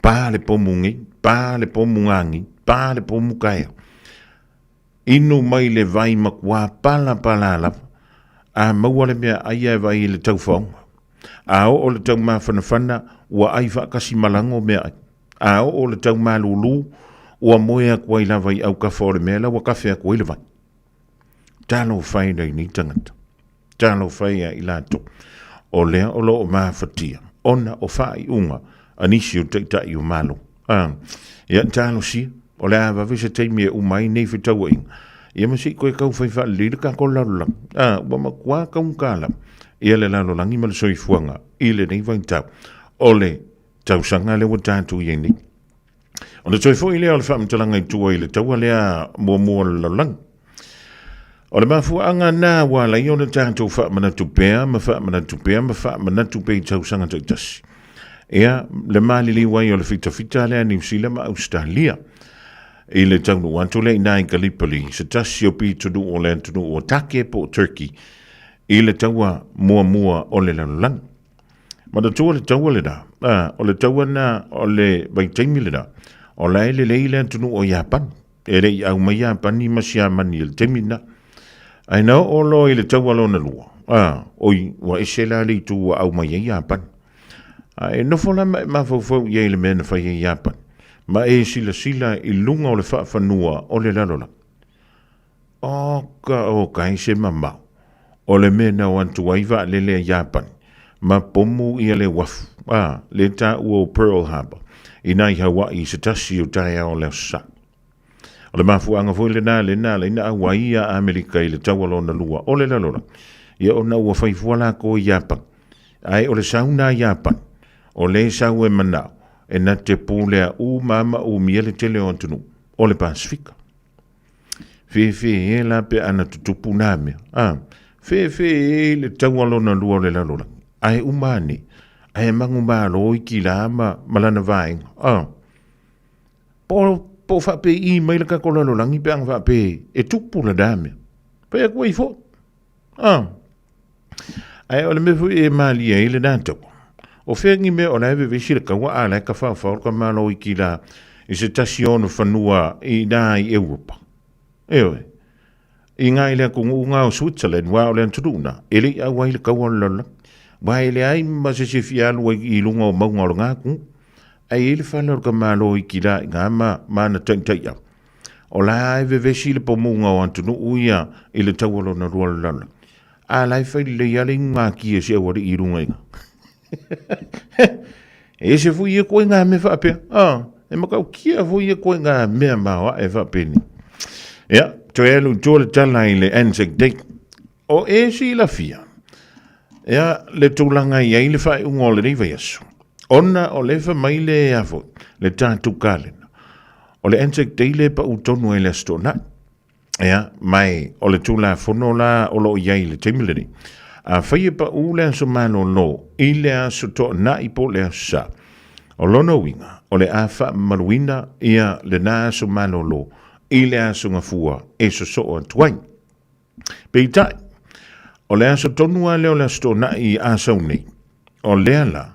Pa le pomu nei, pa le pomu gagi, pa le pomu taeao. Inu mai le vai matua palapala lava, a maua le meaai ae vaai i le taufaoga. A oo le taumafanafana, ua ai faatasi ma lago meaai. A oo le taumalulu, ua moe atu ai lava i aukafa o le mea la ua kafe atu ai le vai. Talofa e nei tagata. Talofa e ia i latou. O lea o lo o mafatia ona o faaiuga a nisi o taitai o Malo. A, ia talosia, o le a vave se taimi e uma ai nei fetauaiga. Ia ma se i toe tau fai faalelei le tatou lalolagi. A, ua matua taugata lava ia le lalolagi ma le soifuaga i lenei vaitau o le tausaga lea ua tatou i ai nei. Ona toe foi lea o le faamatalaga i tua i le taua lea muamua o le lalolagi. O le mafuaaga na ua ala ai ona tatou faamanatu pea ma faamanatu pea ma faamanatu pea i tausaga taitasi. Ia, le maliliu ai o le fitafita lea a Niu Sila ma Ausetalia i le taunuu atu lea i ina i Gallipoli, se tasi o pitonuu o le atunuu o Take po o Turkey i le taua muamua o le lalolagi. Manatua le taua lena, a, o le taua lena o le vaitaimi lena, o la e lelei le atunuu o Iapani. E le i au mai Iapani ma Siamani i le taimi lena. Ae na oo loa i le taua lona lua, a, oi, ua ese la le itu ua au mai ai Iapani. A e nofo la ma e mafaufau i ai i le mea na fai ai Iapani, ma e silasila i luga o le faafanua o le lalolagi. Oka oka ai se mamao o le mea na o atu ai vaalele a Iapani ma pomu ia le uafu, a, le taua o Pearl Harbor, i nai Hawaii i se tasi o taeao o le Aso Sa. O le mafuaaga foi lena lea na ala ai na auai ia Amerika i le taua lona lua o le lalolagi, ia ona ua fai fua lakou i Iapani. Ae o le sau na a Iapani, o lea e sau e manao e na te pulea uma ma umia le tele o atunuu o le Pasefika. Fefe e la pe ana tutupu nā mea. A, fefe e le taua lona lua o le lalolagi. Ae uma ane, ae mangu malo i ki la ma, ma lana vaenga. A, po, po whaape i mai la kako lalolagi pe anga whaape e tupu la nā mea. Whai aku ai fo. A, ae o le mea foi e malie ai lenā taua, o fea ni mea o la e vevesi le kaua a la e ka whaowhao ka malo i ki la i se tasi o ona whanua i nā i Europa. Eoe, i ngā i le atunuu ngā o Switzerland, wā o le atunuu nā, e le i au ai le kaua o le lalolagi. Wā e leai ma se se fia alu ai i lunga o maunga o le ngā atunuu. Ae i ai le whale o le ka malo i ki la i ngā ma, ma ana taitai au. O la e vevesi le pomuga o atunuu ia i le taua lona lua o le lalolagi. A la e fai lelei lava le inugāki e si aualii i luga i ina. E ese foi ia koe ngā mea faapea. Ah, e matautia foi ia koe ngā mea maoae faapenei. Ia, toe alu i tua le tala i le Anzac Day. O e silafia, ia, le tulaga i ai le faaiuga o lenei vaiaso. Ona o le fai mai le a foi, le tatou kalena. O le Anzac Day le pau tonu ai le Aso Toonai. Ia, mai o le Tulafono la o lo o i ai i le taimi lenei. Afai e pau le aso malolo i le Aso Toonai po o le Aso Sa, o lona uiga, o le a faamamaluina ia lena aso malolo i le Aso Gafua e sosoo atu ai. Peitai, o le aso tonu lava lea o le Aso Toonai i Asau nei, o lea la,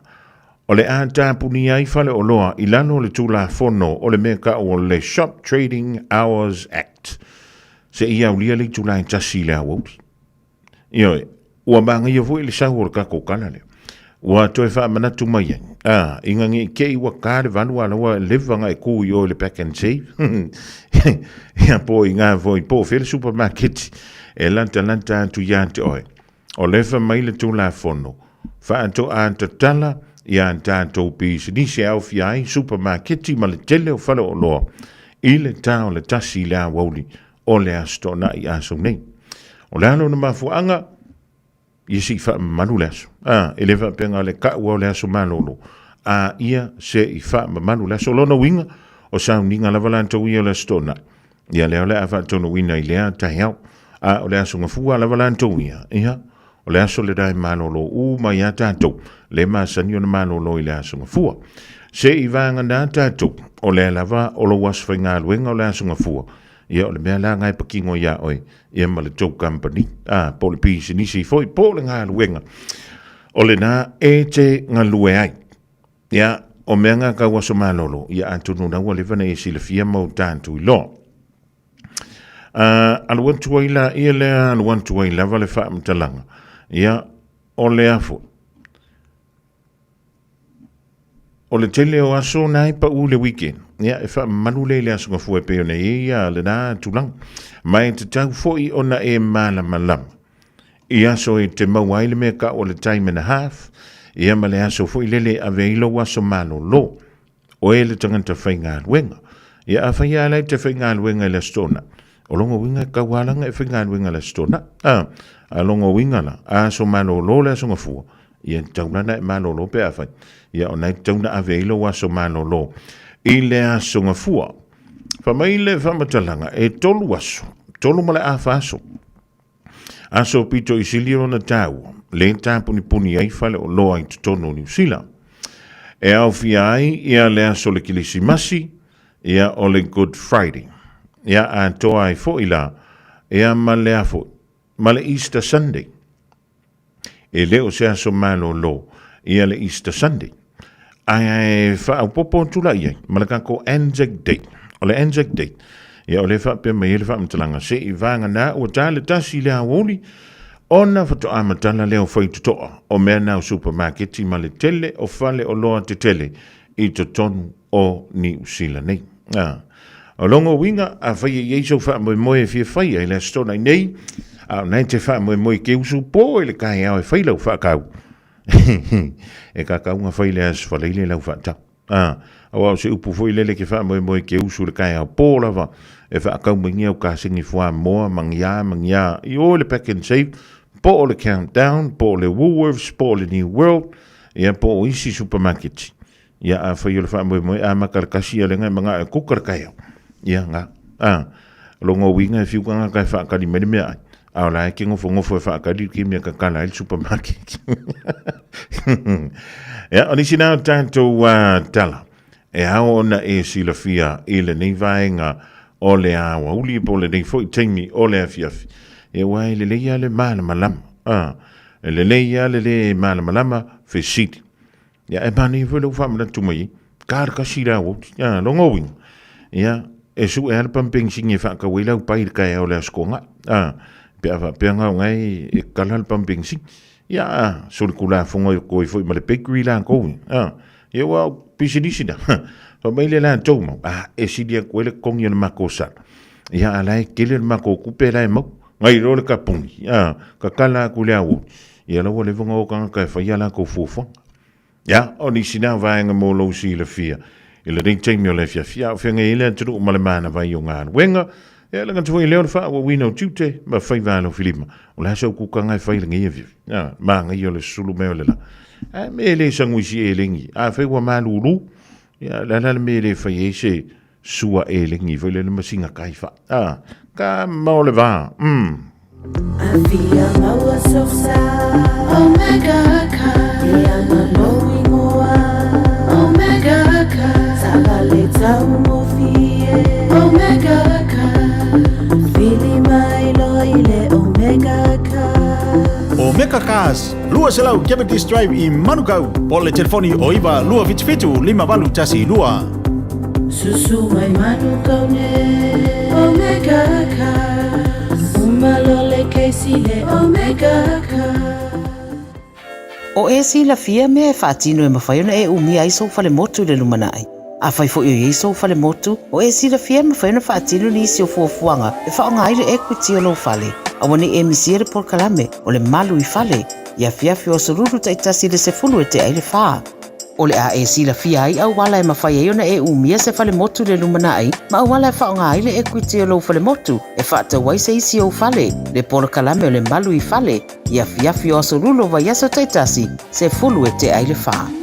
o le a tapunia ai faleoloa i lalo o le Tulafono o le mea tau o le Shop Trading Hours Act, seia aulia le itula e tasi i le aoauli. Ioe, ua manaia foi le sau o le tatou tala lea. Ua toe faamanatu mai ai, a, ina ne i te i ua ta le valu a la ua leva ona e kū i o i le Pak'nSave. Ia po o i ina foi, po o fea le supamaketi e latalata atu ia te oe. O lea fai mai le Tulafono, faatoa tatala i a tatou pisinisi e aofia ai supamaketi ma le tele o faleoloa i le ta o le tasi i le aoauli o le Aso Toonai aso nei. O le a lona mafuaaga? Ia se i faamamalu le aso. A, e le faapea na o le taua o le aso malolo, a ia se i faamamalu le aso. O lona uiga, o sauniga lava latou ia o le Aso Toonai. Ia lea o le a faatonuina i lea taeao. A o le Aso Gafua lava latou ia, ia, o le aso lena e malolo uma ai a tatou, le masani ona malolo i le Aso Gafua. Se i vagana tatou, o lea lava o lou aso faigaluega o le Aso Gafua. Ia, o le mea la lena e patino iā oe, ia ma le tou kamupani, a, po o le pisinisi foi, po o le galuega o lena e te galue ai. Ia, o mea na tau aso malolo, ia atonu la ua leva ona e silafia ma ua tatou iloa. Alu atu ai la ia lea, alu atu ai lava le faamatalaga. Ia, o le a foi. O le tele o aso na e pau le weekend. Ia, e faamamalu lea i le aso gafua e pei ona i ai ia lena tulaga. Ma e tatau foi ona e malamalama i aso e te maua ai le mea tau o le time and a half, ia ma le aso foi lele e ave ai lou aso malolo. Oe le tagata faigaluega. Ia afai lava la e te faigaluega i le Aso Toonai, o lona uiga e taualaga e faigaluega i le Aso Toonai. A, a lona uiga la, a aso malolo le Aso Gafua, ia e tatau la ona e malolo pe afai. Ia ona e tatau ona ave ai lou aso malolo i le Aso Gafua. Fai mai le faamatalaga, e 3 aso, 3 ma le afa aso. Aso pito i sili ona tāua, le tāpunipuni ai fale oloa i totonu o Niu Sila. E aofia ai ia le aso o le Kilisimasi, ia o le Good Friday. Ia atoa ai foi la, ia ma le a foi, ma le Easter Sunday. E le o se aso malolo ia le Easter Sunday. Ae faaopoopo atu la i ai ma le tatou Anzac Day. O le Anzac Day, ia o lea e faapea mai ai le faamatalaga, se i vagana ua ta le 1 i le aoauli, ona faatoa matala lea o faitotoa o mea na o supamaketi ma le tele o fale oloa tetele i totonu o Niu Sila nei. O lona uiga, afai e i ai sou faamoemoe e fia faia i le Aso Toonai nei, a o lena e te faamoemoe e te usu po i le taeao e fai lau faatau, e tatau ona fai i le Aso Faraile lau faatau. Aua o se upu foi lele e te faamoemoe e te usu i le taeao po lava e faatau mai ni au kasegi fuamoa ma ni a ma ni a i o i le Pak'nSave, po o le Countdown, po o le Woolworths, po o le New World, ia po o isi supamaketi. Ia afai o le faamoemoe amata i le 1 ia lenga e manao e kuka le taeao. Ia nga. A, lona uiga e fiu tagata e faatali mai le meaai, a o la e te nofonofo e faatali le taimi e tatala ai le supermarket. Ia, o nisi na o tatou tala e ao ona e silafia i lenei vaega o le aoauli po o lenei foi taimi o le afiafi. Ia, aua e lelei lava le malamalama. A, e lelei lava le lē malamalama fesili. Ia, e manaia foi lou faamanatu mai ai, ta le 1 i le aoauli. Ia, lona uiga, ia, e sue lava le pamu penisini e faatau ai lau pai i le taeao o le Aso Toonai. A, pe a faapea na o lena e tatala le pamu penisini. Ia, a, solitulafono atu ai foi ma le bakery latou ia. A, ia aua o pisinisi na, fai mai le latou mau, a, e sili atu ai le totogi o le matou sala. Ia, a o la e tele le matou tupe la e maua. Nai lo le kapuni, a, tatala atu i le aoauli. Ia la ua leva ona o tagata e fai a latou fuafuaga. Ia, o nisi na vaega mo lou silafia i lenei taimi o le afiafi. A o feagai ai le atunuu ma le manava o galuega, ia le gata foi lea o le faaauauina o tiute ma faiva alofilima. O le a sau kukaga e fai i lenei afiafi? A, manaia o le susulu mai o le la. Ae me e le saguisi elegi. Afai ua malulu, ia, o le a la le mea e le fai ai se sua elegi foi lele ma sina kaifa. A, ka mamao le va. Afia maua sosa Omega ka Iana lou ingoa Omega ka Taavale taugofie Omega ka Vili mai loa i le Omega ka Omega Cars, 200 Cavendish Drive i Manukau, po o le telefoni o 9 277 5812. Susu mai Manukau nei Omega Cars Uma loa le kesi le Omega Cars. O e silafia mea e faatino e mafai ona e umia ai sou falemotu i le lumanai. Afai foi o i ai sou falemotu, o e silafia e mafai ona faatino nisi o fuafuaga e faaaoga ai le equity o lou fale. Aua ne i e misia le polokalame o le Malu i Fale i afiafi o aso Lulu taitasi i le 10 e tea ai le 4. O le a e silafia ai auala e mafai ai ona e umia se falemotu i le lumanai ma auala e faaaoga ai le equity o lou falemotu e faatau ai se isi ou fale, le polokalame o le Malu i Fale i afiafi o aso Lulu o vaiaso taitasi, 10 e tea ai le 4.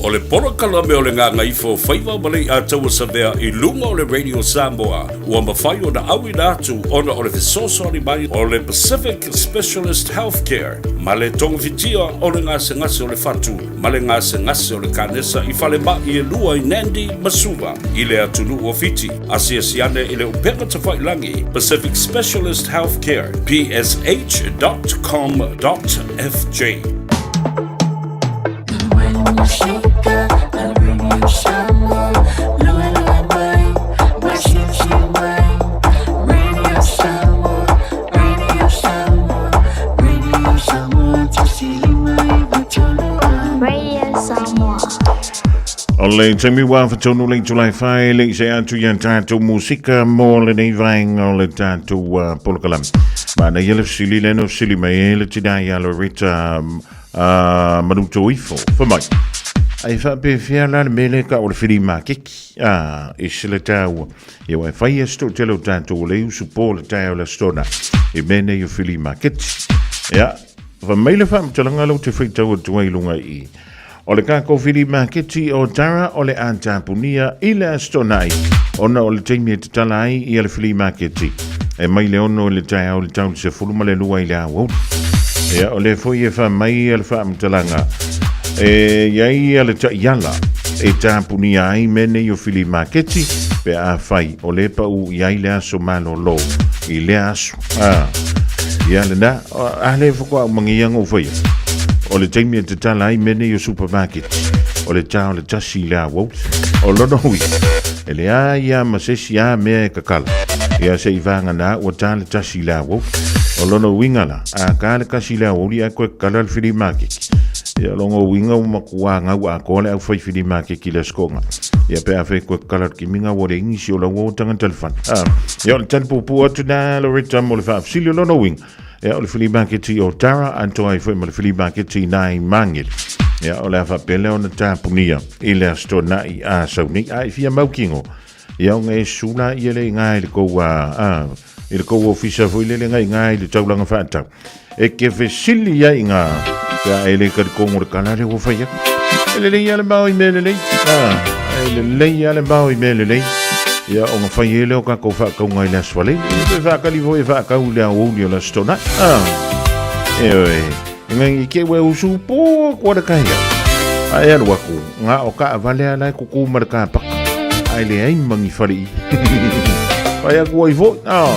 O le polokalame o le Gagaifo Faiva ma Leiataua Savea i luga o le Radio Samoa ua mafai ona auina atu ona o le fesoasoani mai o le Pacific Specialist Healthcare ma le togafitia o le gasegase o le fatu ma le gasegase o le kanesa i falemai e lua i Nandi ma Suva i le atunuu o Fiti. Asiasi ane i le upega tafailagi Pacific Specialist Healthcare, psh.com.fj. Radio Samoa. O le taimi ua fatonu le itula e fai le i se atu ia tatou musika mo lenei vaega o le tatou polokalame. Mana ia le fesili lea na fesili mai ai le tina ia Loretta Manutoifo. Fai mai, ai faapefea la le mea lea ka o le flea maketi e se le taua. Ia ua e fai e se toatele o tatou o le usu po le taeao le Aso Toonai i mea nei o flea maketi. Ia, fai mai le faamatalaga lea ou te faitau atu ai i luga i i. O le kākou whiri maketi o Tara o le a tapunia i le Aso Toonai ona o le taimi e tatala ai ia le whiri maketi e mai le 6 i le taeao i le tau i le 12 i le aoauli. Ia, o lea foi e fai mai ia le faamatalaga e i ai ia le taiala e tapunia ai mea nei o whiri maketi pe afai o lea e pau i ai le aso malolo i lea aso. Ah, ia lena, a le faatoa umagia na ou faia. O le taimi e tatala ai mea nei o supermarket. O le tā o le tasi i le aoauli. O lona uiga, e leai lava ma se isi a mea e kakala. Ia se i vagana ua tā le tasi i le aoauli. O lona uiga la, a tā le tasi i le aoauli ae toe kakala le flea market. Ia o lona uiga ua matua gau atoa le aufai flea market i le Aso Toonai. Ia pe afai e toe kakala le timiga ua leai nisi o laua o tagata i le fale. Ia o le tali puupuu atu lena Loretta mo le faafesili o lona uiga. Ia, o le flea maketi o Tara, atoa ai foi ma le flea maketi i nai Magele. Ia, o le a faapea lea ona tapunia i le Aso Toonai a sau nei. A e fia mautino, ia ona e susu la ia le iga i le tou, a, i le tou ofisa foi lele nga iga i le taulaga faatau. E ke fesili ai iga, pe a e le talitonu le tala lea ua fai atu. E lelei lava le mao i mea lelei. A, e lelei lava le mao i mea lelei. Ia, ona fai ai lea o tatou faatauga i le Aso Faraile. Ia, pe faatali foi e faatau i le aoauli o le Aso Toonai. Ah, ioe, ngai i ke ua usu po kua le kahia. Ae alu aku, ngā o kaavale a la e kuku ma le kapaka. Ae leai mangi fale i. Pai aku ai foi. Ah.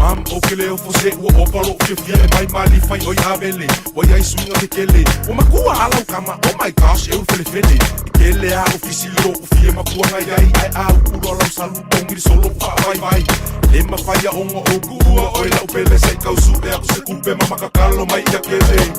Mam o ke leo fo se ua opa loʻu fiafia e mai mali fai oi avele Ua iai suiga kekele Ua makua a lau kama Oh my gosh e ulufelefele E kele a ofisi loʻu fia makuaga iai Ae a upu loa lau salu togi le solo faavaivai Le mafai a oga ou kuua oe lau pele Se i tau suʻe aku se tupe ma makakalo mai ia kele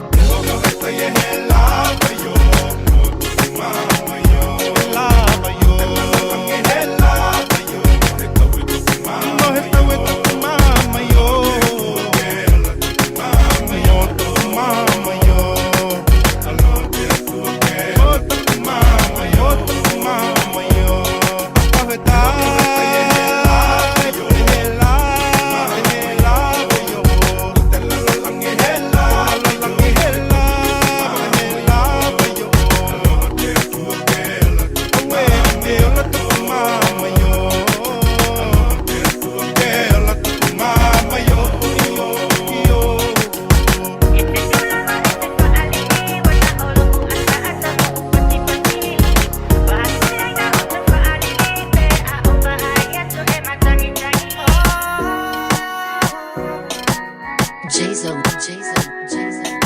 Jason, Jason, Jason.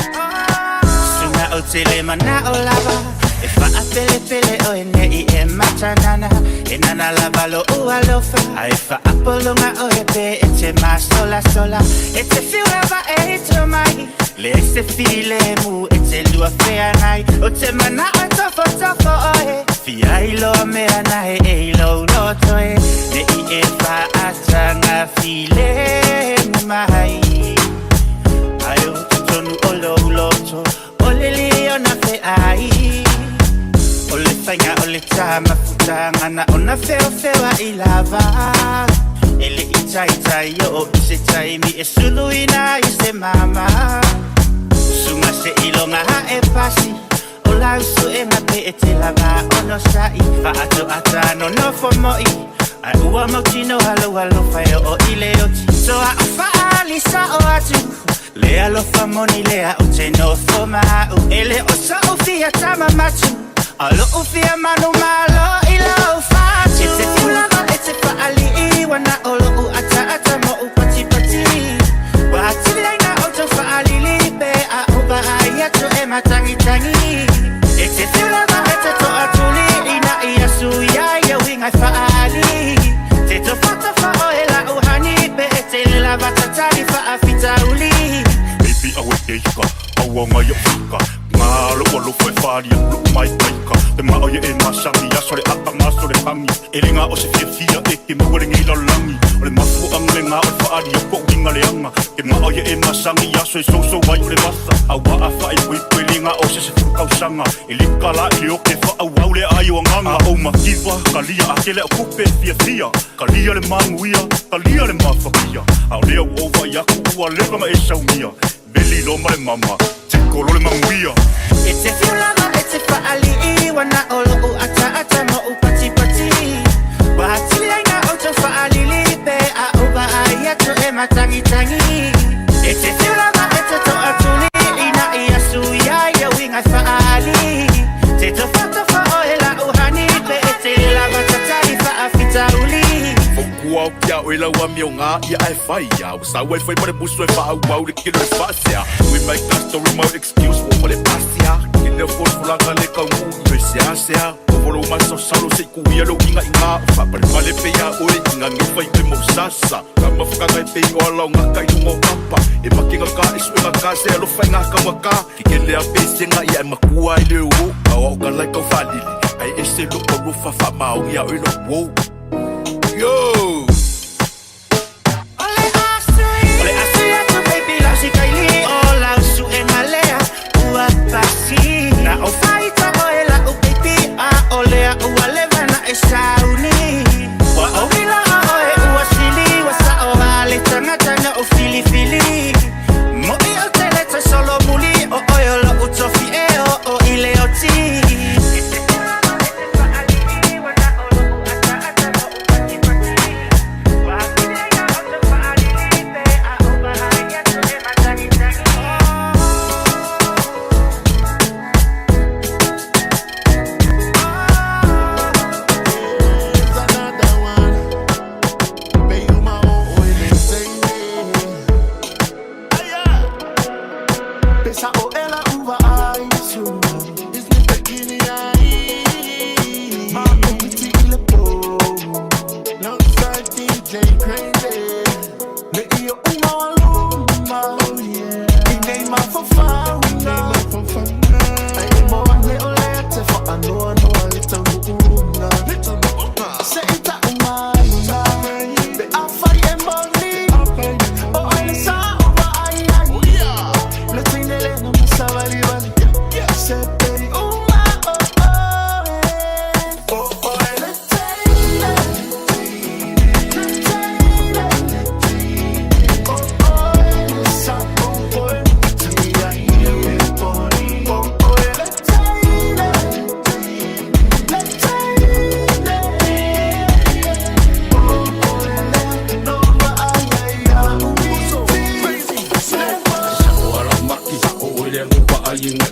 Suga o tele mana o lava E whaapelepele o e nei e matanana E nana lava lo ua lofa A e whaapolonga o e pe e te masola sola E te whiu lava e hito mai Le e se file mu e te lua wheangai O te mana o tofo tofo oe Fia i loa mea na he e i lo loto e Ne i e whaatanga file mu mai Ai o tonu o lo loto O le li o na fe ai O le whainga o le tā mafutanga Na ona feo fewa i lava E le i tai tai o i se taimi E sulu ina i se mama Sunga se ilonga ha e pasi O lau su e nga pe e te lava ono sa'i Whaato ata no no fo moi Ai ua mautino halo halo whai o i le oti So a o whaali sa o atu Le alofa moni lea o te nofo ma'u E le o sa o fia tama matu A lo o fia manu malo i lau fatu E te fiulava e te whaali i wana o lo u ata ata mo u pati pati Wa atili ai na o tau whaalili pe a o baha i atu e matangi tangi E te fiulava e te toa tuli ina i asu ia ia winga whaali Te tofa tofa o e la uhani pe e te lela vatatali whaafita uli Baby awe keika, aua ngai o fika Ngā lo ua lofo e wharia, lo mai kaika Te mao ia e masangi, aso le aka maso le hangi E le ngā o se fia fia e ke maua le ngei lalangi O le mafu anga le ngā o le whaaria, ko uinga le anga Te mao ia e masangi, aso e soso vai o le vasa Aua a whae pui pui le ngā o se se furu kausanga E le kala i le oke wha au au le ai o anganga A o makiwa, kalia a kele o kupe fia fia Kalia le manguia, kalia le mafakia A o lea ua ova i aku ua leva ma e saumia Veli lo ma le mama, te kolo le manguia E te fiulava e te whaali i wana o lo u ata ata mo u pati pati Wa atili ai na o tau whaalili pe a o baha i atu e matangi tangi E te fiulava e te toa tuli ina i asu ia ia winga whaali Te tofa tofa o e la uhani pe e te lava tatari whaafita uli Fokua o kia o e lau ami o ngā ia e whai ia O sau e whai ma le musu e wha au le kilo e whaasea We make a story mo excuse wo le pasia Ke leo folaga le kau ngu i e sea sea O volo maso salo se ku ia lo inga inga O whapale pale pe ia oe inga nge whai oe mo sasa Ka mawhakanga e pe o ala o ngā kai lunga o papa E makenga ka e suenga ka se alo whai ngā kaua ka Ke kele a pe senga ia e makua i le o Ka o ka lai kau whalili Ai e se lo o rofa wha maongi a oe lo wo Yo! O le asu atu baby lau si kaili o lau su e ngalea ua pasi Na o whaita o e lau baby a o lea ua leva na e sauni Wa o wila a o e ua sili wa sa o hale tangata na o fili fili Mo i o te leta solo muli o oe o lo utofi e o o i le o ti.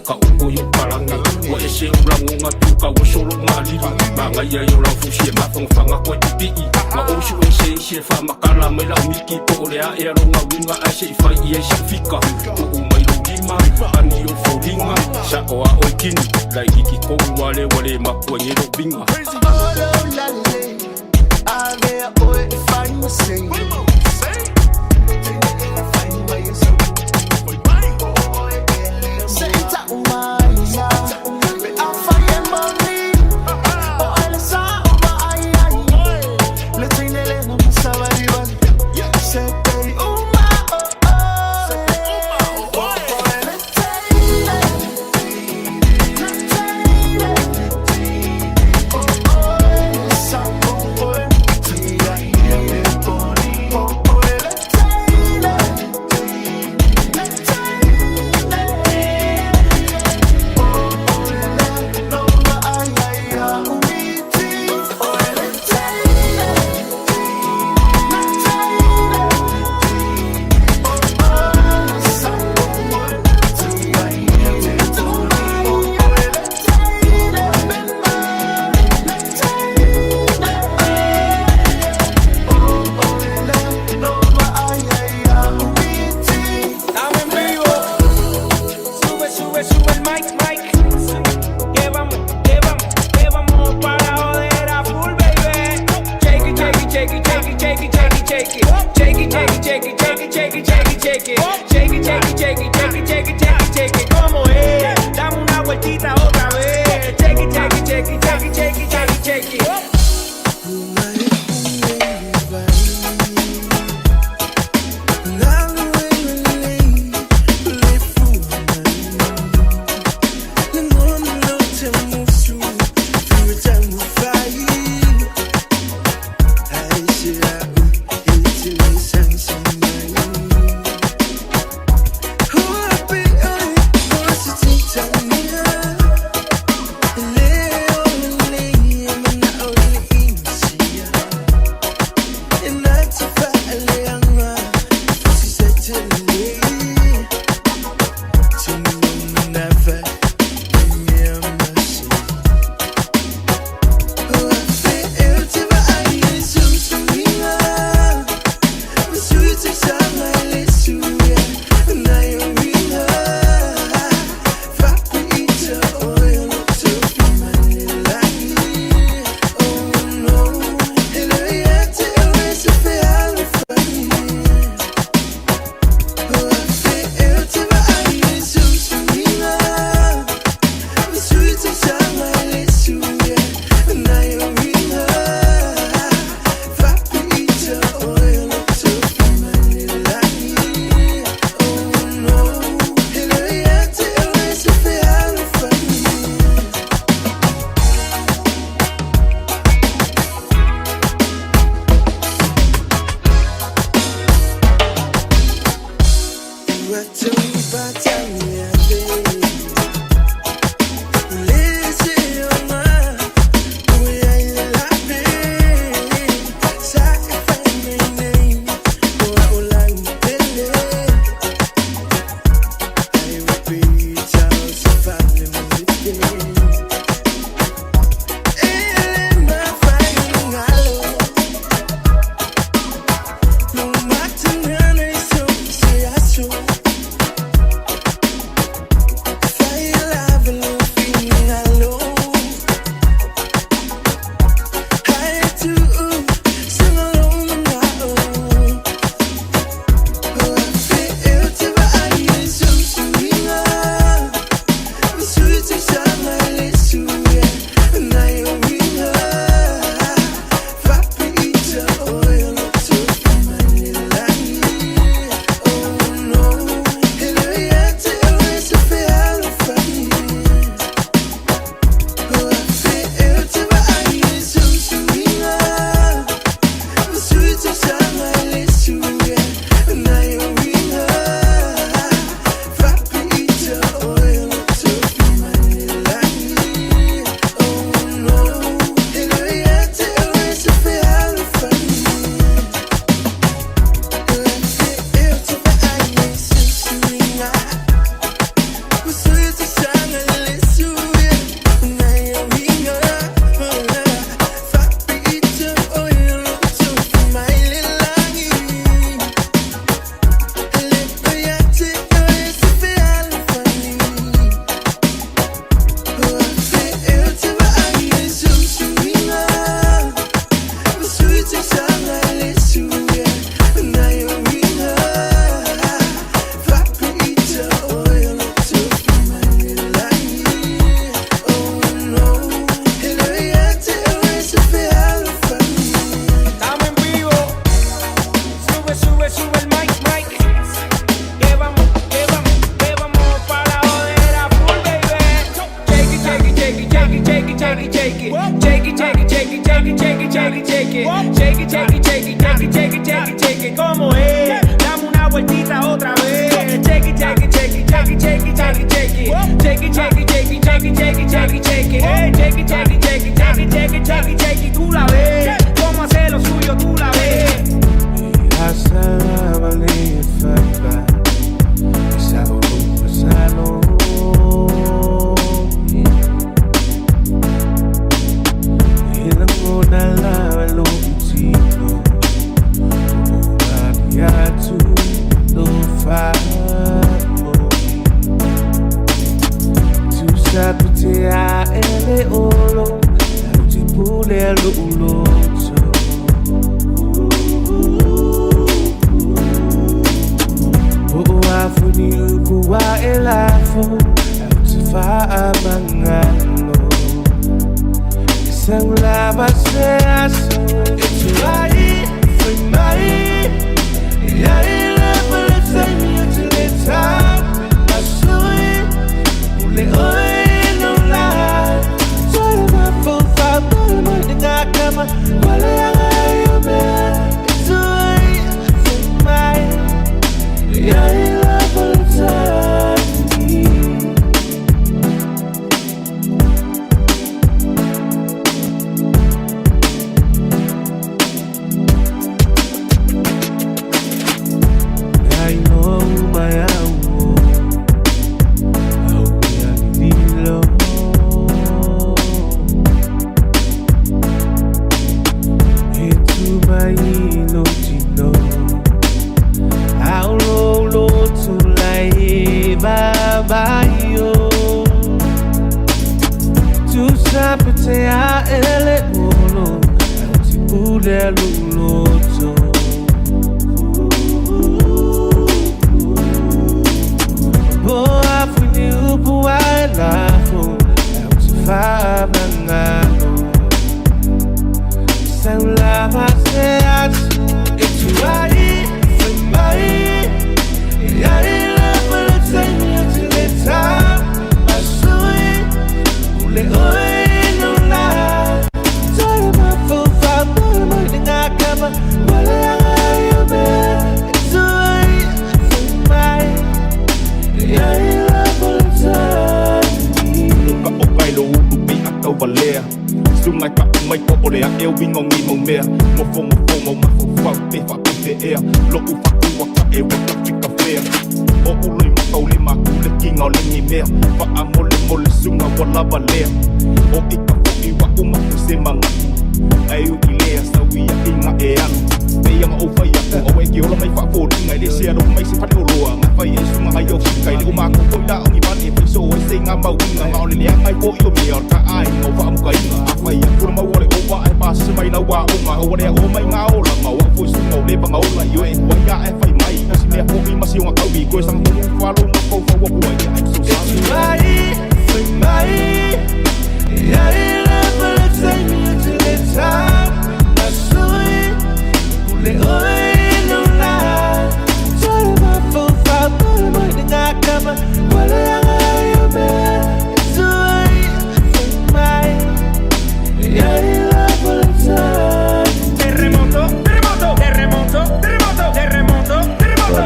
ka oko i o palagi Ua ese o lagona tuka ua solo maalili Magaia i o lau fusi e mafangafaga koe pipii Ma ou su ese isi e faamakala mai lau miki Po o le ae aloga uiga ae se'i fai i ai sa'u fika Tuu mai lou lima ani o foliga Sa'o a oe kini laititi kou a lea ua lē makua i lou viga. Estamos en vivo. Sube, sube, sube el mic, mic. Que vamos, que vamos, que vamos para joder a full, baby. Shake it, shake it, shake it, shake it, shake it, shake it, shake it. Shake it, shake it, shake it, shake it, shake it, shake it, shake it. Shake it, shake it, shake it, shake it, shake it, shake it, shake it. ¿Cómo es? Dame una vueltita otra vez. Shake it, shake it, shake it, shake it, shake it, shake it, shake it. vueltita otra vez. Shake it, shake it, shake it, shake it, shake it, shake it, shake it. Shake it, shake it, shake it, shake it, shake it, shake it, shake it. Hey, shake it, shake it, shake it, shake it, shake it, shake it, shake it. Tú la ves, cómo hace lo suyo, tú la ves.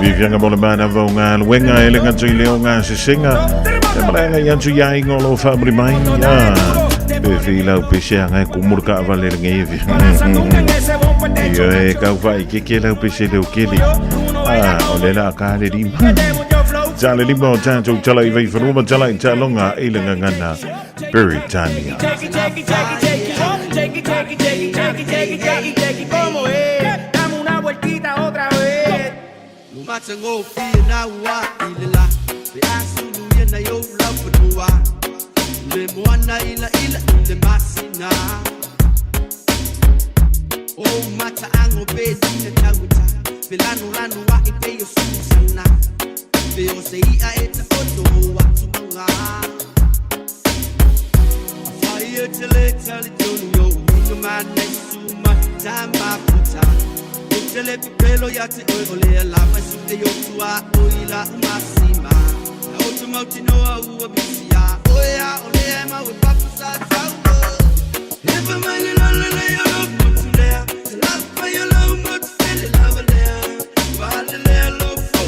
Vivianga mo le mana vau ngā luenga e le ngā i leo ngā sesenga. E mara ngā iantu ia ingo lo whaamuri mai. Ia, pe fi lau pese a ngā kumuru ka awale le ngai evi. Ia e kau whai ke ke lau pese leo keli. Ah, o le la ka le lima. Ja le lima o tātou tala i vei whanua tala i talonga i le ngangana Britannia. Shake it, shake it, shake it, shake it, shake it, shake it, shake it, como es. Dame una vueltita otra vez. Lumatangofie na ua ilela Pe asulu ye na yo laufanua Le moana ila ila ile masina O mata ango pe sina tauta Pe lanu lanu wa i pe yo susana Pe o se ia e ta oto o atumanga Afai e te le tali tonu yo Uka mane suma tama puta Tele pelo ya te oi ole a lava su te yo tua oi la umasima Na otu mauti noa ua bisia Oea ole e mau e papu sa tau Epa mai le lole le yo lo motu lea Te lapa yo lo motu tele lava lea Wale lea lo fo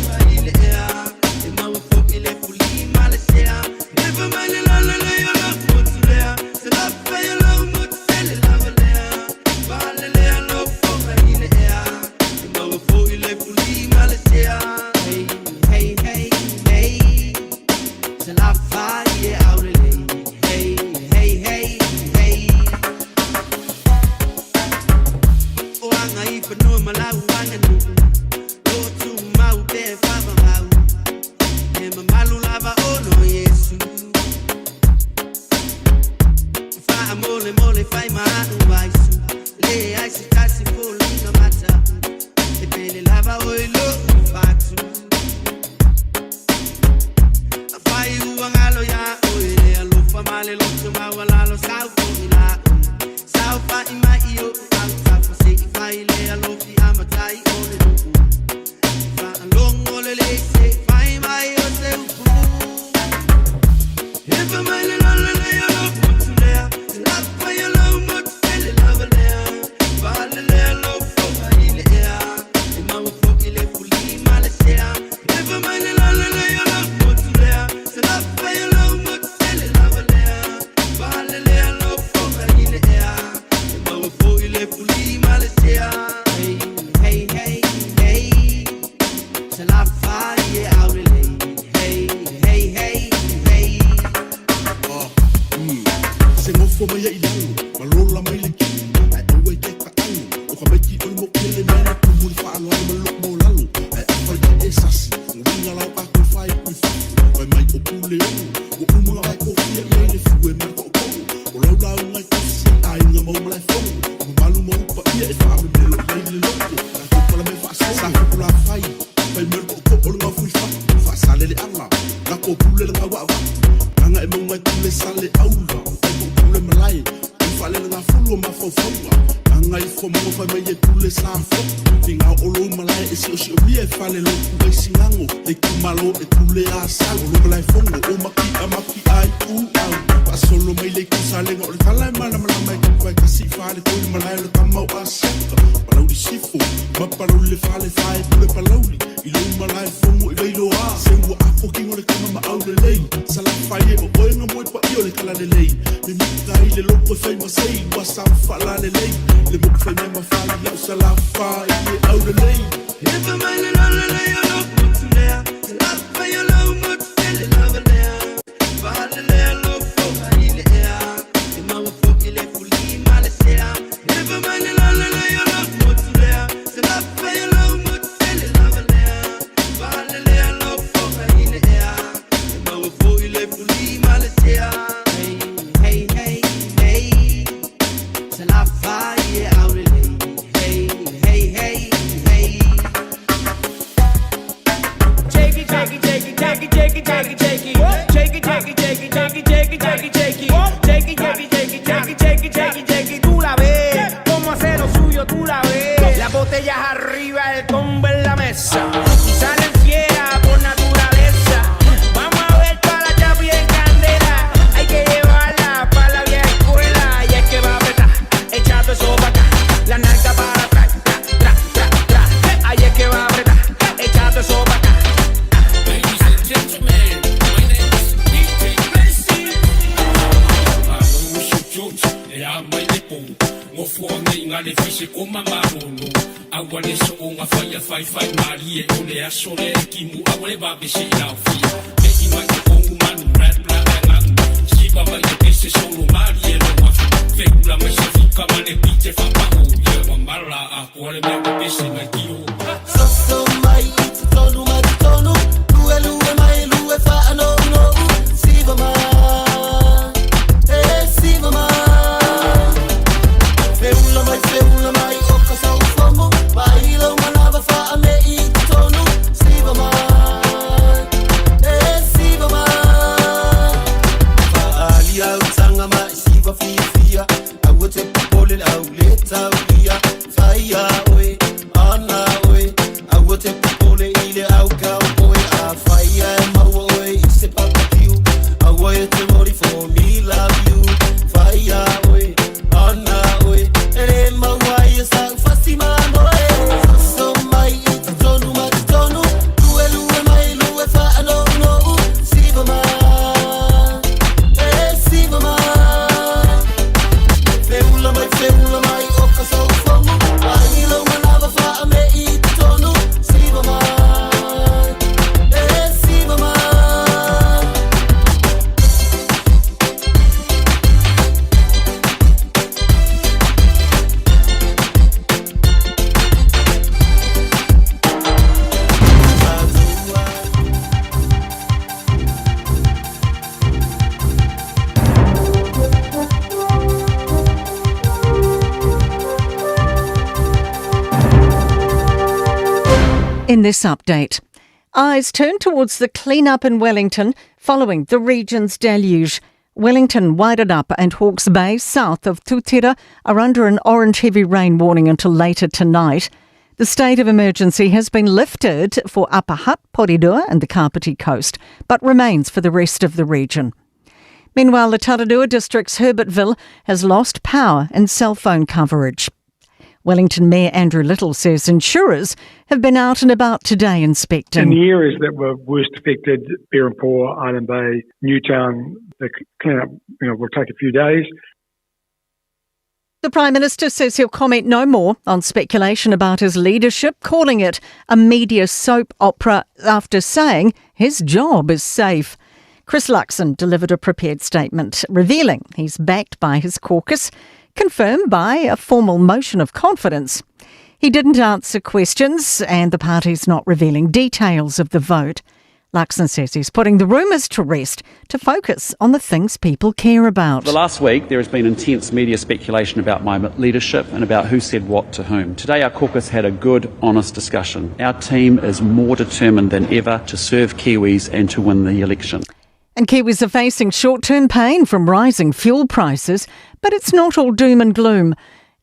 Salafai e aulelei. Hey, hey, hey, hey. Se ngofo mai ai lalo, ma lola mai le kini, ai aue ke ka anu, o ka maiki o le mo kele mea kumu le whaaloalo ma loko mo lalo, ai awhai i e sasi, ngwinga lau a kui whai kui whafu, whai mai o pule onu, o umanga vai ko fia i le fue mai ko koro, o lau lau ngai kusi, ai ngā mau malai fongo, o mamalu mau pa ia e wha me melo mai le loko, na kōpala me whaasolo, sa kukula whai, whai melo ko ko o le ngā fui wha, whaasale le ala, na kō pule le ngā waa wā, nganga e maungai pule sale aula, o kai ko pule malae, o whalele ngā fulu o mawhaufaua, nganga i fo mongo whai mai e pule sa fo, fi ngā o lou malae e sio sio mia e whale loku vai singango, le kumalo e pule a sau, o lo malae fongo, o maki a maki ai u au, Paasolo mai le kusalenga o le tala e malamalama e kuku ai kasi whale toi le malae o le tamau a siaka, palauli sifo, ma palauli le whale whae pule palauli, i lou malae fongo i vailoa, se ua ako kingo le kama ma au lelei, salafai e o oe nga moe pa i o le kala lelei, me mika i le loko e whai masei, ua sa whala lelei, le moku whai mai mawhai lau salafai e au lelei. Epa mai le lolo le yo lo motu lea, salafai o lau motu tele lava lea, whale lea lo foka i le ea, e maua foki le fuli ma le sea. Epa mai le lolo le yo lo motu lea, salafai o lau motu tele lava lea, whale lea lo foka i le ea, e maua foki le fuli ma le sea. Hey, hey, hey, hey, salafai e aulelei. Hey, hey, hey, hey. Shake it, shake it, shake it, shake it, shake it, shake it, shake it. Shake it, shake it, shake it, shake it, shake it, shake it, shake it. Shake it, shake it, shake it, shake it, shake it, shake it, shake it. Tú la ves, cómo hace lo suyo, tú la ves. Las botellas arriba, el combo en la mesa. Y salen fiera por naturaleza. Vamos a ver toda la chapi en candela. Hay que llevarla pa' la vieja escuela. Y es que va a apretar, echando eso pa' acá. La nalga para atrás, tra, tra, tra, tra. Ahí es que va a apretar, echando eso pa' acá. Ladies and gentlemen, my name is DJ Blessing. E a mai le pō, ngofo nei ngā le fise ko mamarolo. Aua le so o ngā whai a whai whai mari e o le aso le e ki mu aua le wawe se i lau fia. Me i mai te kongu manu, rap la e nganu. Siva mai te pese solo mari e lo wafi. Whekula mai se fuka ma le pite whapao. Ia wa mara a koa le mea ko pese mai tiro. Soso mai i te tonu mai te tonu, lue lue mai lue wha no no. Siva mai, e siva mai. Feula mai, feula mai, o ka sau fomo, mai lau manava wha me i te tonu. Siva mai, e siva mai. Whaali au tanga mai, siva fia fia, aua te popole au le taulia. Whaia oe, ana oe, aua te popole i le au kau oe. A whaia e maua oe i se papakiu, aua e te mori for me love you. Whaia oe, ana oe, e le maua i e sau fasi manoe. Soso mai i te tonu ma te tonu, lue lue mai lue wha no no. Siva mai, e siva mai. Feula mai, feula mai, o ka sau fomo, ai lau manava wha me i te tonu. Siva mai, e siva mai. In this update, eyes turn towards the clean-up in Wellington following the region's deluge. Wellington, Wairarapa and Hawke's Bay, south of Tutira, are under an orange heavy rain warning until later tonight. The state of emergency has been lifted for Upper Hutt, Porirua and the Kapiti Coast, but remains for the rest of the region. Meanwhile, the Tararua district's Herbertville has lost power and cell phone coverage. Wellington Mayor Andrew Little says insurers have been out and about today inspecting. In the areas that were worst affected, Berhampore, Island Bay, Newtown, the clean-up, will take a few days. The Prime Minister says he'll comment no more on speculation about his leadership, calling it a media soap opera after saying his job is safe. Chris Luxon delivered a prepared statement revealing he's backed by his caucus, confirmed by a formal motion of confidence. He didn't answer questions, and the party's not revealing details of the vote. Luxon says he's putting the rumours to rest to focus on the things people care about. The last week, there has been intense media speculation about my leadership and about who said what to whom. Today, our caucus had a good, honest discussion. Our team is more determined than ever to serve Kiwis and to win the election. And Kiwis are facing short term pain from rising fuel prices, but it's not all doom and gloom.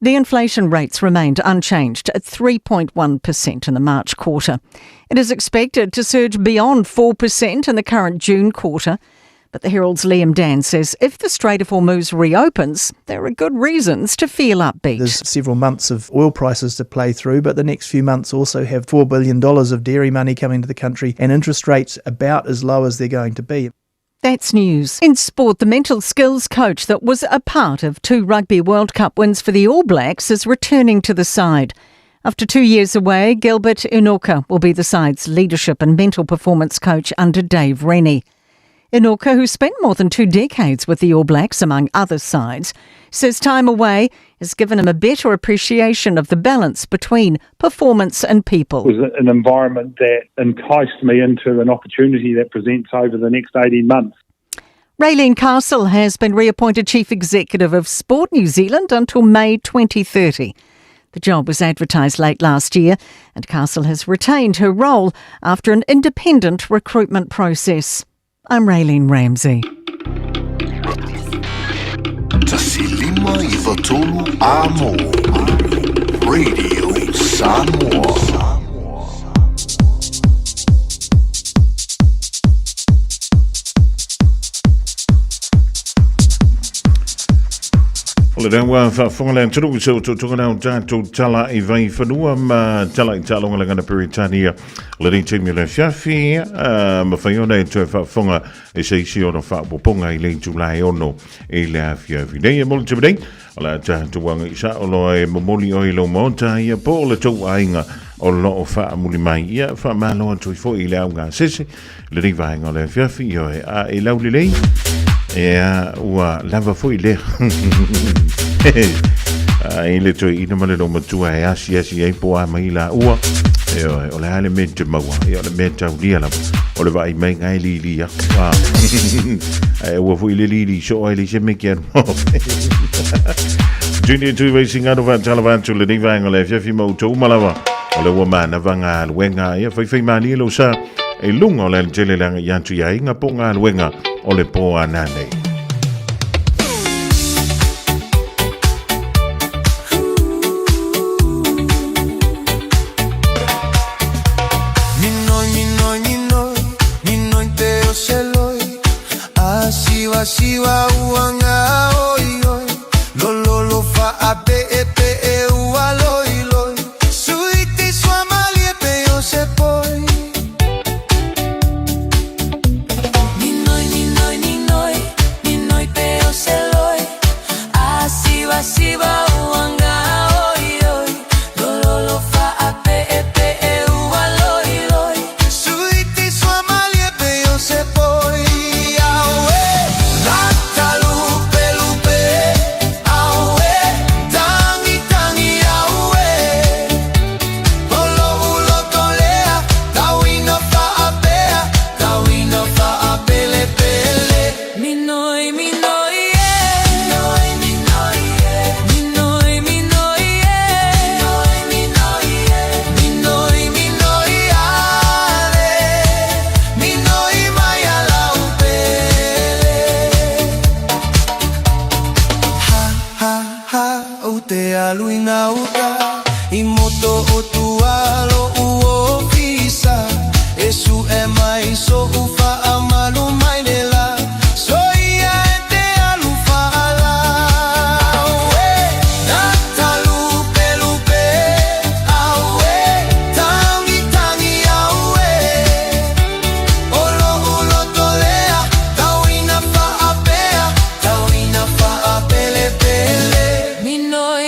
The inflation rates remained unchanged at 3.1% in the March quarter. It is expected to surge beyond 4% in the current June quarter. But the Herald's Liam Dann says if the Strait of Hormuz reopens, there are good reasons to feel upbeat. There's several months of oil prices to play through, but the next few months also have $4 billion of dairy money coming to the country and interest rates about as low as they're going to be. That's news. In sport, the mental skills coach that was a part of two Rugby World Cup wins for the All Blacks is returning to the side. After two years away, Gilbert Enoka will be the side's leadership and mental performance coach under Dave Rennie. Enoka, who spent more than two decades with the All Blacks, among other sides, says time away has given him a better appreciation of the balance between performance and people. It was an environment that enticed me into an opportunity that presents over the next 18 months. Raelene Castle has been reappointed Chief Executive of Sport New Zealand until May 2030. The job was advertised late last year, and Castle has retained her role after an independent recruitment process. I'm Raylene Ramsey. Tasilima Ivatolu Amo Radio Samoa. O le rau faafofoga le atunuu i se utuutuga lea o tatou tala i vaifanua ma tala i taaloga le gana Peretania. Lenei taimi o le afiafi, mafai ona e toe faafofoga e se isi ona faaopoopoga i le itula e ono i le afiafi nei. E moli te nei, o le a tatou agai sao loa e momoli oe i lou maota ia po o le tou aiga o loo faamuli mai. Ia faamalo atu ai foi i le augasese lenei vaega o le afiafi ioe a e laulelei ea ua lava foi lea a i le toeaina ma le loumatua e asiasi ai po o a mai laua ioe o le a le mea te maua ia o le mea taulia lava o le vaai mai ga e lili aku a ae aua foi le lili soo ai le se mea ke alu Junior Tui Racing atu faatalofa atu lenei vaega o le afiafi ma outou uma lava o le ua manava galuega ia faifai malie lou sa i luga o le alatele le agai atu i aiga po o galuega o le pō a nanei. Minoi, minoi, minoi, minoi te o seloi A siwa siwa uanga oi oi Lololo fa a pe e pe e ua loi loi Suiti sua malie pe o se poi Minoi, minoi, minoi, minoi pe o seloi A siwa siwa uanga oi oi Lololo fa a pe e pe e ua loi loi Suiti sua malie pe o se poi Aue, lata lupe lupe Aue, tangi tangi aue O lo'u loto lea, tauina fa'apea, tauina fa'apelepele. Minoi, minoi, e Minoi, minoi, e Minoi, minoi, e Minoi, minoi, e Minoi, minoi, ale, minoi mai ala upele. Ha, ha, ha, ou te alu i gauta, i moto o tua lo'u ofisa, e su'e mai so'u fa'amalu mai le la, soia e te alu fa'ala. Auē, lata lupe lupe, auē, tangi tangi auē, o lo'u loto lea, tauina fa'apea, tauina fa'apelepele. Minoi.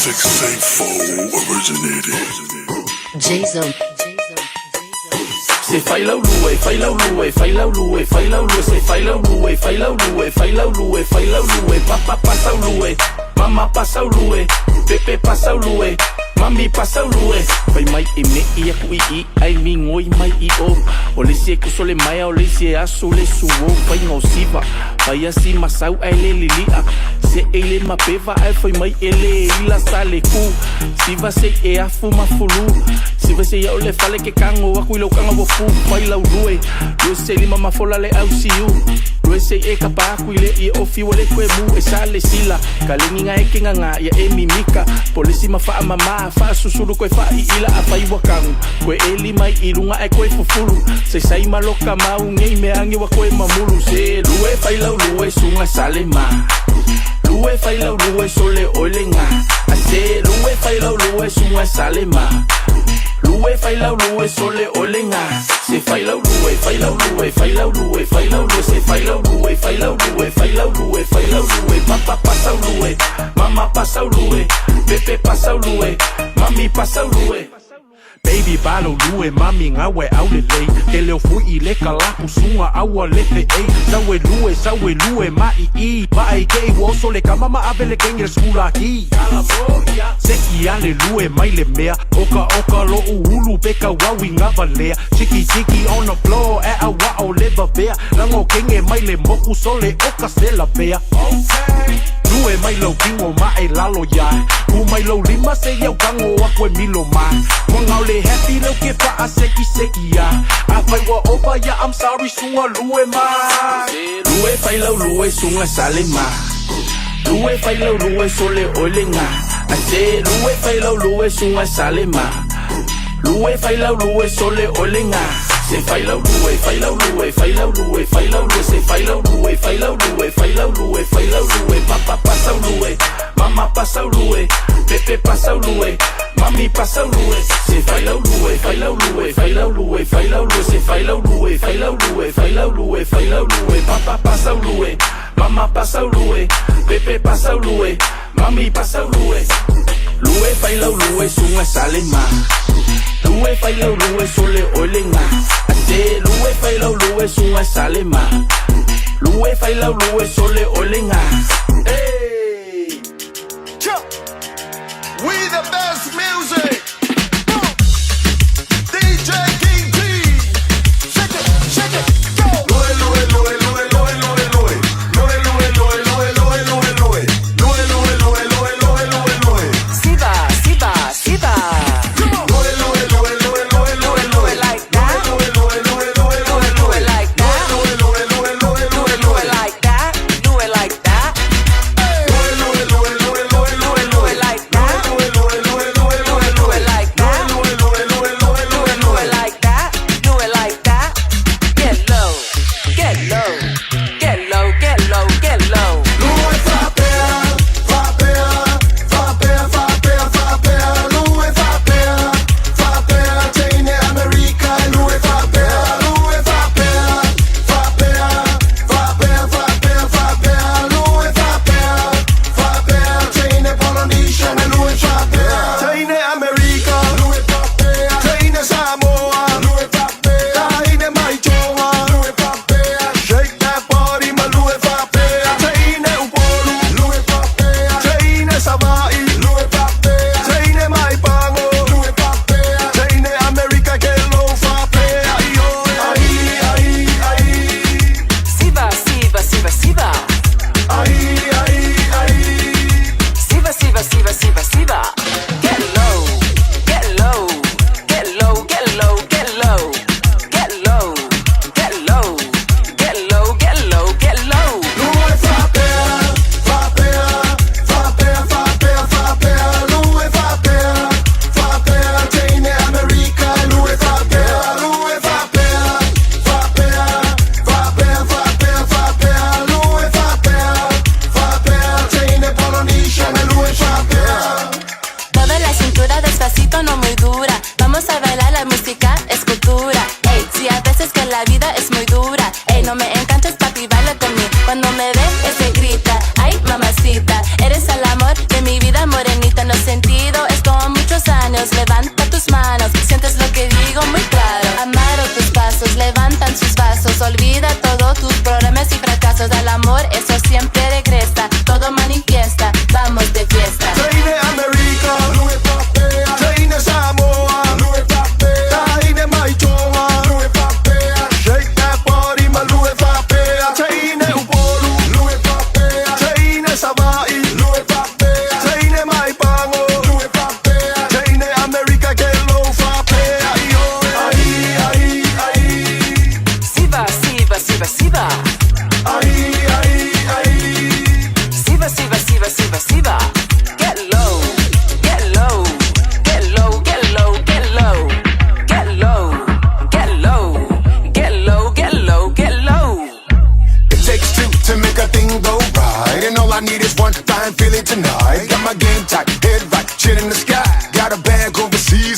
684 originated. Jason. Se fai lau lue, fai lau lue, fai lau lue, fai lau lue, se fai lau lue, fai lau lue, fai lau lue, fai lau lue, papa pasau lue, mama pasau lue, pepe pasau lue, mami pasau lue. Fai mai e me i aku i i ai mi ngoi mai i o. O le isi e kuso le maea, o le isi e aso le suo, fai ngau siva. Fai asi masau ai le lilia. Se e le mapeva ai fai mai e le ila sa le ku. Siva se e afu mafulu. Siva se ia o le fale ke kango aku i lau kanga ua fu. Fai lau lue. Lue se lima mafola le au siu. Lue se e kapa aku i le i o fiwa le kue mu e sa le sila. Ka lengi nga e ke nganga ia e mimika. Polisi ma faa mama faa susulu koe faa i ila a fai wakangu. Koe e lima i lunga e koe fufulu. Se sai maloka mau ngei me angi wa koe mamulu. Se lue fai lau lue sunga sale ma. Lue fai lau lue sole oile nga. A se lue fai lau lue sunga sale ma. Lue fai lau lue sole oile nga. Se fai lau lue, fai lau lue, fai lau lue, fai lau lue, se fai lau lue, fai lau lue, fai lau lue, fai lau lue, papa pasau lue, mama pasau lue, pepe pasau lue, mami pasau lue. Baby balo lue mami ngawe au le lei Ke leo fui i le kalapu sunga aua le fe ei Sawe lue, sawe lue ma i i Ma ai ke i woso le kamama ave le kenge le skula ki Se i ale lue mai le mea Oka oka lo uhulu peka wawi ngavalea Chiki chiki on the floor e a wa o le vavea Lango kenge mai le moku sole oka se la vea Lue mai lau kingo ma e lalo ia Ku mai lau lima se iau kango aku e milo ma Wangau le happy lau ke faa seki seki ia A fai wa opa ia I'm sorry sunga lue ma Lue fai lau lue sunga sale ma. Lue fai lau lue sole oile nga. A se lue fai lau lue sunga sale ma. Lue fai lau lue sole oile nga. Se fai lau lue, fai lau lue, fai lau lue, fai lau lue, se fai lau lue, fai lau lue, fai lau lue, fai lau lue, papa pasau lue, mama pasau lue, pepe pasau lue, mami pasau lue. Se fai lau lue, fai lau lue, fai lau lue, fai lau lue, se fai lau lue, fai lau lue, fai lau lue, fai lau lue, papa pasau lue, mama pasau lue, pepe pasau lue, mami pasau lue. Lue fai lau lue sunga sale ma. Lue fai lau lue sole oile nga. A se lue fai lau lue sunga sale ma. Lue fai lau lue sole oile nga. Hey! We the best music. DJ King T. Shake it, shake it, go. Lue, lue, lue, lue, lue, lue, lue. Lue, lue, lue, lue, lue, lue, lue. Lue, lue, lue, lue, lue, lue, lue. Siva, Siva, Siva. Lue, lue, lue, lue, lue, lue, lue. Like that. Lue, lue, lue, lue, lue, Do it like that. Lue, lue, lue, lue, lue, Do it like that. Do it like that.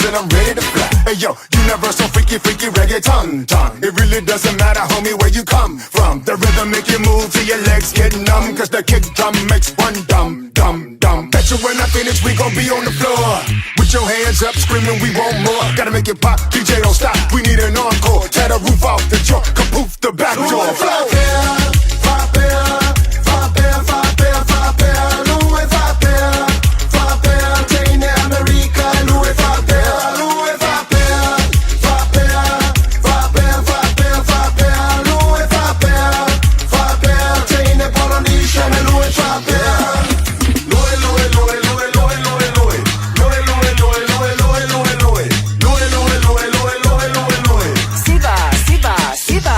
and I'm ready to fly. Hey yo, universal freaky freaky reggaeton ton. It really doesn't matter, homie, where you come from. The rhythm make you move till your legs get numb. Cause the kick drum makes one dumb, dumb, dumb. Bet you when I finish, we gon' be on the floor. With your hands up, screaming, we want more. Gotta make it pop, DJ don't stop. We need an encore. Tear the roof off the truck, kapoof the back door. Siva, Siva, Siva.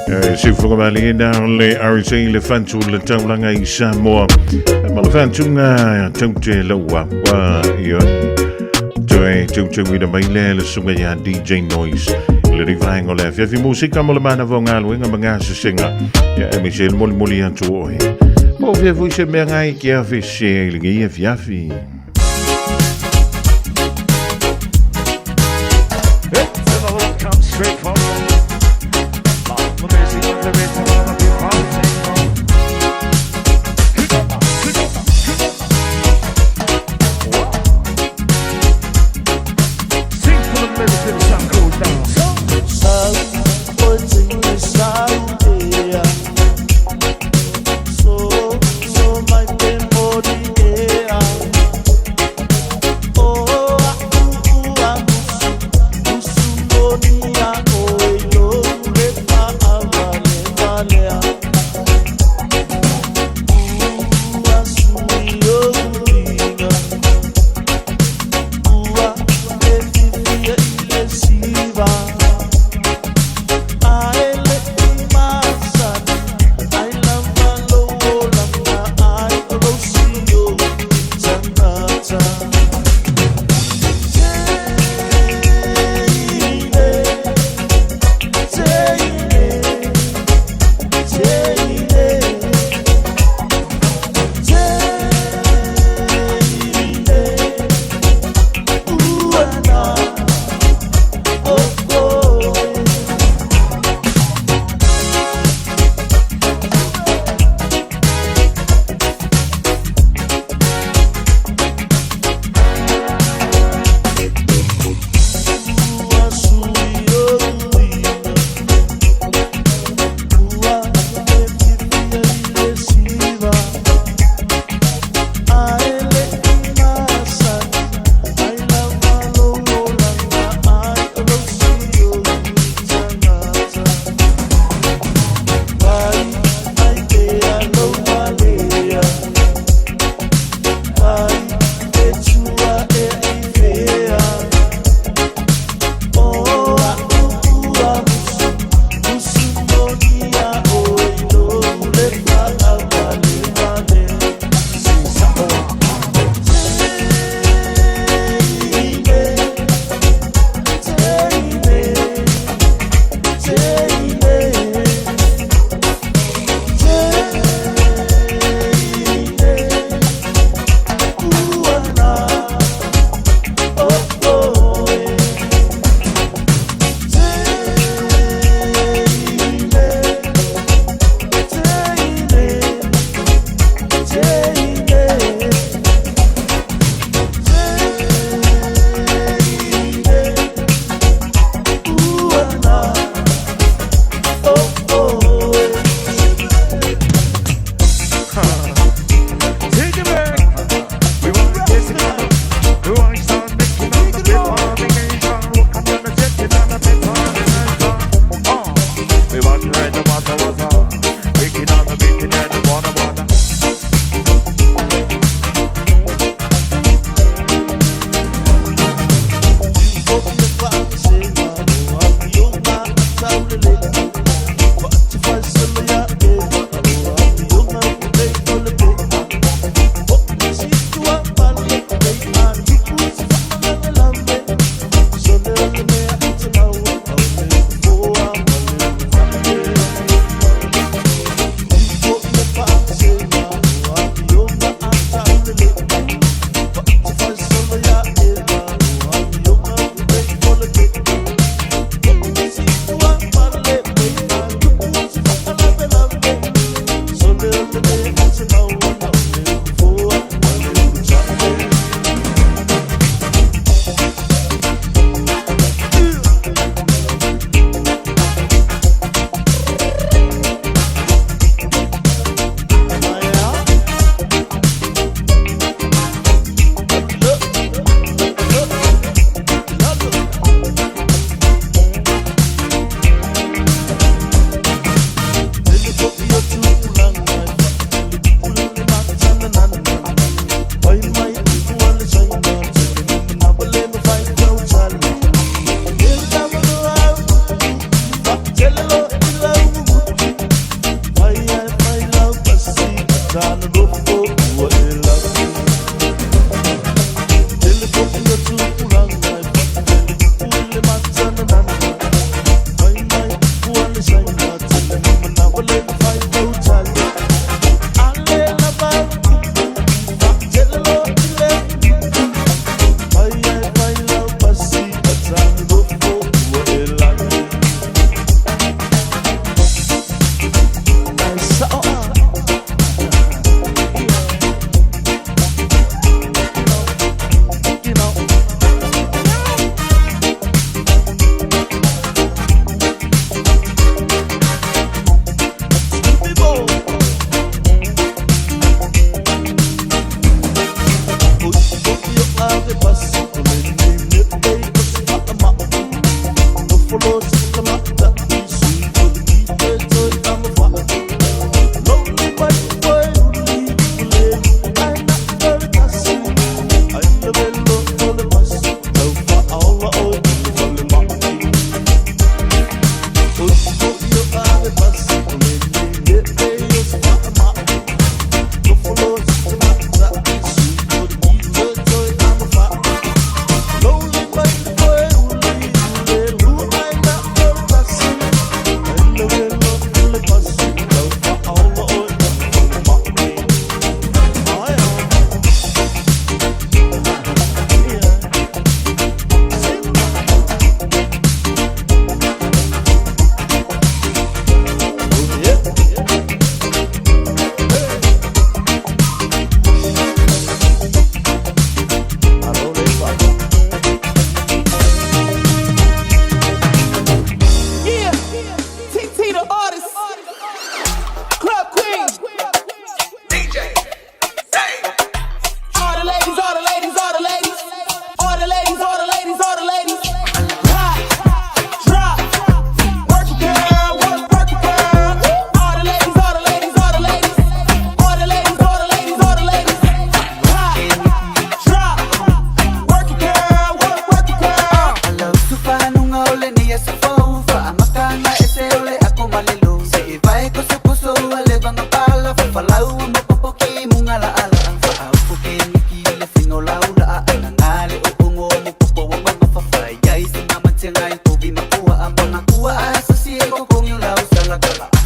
Se fuga mali na le RSA le fantu le taulanga i Samoa. Ma le fantunga tau te laua wa ia. Toe tau tau ina mai le le sunga ia DJ Noise. Le rivaengo le fiafi musika mo le mana vo ngaluenga ma ngā sesenga. Ia e me se moli moli atu oe. Mo fia fui se mea ngai ki a fe se i le ngai fiafi. Straight from the rhythm of the people. Sing for the lyrics till the sun goes down.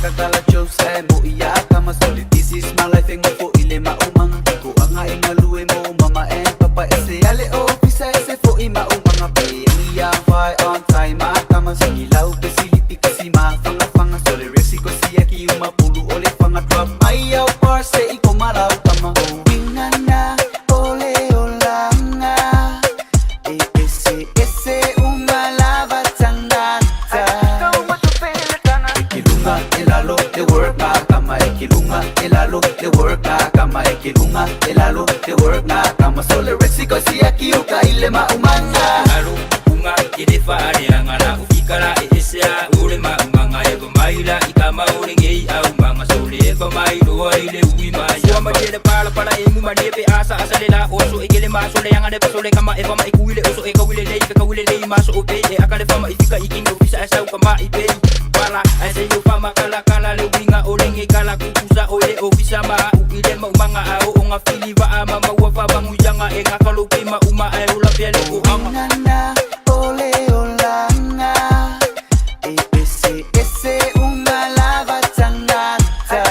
Kakala jokes e mo ia kama sole. This is my life e ngofo ile ma umanga. Ko anga e ngalue mo mama e papa e se ale o pisa e se fo i ma umanga pe. Ia vai on time ma kama singi lau pe silipi kasi ma fanga fanga sole resi ko siya ki uma pulu ole fanga drop mai au par se i ko marau kama. Wingana ole olanga e ese ese uma lava tangata. Ekilunga elalo le work na kama ekilunga elalo le work na kama ekilunga elalo le work na kama sole resi ko siya ki uka ile ma umanga. Alo unga ile faale angala ufikala esea ule ma umanga e maila ikama ule ngei au manga sole e mailo ile ui ma ya ma tele pala pala e mu ma lepe asa asa le la oso e kele ma sole anga le sole kama e fama ikuile oso e kawile le e kawile le ma so ope e akale fama ifika ikinga ofisa asa kama ipe pala asa yo fama kala kala le winga ole nge kala kukusa ole ofisa ma uile ma umanga au onga fili va ama ma wa fa manguyanga e ngakalo pe ma uma e ola pele o anga. Nana ole olanga e ese ese uma lava tangata.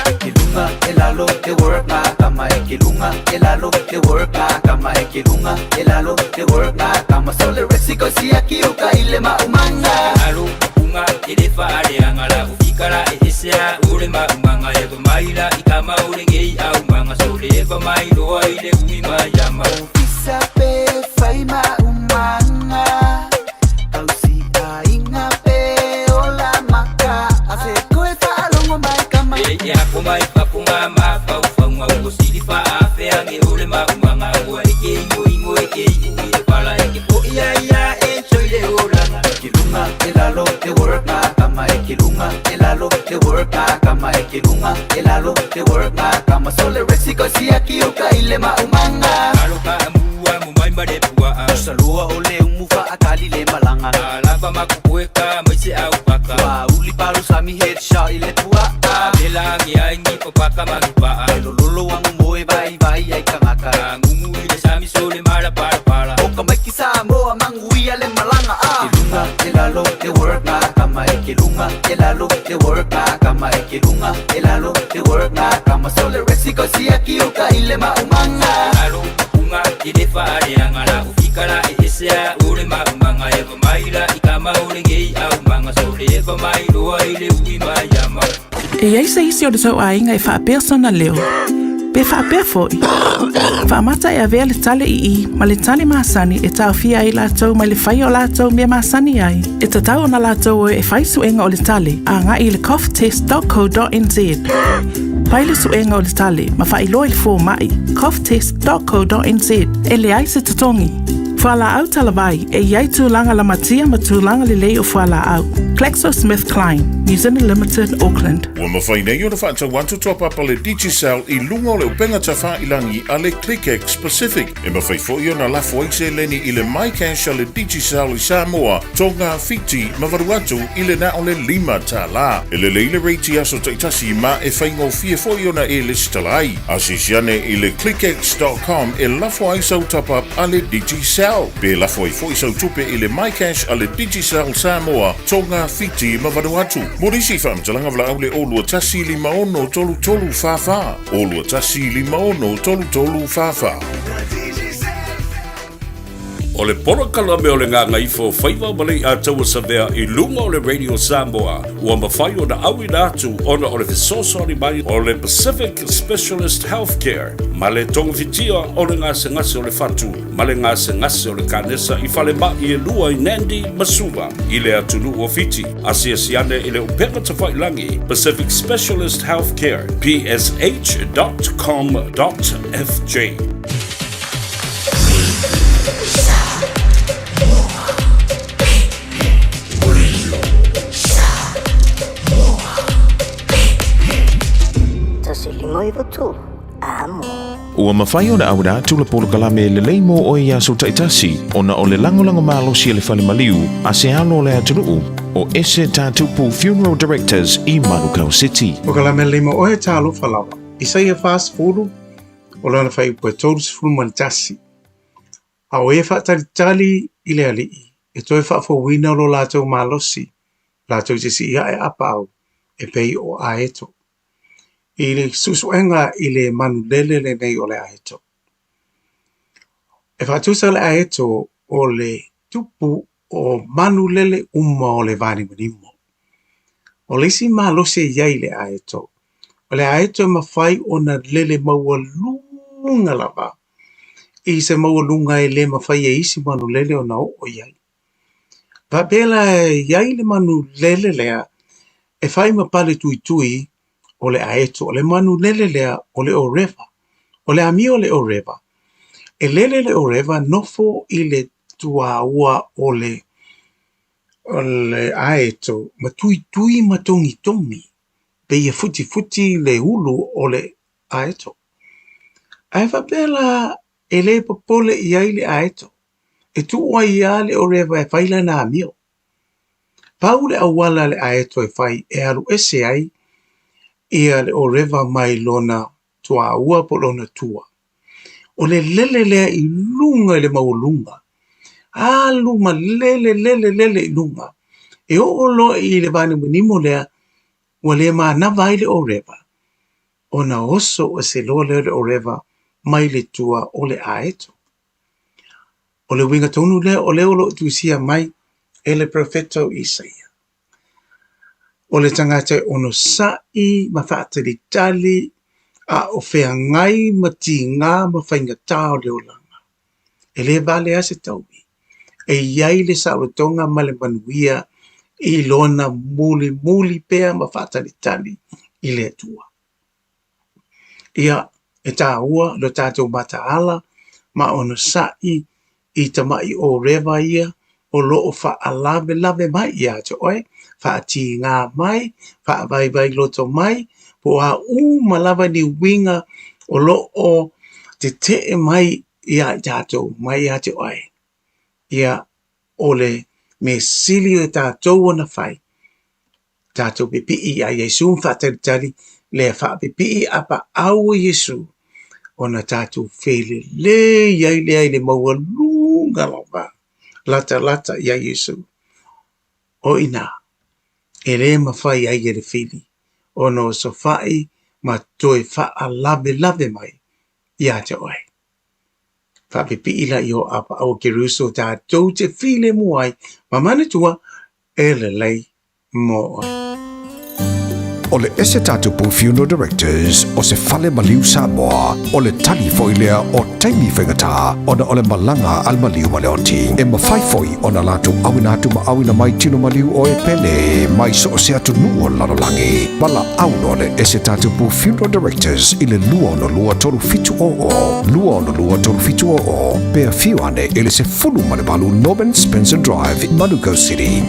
Ekilunga elalo le work na kama ekilunga elalo le work na kama ekilunga elalo le work na kama sole resi ko siya ki uka ile ma umanga. Alo unga ile faale angala ufikala esea ule ma umanga e maila ikama ule ngei au manga sole e mailo ile ui ma yama. Ofisa pe fai ma umanga Kausi ainga pe ola maka Ase koe whaalongo mai kama. E e ako mai papunga ma pau whaunga o sili fa afe ange ule ma umanga ua e ke ingo ingo e ke iu i le pala e ke po ia ia e choile olanga. Ekilunga elalo le work na kama ekilunga elalo le work na kama ekilunga elalo le work na kama sole resi ko siya ki uka ile ma umanga. Alo ka amua mo mai ma le pua a. Salua ole umufa akali le malanga. Alava makukueka mai se au paka. Wa uli palu sami headshot ile pua a. Mela nge ai ngi papaka mangi paa. Lolo wangu moe vai vai ai kangaka. Ngungu ile sami sole mala pala pala. Oka maiki sa moa manguia le malanga a. Ekilunga elalo le work na kama ekilunga elalo le work na kama ekilunga elalo le work na kama sole resi ko siya ki uka ile ma umanga. Alo unga ile faale angala ufikala esea ule ma umanga e maila ikama ule ngei au manga sole e mailo ile ui ma yama. E iai se isi o le tau aiga e faapea sona leo. Pe faapea fo'i. Faamata e avea le tale ii ma le tale masani e taofia ai latou mai le faia o latou mea masani ai. E tatau ona latou o e fai suega o le tale a agai i le coughtest.co.nz. Pai le suega o le tale ma faailoa i le foma'i coughtest.co.nz e leai se totogi. Fualaau talavai e iai tulaga lamatia ma tulaga lelei o fualaau. GlaxoSmithKline, New Zealand Limited, Auckland. Ua mafai nei ona faatau atu toapapa le Digicel i luga o le upega tafailagi a le ClickX Pacific. E mafai fo'i ona lafo ai seleni i le MyCash a le Digicel i Samoa, Tonga, Fiti ma Vanuatu i le na o le $5. E lelei le reiti aso ta'itasi ma e faigofie fo'i ona e lesitala ai. Asiasi ane i le clickx.com e lafo ai sau top-up a le Digicel. Pe lafo ai fo'i sau tupe i le MyCash a le Digicel Samoa, Tonga, Fiti ma Vanuatu. Mo nisi faamatalaga valaau le 021 56 33 44. 021 56 33 44. O le polokalame o le Gagaifo Faiva ma le Ataua Savea i luga o le Radio Samoa ua mafai ona auina atu ona o le fesoasoani mai o le Pacific Specialist Healthcare ma le togafitia o le gasegase o le fatu ma le gasegase o le kanesa i falema'i e lua i Nandi ma Suva i le atunuu o Fiti. Asiasi ane i le upega tafailagi Pacific Specialist Healthcare psh.com.fj. Ua mafai ona auina atu le polokalame lelei mo oe i aso ta'itasi ona o le lagolago malosi e le fale maliu a se alo o le atunuu o Ese Tatupu Funeral Directors i Manukau City. O ka lame lima oe talofa lava. Isaia 40, o lana fuaiupu e 31. A o e faatalitali i le Alii, e toe faafouina lo latou malosi. Latou te siʻi aʻe apaau e pei o aeto. I le suʻesuʻega i le manu lele lenei o le aeto. E faatusa le aeto o le tupu o manu lele uma o le vanimonimo. O le isi malosi e i ai i le aeto, o le aeto e mafai ona lele maualuga lava i se maualuga e le mafai e isi manu lele ona oo i ai. Faapea la e i ai le manu lele lea e fai ma pale tuitui o le aeto. O le manu lele lea o le ʻōrewa. O le amio o le ʻōrewa, e lele le ʻōrewa nofo i le tuāua o le o le aeto ma tuitui ma togitogi pei e futifuti le ulu o le aeto. Ae faapea la e le popole i ai le aeto. E tuu ai lava le ʻōrewa e fai lana amio. Pau le auala a le aeto e fai e alu ese ai ia le ʻōrewa mai lona tuāua po o lona tua. O le lele lea i luga i le maualuga. Alu ma lele, lele, lele i luga. E oo loa i le vanimonimo lea, ua le manava ai le ʻōrewa, ona oso ese loa lea o le ʻōrewa mai le tua o le aeto. O le uiga tonu lea o lea o lo o tusia mai e le perofeta o Isaia. O le tagata e onosaʻi ma faatalitali a o feagai ma tigā ma faigata o le olaga. E le vale lava se taui. E i ai le saolotoga ma le manuia i lona mulimuli pea ma faatalitali i le Atua. Ia, e tāua lo tātou mataala ma onosaʻi i tamaʻi ʻōrewa ia o lo o faalavelave mai iā te oe, faatigā mai, faavaivaai loto mai, po o a uma lava ni uiga o lo o teteʻe mai iā i tātou, mai iā te oe. Ia, o le mea sili o tātou ona fai, Tātou pipii iā Iesū ma faatalitali lea faapipii apaau o Iesū ona tātou felelei ai lea i le maualuga lava latalata iā Iesū. O inā, e le mafai ai e le fili ona osofaʻi ma toe faalavelave mai iā te oe. Faapipii la i o apaau o Keriso tātou te filemu ai ma manatua e lelei mo oe. O le ese tatou pou Funeral Directors o se fale maliu Samoa, o le tali foi lea o taimi faigata ona o le malaga a le maliu ma le oti. E mafai foi ona latou auina atu ma auina mai tino maliu o e pele mai so o se atunuu o le lalolagi. Valaau loa le ese tatou pou Funeral Directors i le 262 3700, 262 3700, pe afio ane i le 18 Norman Spencer Drive, Manukau City.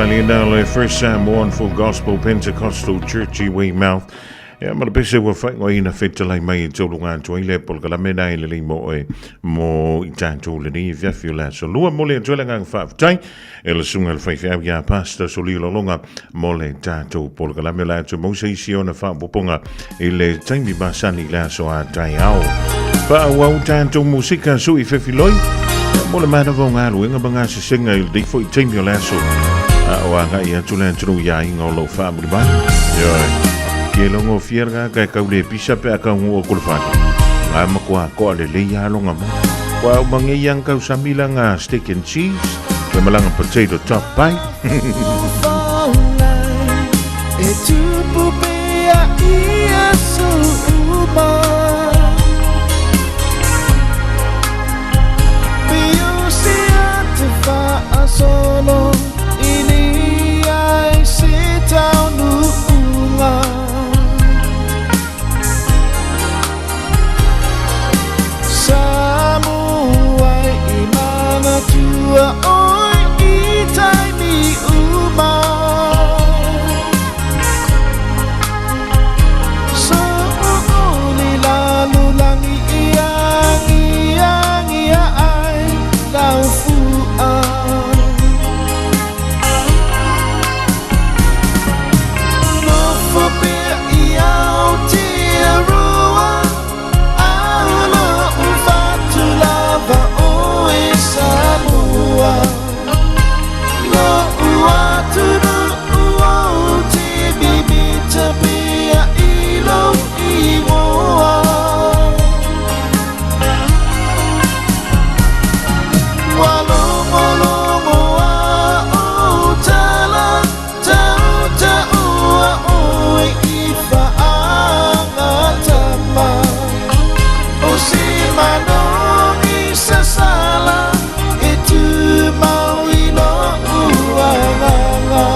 Lena le First Samoan Full Gospel Pentecostal Church i Weymouth. Ia ma le pese ua faaigoaina fetalai mai e tauluga atu ai le polokalame na e lelei mo oe mo i tatou lenei afiafi o le aso lua. Momoli atu ai le agaga faafetai e le susuga i le faifeau ia Pastor Solio Lolonga mo le tatou polokalame o le atu mau se isi ona faaopoopoga i le taimi masani i le aso a taeao. Faaauau tatou musika sui fefiloi mo le manawa o galuega ma gasesega i lenei foi taimi o le aso. A o agai atu le atunuu i aiga o lou faamuli mai. Ioe. Ke longo fia le ka e kau le pisa pe a kau ngua kule fale. Ngā makoa koa le lei a longa mo. Kua au mange iang kau samila ngā steak and cheese. Pe malanga potato top pie. E tupu pea ia su uma Piusia te whaasolo I ni ai se taunuunga Samoa i manatua oi i taimi uma So uli lalulangi i angi angi ai lau fua Nofo pea i Aotearoa Aula o fatu lava o e Samoa Lo'u atunuu o te mimita pea i lou ingoa Ua logologo a ou tala Tautaua oe i faagatama O se manogi sasala E tumau i lo'u agaga.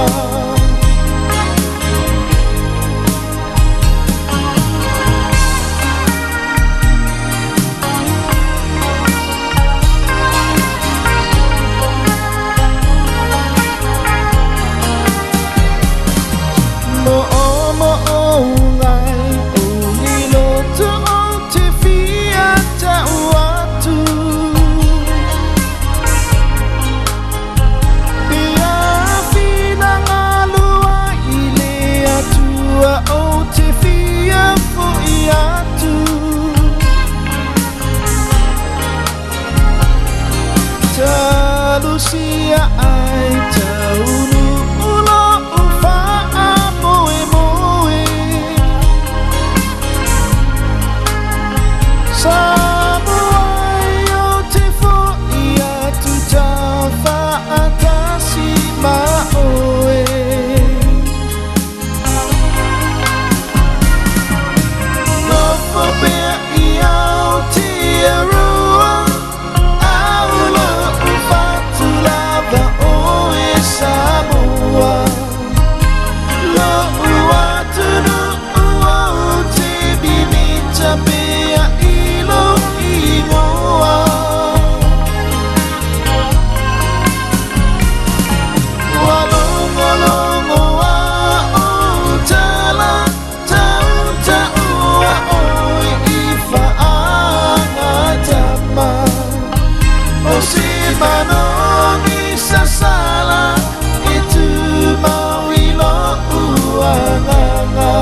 Mo'omo'ogai o ni loto o te fia tau atu Ia finagalo ai i le Atua o te fia fo'i atu Talosia ai taunuu lo'u faamoemoe Samoa o te fo'i atu taufaatasi ma oe Nofo pea i Aotearoa Aula o fatu lava o e Samoa Lo'u atunuu o te mimita pea i lou ingoa Ua logologo a ou tala Tautaua oe i faagatama O se manogi sasala E tumau i lo'u agaga.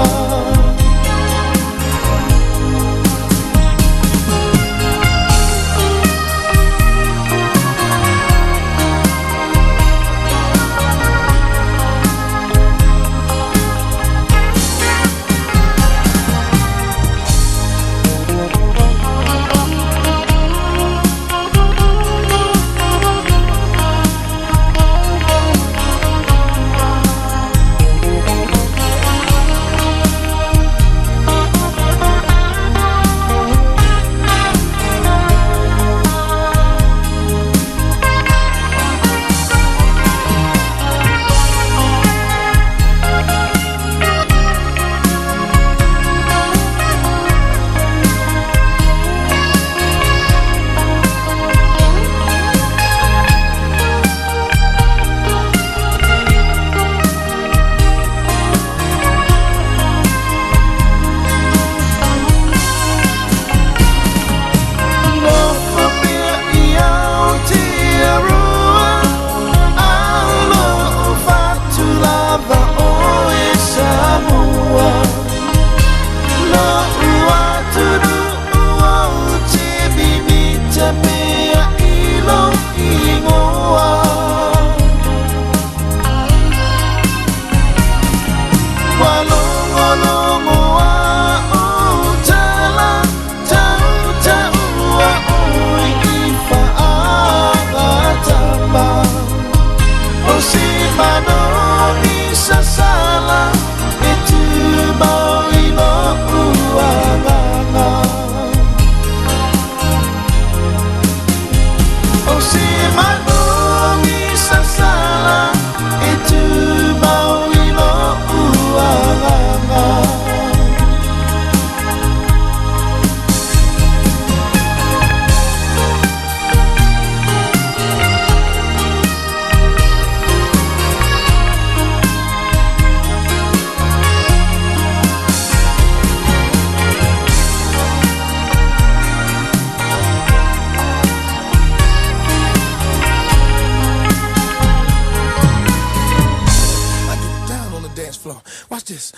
floor. Watch this.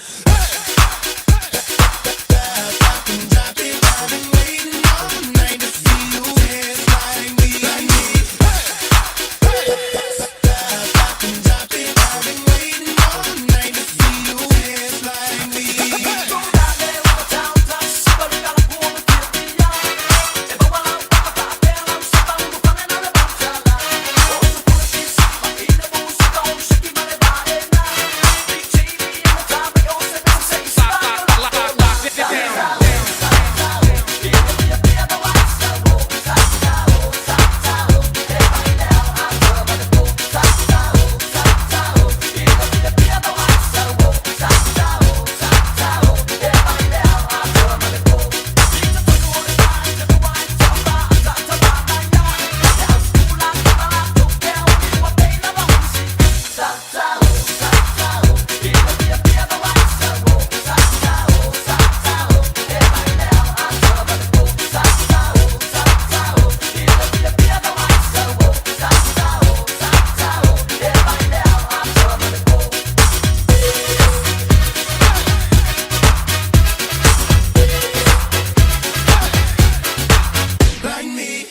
Like me.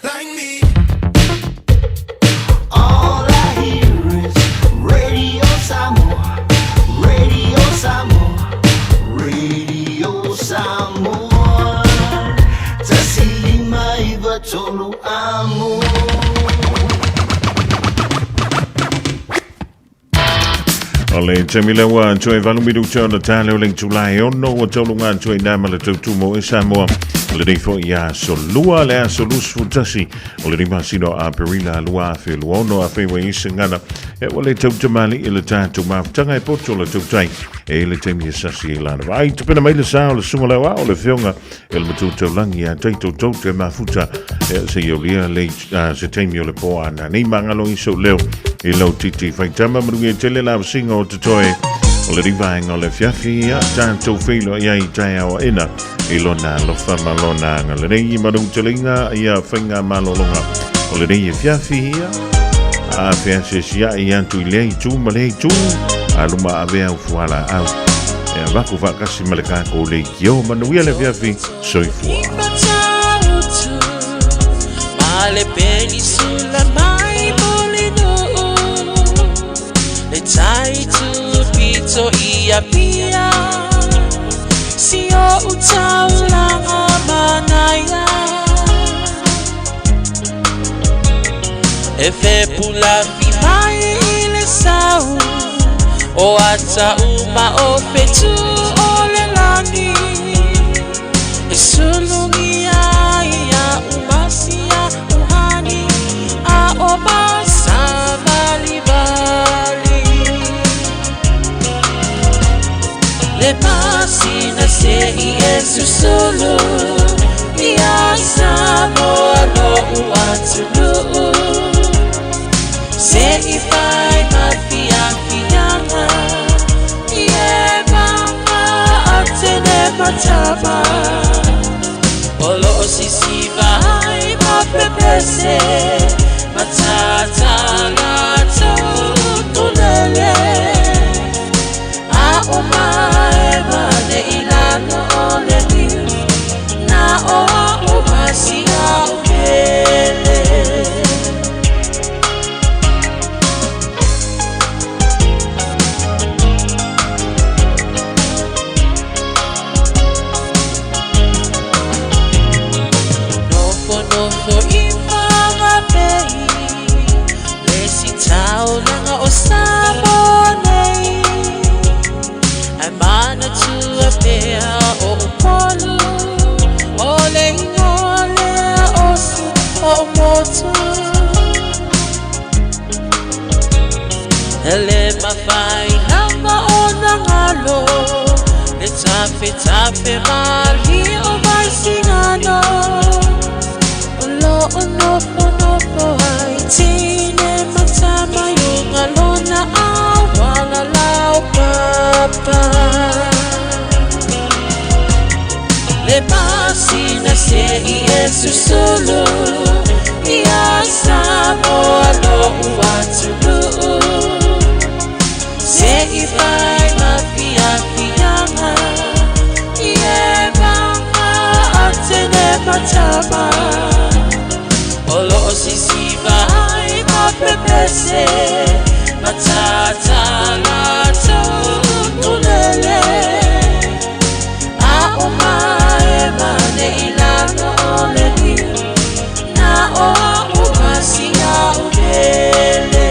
Like me. All I hear is Radio Samoa, Radio Samoa, Radio Samoa. Tasilima iva tolu amo. O le taimi lea ua toe valu minuta ona ta lea o le itula e ono ua tauluga atu ai na ma le tautumo e Samoa. O lenei foi aso lua le aso 21 o le masina o Aperila 2026 afai ua i se gana e ua le tautamali i le tatou mafutaga e poto le tautai e le taimi e sasi i lana vaai tapena mai le sa o le suga leo a o le afioga e le matua taulagi ia Taito tou te mafuta e seia aulia le se taimi o le po a nanei magalo i sou leo i lau titi faitama manuia tele la vasinga o totoe o le rivaenga o le afiafi ia tatou feiloai ai taeao aena i lona alofa ma lona agalelei manuteleina ia faiga malologa o lenei afiafi ia a feasiasia'i atu i lea itu ma lea itu a luma ave au fualaau e avatu faatasi ma le tatou leitio manuia le afiafi soifua. E fepulafi mai i le sau o ata uma o fetu o le lagi. E Susulugia ia umasia uhani a o masavalivali. Le masina se i e susulu ia Samoa lo'u atunuu. Se i fai mafiafiaga i e maga atene matama. O loo sisiva ai mapepese matatala taukulele. A o mae mane i lalo o le niu na o a o masia o pele. Nofo nofo i whangapei le sitaulaga o Samoa nei. Ai manatua pea o Upolu o le ingoa lea o si o motu. Ele mawhai lava o nangalo le tafe tafe mali o mai singano. O lo o nofo nofo ai tine matama yunga lona awala lau papa. Le masina se i e susulu ia Samoa lo'u atunuu. Se i fai mafiafiaga i e maga atene matama. O loo sisiva ai mapepese matatala taukulele. A o mae mane i lalo o le niu na o a o masia o pele.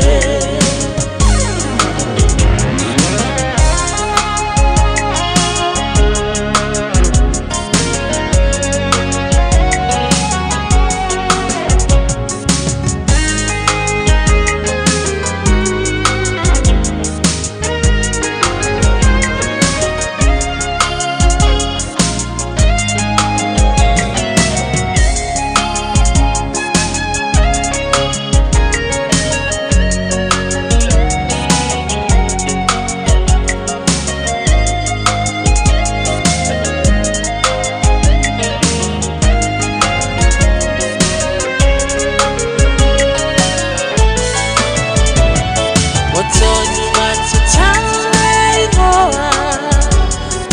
O tonu matatau e ingoa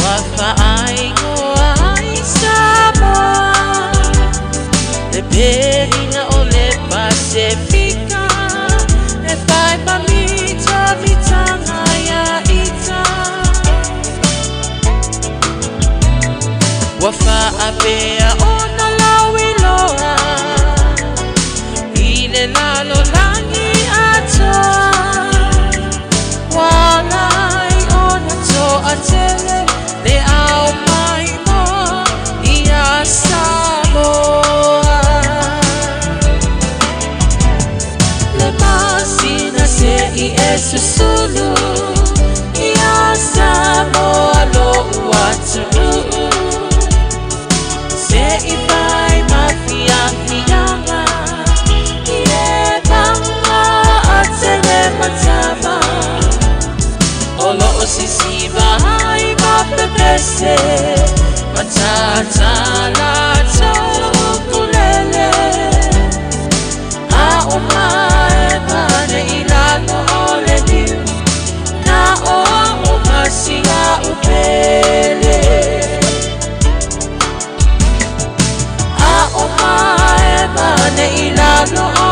wa whaaingoa ai Samoa. Le perina o le Pasifika e whai mamita mitanga ia ita. Wa whaapea ona lauiloa i le lalo langi atoa. Walai ona toa tele le au mai mo ia Samoa. Le masina se i e susulu ia Samoa lo'u atunuu. Se i fai mafiafiaga i e maga atene matama. O loo sisiva ai mapepese matatala taukulele. A o mae mane i lalo o le niu na o a o masia o pele. A o mae mane i lalo o